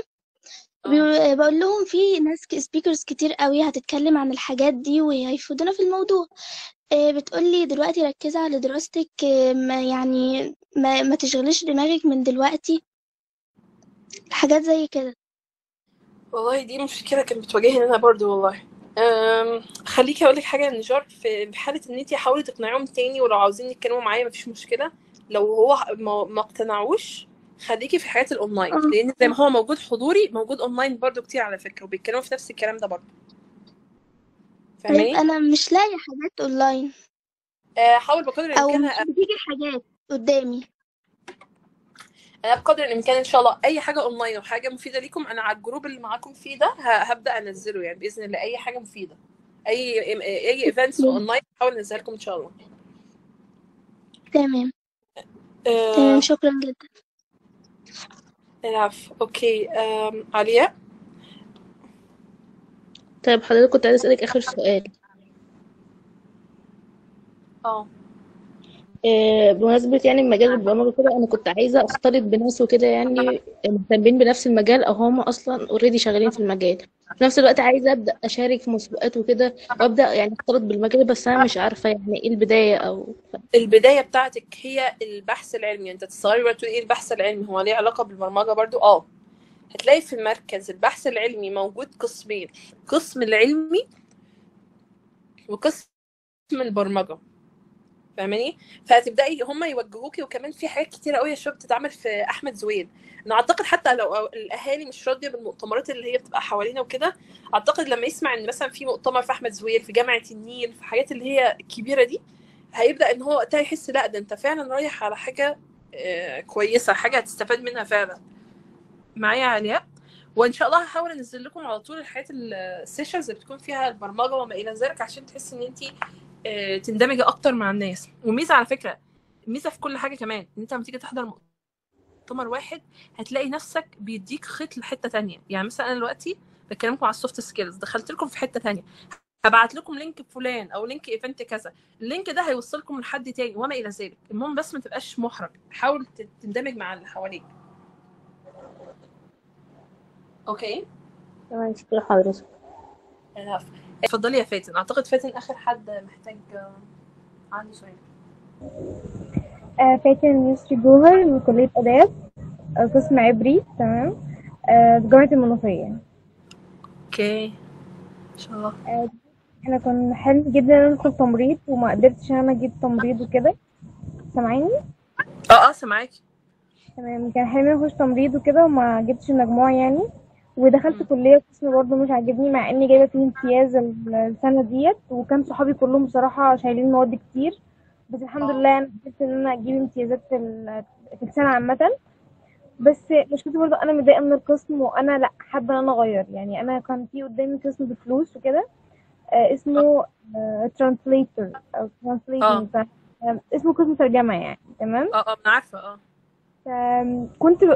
بقول لهم في ناس speakers كتير قوي هتتكلم عن الحاجات دي وهيفيدونا في الموضوع. بتقولي دلوقتي ركزي على دراستك، ما يعني ما تشغليش دماغك من دلوقتي، حاجات زي كده.
والله دي مشكلة كانت بتواجهني انا برضو والله. خليكي اقول لك حاجة يا نجار، في حاله ان انتي حاولي تقنعيهم تاني، ولو عاوزين يتكلموا معايا مفيش مشكلة. لو هو ما اقتنعوش خليكي في حياة الاونلاين، لان زي ما هو موجود حضوري موجود اونلاين برضو كتير على فكرة، وبيتكلموا في نفس الكلام ده برضو.
طيب
فاهماني؟
انا مش لاقي حاجات اونلاين،
حاول بقدر
او
الامكان
مش بتيجي حاجات قدامي.
انا بقدر الامكان ان شاء الله اي حاجة اونلاين وحاجه مفيدة ليكم، انا على ال group اللي معاكم فيه ده هبدا انزله، يعني باذن الله اي حاجة مفيدة، اي events online هحاول انزلها لكم ان شاء الله.
تمام. تمام، شكرا جدا.
العفو. okay. علياء.
طيب حضرتك كنت عايزة أسألك آخر سؤال. بمناسبة يعني مجال البرمجة كده، أنا كنت عايزة أختلط بناس وكده يعني مهتمين بنفس المجال أو هم أصلا already شغالين في المجال. في نفس الوقت عايزة أبدأ أشارك في مسابقات وكده وأبدأ يعني أختلط بالمجال، بس أنا مش عارفة يعني إيه البداية أو
البداية بتاعتك هي البحث العلمي. أنت تستغربي بقى تقولي إيه البحث العلمي، هو ليه علاقة بالبرمجة برضو؟ هتلاقي في المركز البحث العلمي موجود قسمين، قسم العلمي وقسم البرمجة. فاهماني؟ فهتبداي هم يوجهوكي. وكمان في حاجات كتيرة قوي يا شباب بتتعمل في احمد زويل. انا اعتقد حتى لو الاهالي مش راضية بالمؤتمرات اللي هي بتبقى حوالينا وكده، اعتقد لما يسمع ان مثلا في مؤتمر في احمد زويل، في جامعه النيل، في حاجات اللي هي الكبيرة دي، هيبدا ان هو وقتها يحس لا ده انت فعلا رايح على حاجة كويسة، حاجة هتستفاد منها فعلا. معايا علياء؟ وان شاء الله هحاول انزل لكم على طول الحاجات ال sessions اللي بتكون فيها البرمجة وما الى ذلك، عشان تحس ان انت تندمجي اكتر مع الناس. وميزه على فكرة، ميزة في كل حاجة كمان، ان انت لما تيجي تحضر مؤتمر واحد هتلاقي نفسك بيديك خيط لحته تانية. يعني مثلا انا دلوقتي بكلمكم على ال soft skills، دخلت لكم في حتة تانية، هبعت لكم link فلان او link event كذا، ال link ده هيوصلكم لحد تاني وما الى ذلك. المهم بس ما تبقاش محرج، حاول تندمج مع اللي حواليك. okay
تمام، شكرا حضرتك.
العفو. اتفضلي يا فاتن. اعتقد فاتن اخر حد محتاج عنده سؤال.
فاتن يسري جوهر من كلية آداب، قسم عبري. تمام. بجامعة المنوفية.
okay ان شاء الله.
انا كان حلمي جدا ان انا ادخل تمريض وما قدرتش ان انا اجيب تمريض وكده. سامعيني؟
سامعاكي.
تمام. كان حلمي اخش تمريض وكده وما جبتش المجموع يعني، ودخلت كلية قسم برضه مش عاجبني، مع اني جايبة فيه امتياز السنة ديت، وكان صحابي كلهم بصراحة شايلين مواد كتير، بس الحمد لله انا قدرت ان انا اجيب امتيازات في السنة عامة. بس مشكلتي برضه انا متضايقة من القسم، وانا لا حابة ان انا اغير. يعني انا كان في قدامي قسم بفلوس وكده، اسمه translator او translating، اسمه قسم ترجمة يعني. تمام.
انا عارفة.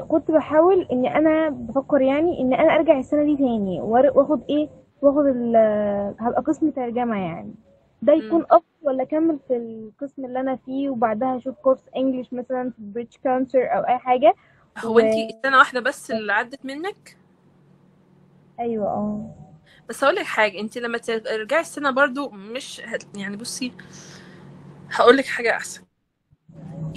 كنت بحاول ان انا بفكر يعني ان انا ارجع السنة دي تاني واخد ايه، واخد هبقى قسم ترجمه يعني، ده يكون افضل ولا اكمل في القسم اللي انا فيه وبعدها اشوف كورس English مثلا في British Council او اي حاجة؟
هو انتي سنة واحدة بس اللي عدت منك؟
ايوه.
بس اقول لك حاجة، انتي لما ترجعي السنة برضو مش يعني بصي، هقول لك حاجة احسن.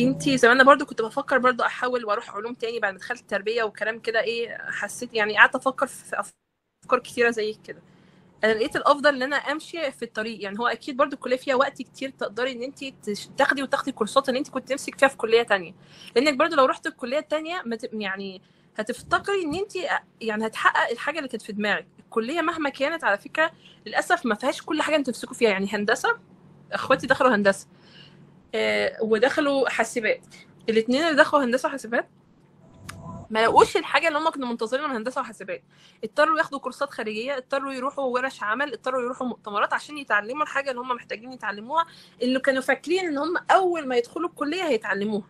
انتي زي ما انا برضو كنت بفكر برضو احول واروح علوم تاني بعد ما دخلت تربيه وكلام كده، ايه حسيت يعني قعدت افكر في افكار كتيرة زي كده. انا لقيت الافضل ان انا امشي في الطريق، يعني هو اكيد برضو الكلية فيها وقت كتير تقدري ان انت تاخدي وتاخدي كورسات اللي انت كنت نفسك فيها في كليه تانية، لانك برضو لو رحت الكلية التانية يعني هتفتكري ان انت يعني هتحقق الحاجة اللي كانت في دماغك. الكلية مهما كانت على فكرة للاسف ما فيهاش كل حاجة انتوا تمسكوا فيها. يعني هندسة، اخواتي دخلوا هندسة ودخلوا حاسبات، الاثنين اللي دخلوا هندسة وحاسبات ما لقوش الحاجة اللي هم كانوا منتظرينها من هندسة وحاسبات، اضطروا ياخدوا كورسات خارجية، اضطروا يروحوا ورش عمل، اضطروا يروحوا مؤتمرات عشان يتعلموا الحاجة اللي هم محتاجين يتعلموها، اللي كانوا فاكرين ان هم اول ما يدخلوا الكلية هيتعلموها.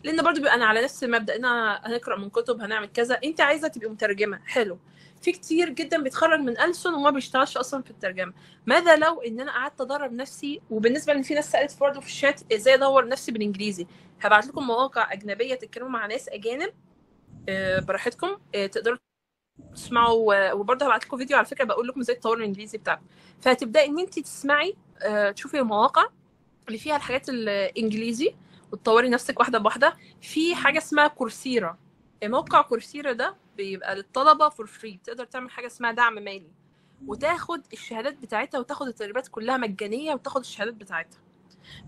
لان برضو بيبقى انا على نفس المبدا، انا هنقرا من كتب، هنعمل كذا. انت عايزه تبقي مترجمة، حلو، في كتير جدا بيتخرج من ألسن وما بيشتغلش اصلا في الترجمة. ماذا لو ان انا قعدت ادرب نفسي؟ وبالنسبة ان في ناس سالت برضه في الشات ازاي ادور نفسي بالانجليزي، هبعت لكم مواقع اجنبية تتكلموا مع ناس اجانب براحتكم، تقدروا تسمعوا. وبرضه هبعت لكم فيديو على فكرة بقول لكم ازاي تطوروا الانجليزي بتاعكم. فهتبداي ان انت تسمعي، تشوفي المواقع اللي فيها الحاجات الانجليزي وتطوري نفسك واحدة بواحدة. في حاجة اسمها Coursera، موقع Coursera ده بيبقى للطلبة for free، تقدر تعمل حاجة اسمها دعم مالي وتاخد الشهادات بتاعتها وتاخد التدريبات كلها مجانية وتاخد الشهادات بتاعتها.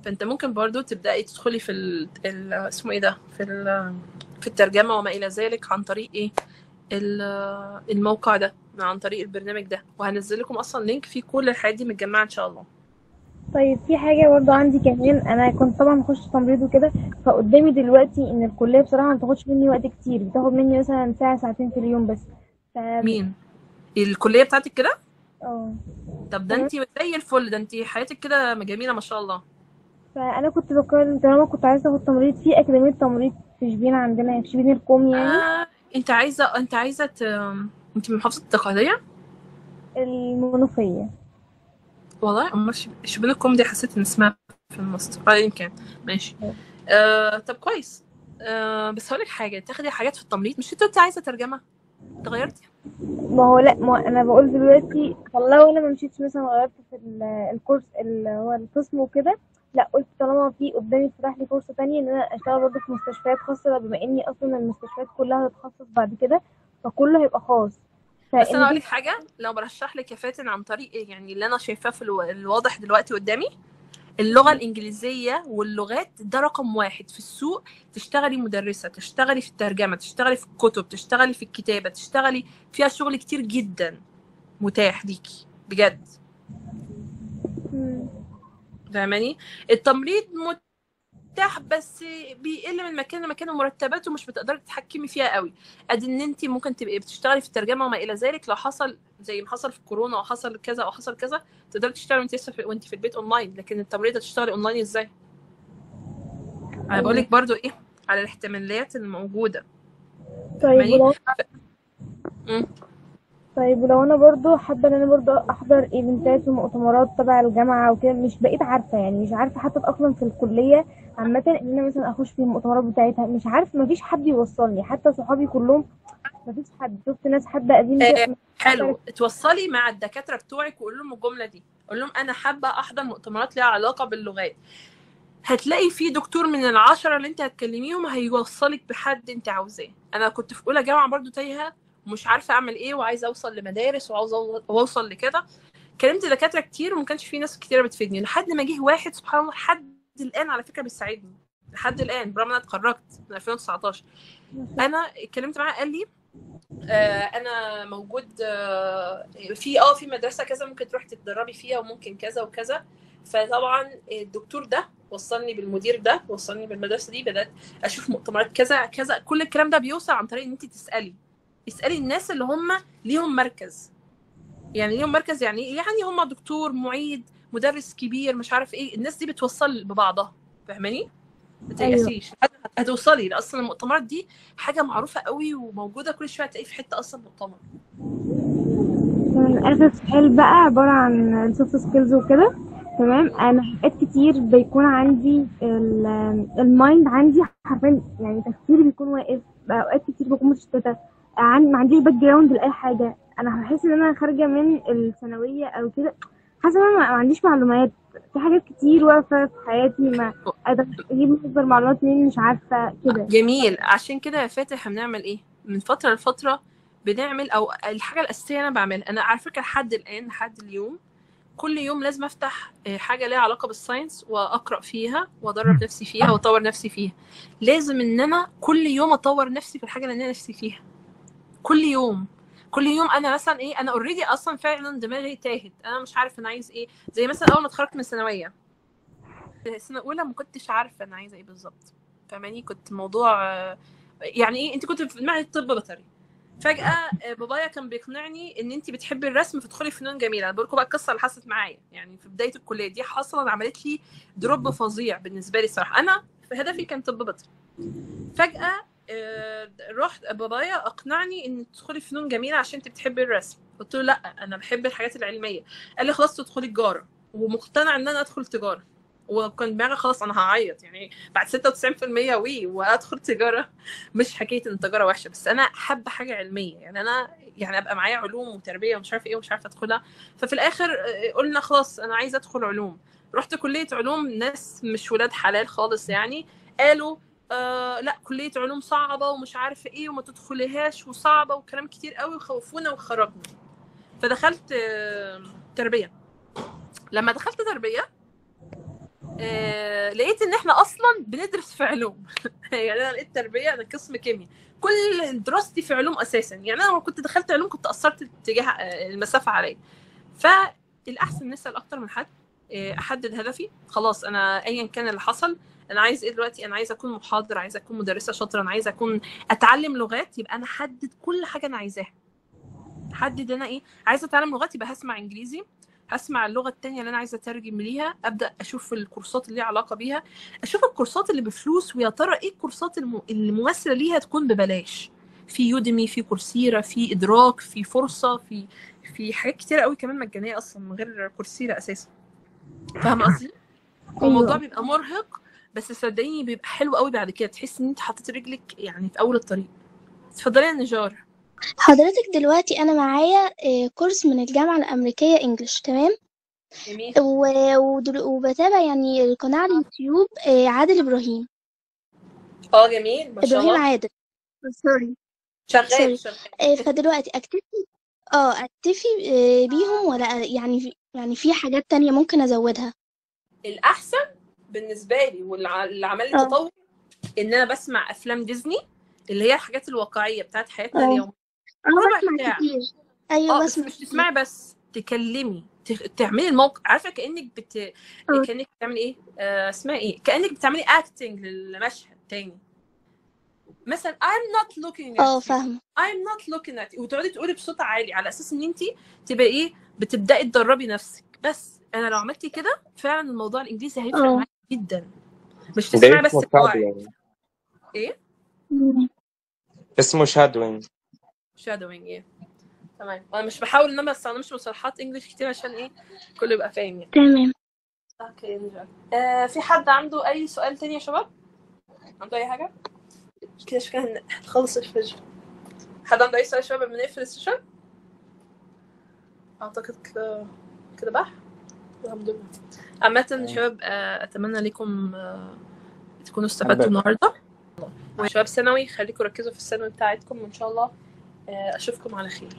فانت ممكن برضو تبداي تدخلي في اسمه ايه ده، في الترجمة وما الى ذلك عن طريق ايه الموقع ده، عن طريق البرنامج ده. وهنزل لكم اصلا link فيه كل الحاجات دي متجمعه ان شاء الله.
طيب في حاجة برضو عندي كمان، أنا كنت طبعا بخش تمريض وكده، فقدامي دلوقتي إن الكلية بصراحة ما بتاخدش مني وقت كتير، بتاخد مني مثلا ساعة ساعتين في اليوم بس. ف
مين الكلية بتاعتك كده؟
اه
طب ده
تمام.
انت زي الفل، ده انت حياتك كده جميلة ما شاء الله.
فأنا كنت بقرر طالما كنت عايزة آخد تمريض في أكاديمية تمريض في شبين عندنا، في شبين الكوم يعني.
انت عايزه انت من محافظة التقليدية؟
المنوفية.
والله امال شبين الكوم دي حسيت ان اسمها في مصر، يمكن ماشي. طب كويس. بس هقولك حاجة، تاخدي حاجات في التمريض، مش انت قلتي عايزه ترجمه؟ اتغيرتي؟
ما هو لا، ما انا بقول دلوقتي والله وانا ما مشيتش مثلا غيرت في الكورس اللي هو القسم وكده، لا قلت طالما في قدامي اتفتح لي فرصة تانية ان انا اشتغل برضه في مستشفيات خاصة، بما اني اصلا المستشفيات كلها هتتخصص بعد كده فكله هيبقى خاص.
بس انا
فان
اقول
دي
لك حاجة، لو برشح لك يا فاتن عن طريق إيه، يعني اللي انا شايفاه في الواضح دلوقتي قدامي، اللغة الانجليزية واللغات ده رقم واحد في السوق. تشتغلي مدرسه، تشتغلي في الترجمة، تشتغلي في الكتب، تشتغلي في الكتابة، تشتغلي فيها شغل كتير جدا متاح ليكي بجد.
مم.
فاهماني؟ التمريض متاح بس بيقل من مكان لمكان، ومرتباته مش بتقدري تتحكمي فيها قوي. قد ان انت ممكن تبقي بتشتغلي في الترجمة وما الى ذلك، لو حصل زي ما حصل في الكورونا او حصل كذا او حصل كذا، تقدري تشتغلي وانت لسه وانت في البيت اونلاين. لكن التمريض هتشتغلي اونلاين ازاي؟ انا بقول
ايوه.
لك برضو ايه على الاحتمالات الموجودة.
طيب
فاهماني؟
ولو
مم.
طيب ولو انا برضو حابة ان انا برضو احضر ايفنتات ومؤتمرات تبع الجامعة وكده، مش بقيت عارفه يعني، مش عارفه حتى اتاقلم في الكلية عامة ان انا مثلا اخش في المؤتمرات بتاعتها، مش عارفه، مفيش حد يوصلني، حتى صحابي كلهم مفيش حد، شفت ناس حد قديم كده مش عارف.
حلو، توصلي مع الدكاترة بتوعك وقول لهم الجملة دي، قول لهم انا حابة احضر مؤتمرات ليها علاقة باللغات. هتلاقي في دكتور من العشرة اللي انت هتكلميهم هيوصلك بحد انت عاوزاه. انا كنت في اولى جامعة برضو تايهة ومش عارفة اعمل ايه، وعايزة اوصل لمدارس وعاوزة اوصل لكده. كلمت دكاترة كتير وما كانش في ناس كتيرة بتفيدني، لحد ما جه واحد سبحان الله لحد الان على فكرة بيساعدني لحد الان، برغم ان انا اتخرجت من 2019. انا اتكلمت معاه قال لي انا موجود في في مدرسه كذا ممكن تروح تتدربي فيها وممكن كذا وكذا. فطبعا الدكتور ده وصلني بالمدير ده، وصلني بالمدرسة دي، بدات اشوف مؤتمرات كذا كذا. كل الكلام ده بيوصل عن طريق ان انت تسالي الناس اللي هم ليهم مركز. يعني ليهم مركز يعني ايه؟ يعني هم دكتور، معيد، مدرس كبير، مش عارف ايه، الناس دي بتوصل ببعضها. فاهماني؟ ما
ايوه.
تيأسيش، هتوصلي. اصلا المؤتمرات دي حاجة معروفة قوي وموجودة كل شوية، هتلاقي في حتة اصلا مؤتمر.
تمام. اخر سؤال بقى عبارة عن ال soft skills وكده. تمام. انا اوقات كتير بيكون عندي ال mind عندي حرفيا يعني تفكيري بيكون واقف، اوقات كتير بكون مشتتة، ما عنديش background لاي حاجة. انا بحس ان انا خارجه من الثانوية او كده، حاسه ان انا ما عنديش معلومات، في حاجات كتير واقفة في حياتي، ما قادرة اجيب مصدر معلومات منين، مش عارفة كده.
جميل. عشان كده يا فاتح بنعمل ايه من فترة لفترة؟ بنعمل، او الحاجة الاساسية انا بعملها، انا على فكرة لحد الان لحد اليوم كل يوم لازم افتح حاجة ليها علاقة بال science واقرا فيها وادرب نفسي فيها واطور نفسي فيها. لازم ان انا كل يوم اطور نفسي في الحاجة اللي انا نفسي فيها كل يوم. كل يوم انا مثلا ايه، انا already اصلا فعلا دماغي تاهت، انا مش عارفه انا عايز ايه. زي مثلا اول ما اتخرجت من الثانوية السنة الاولى ما كنتش عارفه انا عايزه ايه بالظبط، فاهماني؟ كنت موضوع يعني ايه، انت كنت في معهد الطب بيطري، فجأة بابايا كان بيقنعني ان انت بتحبي الرسم فادخلي فنون جميلة. انا بقول لكم بقى القصة اللي حصلت معايا يعني في بداية الكلية دي، حصلت عملت لي drop فظيع بالنسبة لي الصراحة. انا في هدفي كان طب بيطري، فجأة رحت بابايا اقنعني ان تدخلي فنون جميلة عشان انت بتحبي الرسم. قلت له لا انا بحب الحاجات العلمية. قال لي خلاص تدخلي تجارة، ومقتنع ان انا ادخل تجارة، وكان دماغي خلاص انا هعيط يعني بعد 96% وادخل تجارة. مش حكاية ان التجارة وحشة، بس انا حابة حاجة علمية، يعني انا يعني ابقى معايا علوم وتربيه ومش عارفه ايه ومش عارفه ادخلها. ففي الاخر قلنا خلاص انا عايزه ادخل علوم. رحت كليه علوم، ناس مش ولاد حلال خالص يعني، قالوا لا كليه علوم صعبة ومش عارفه ايه وما تدخليهاش وصعبة وكلام كتير قوي، وخوفونا وخرجنا. فدخلت تربيه. لما دخلت تربيه لقيت ان احنا اصلا بندرس في علوم. يعني انا لقيت تربيه، انا قسم كيمياء، كل دراستي في علوم اساسا. يعني انا لو كنت دخلت علوم كنت قصرت اتجاه المسافة عليا. فالاحسن نسال اكتر من حد، احدد هدفي خلاص، انا ايا كان اللي حصل انا عايز ايه دلوقتي، انا عايزه اكون محاضر، عايزه اكون مدرسه شاطرة، انا عايزه اكون اتعلم لغات، يبقى انا احدد كل حاجة انا عايزاها. احدد انا ايه عايزه اتعلم لغات، يبقى هسمع انجليزي، هسمع اللغة التانية اللي انا عايزه اترجم ليها، ابدا اشوف الكورسات اللي ليها علاقة بيها، اشوف الكورسات اللي بفلوس، ويا ترى ايه الكورسات المماثلة ليها تكون ببلاش، في Udemy، في Coursera، في ادراك، في فرصة، في حاجات كتير قوي كمان مجانية اصلا من غير Coursera اساسا. فاهمه قصدي؟ الموضوع
ايوه
بيبقى مرهق، بس صدقيني بيبقى حلو قوي بعد كده، تحس ان انت حطيت رجلك يعني في اول الطريق. اتفضلي يا نجار.
حضرتك دلوقتي انا معايا كورس من الجامعة الأمريكية English، تمام؟
جميل.
وبتابع يعني القناة على اليوتيوب، عادل إبراهيم،
اه جميل ما شاء
إبراهيم
الله.
عادل، sorry
شغال
sorry.
شغال.
فدلوقتي اكتفي، اكتفي بيهم، ولا يعني يعني في حاجات تانية ممكن ازودها؟
الاحسن بالنسبة لي واللي عمل لي
اه
تطور ان انا بسمع افلام ديزني اللي هي الحاجات الواقعية بتاعت حياتنا
اه
اليومية،
انا
ربع
بسمع
ساعة.
كتير. ايوه
بس
بسمع
مش
كتير.
تسمعي بس، تكلمي، تعملي الموقف، عارفه كانك
اه
كانك بتعملي ايه، اسمها ايه، كانك بتعملي acting للمشهد تاني. مثلا I'm not looking at you،
فاهمة.
I'm not looking at you، وتقعدي تقولي بصوت عالي على اساس ان انت تبقى ايه، بتبداي تدربي نفسك. بس انا لو عملتي كده فعلا الموضوع الانجليزي هيفرق
اه
معاكي جدا، مش
ده
تسمعي بس
اسمه
قواعد.
shadowing.
ايه
مم.
اسمه shadowing.
shadowing ايه؟ تمام. انا مش بحاول ان انا ما استخدمش مصطلحات English كتير عشان ايه كله يبقى فاهم يعني.
تمام.
okay نرجع. في حد عنده اي سؤال تاني يا شباب؟ عنده اي حاجة كده؟ شكلها هنخلص الفجر. حد عنده اي سؤال يا شباب قبل ما نقفل ال session؟ اعتقد كده كده بح، الحمد لله. عامة يا شباب، اتمنى لكم تكونوا استفدتوا
حبيت.
النهارده. وشباب ثانوي خليكم ركزوا في الثانوي بتاعتكم، وان شاء الله اشوفكم على خير.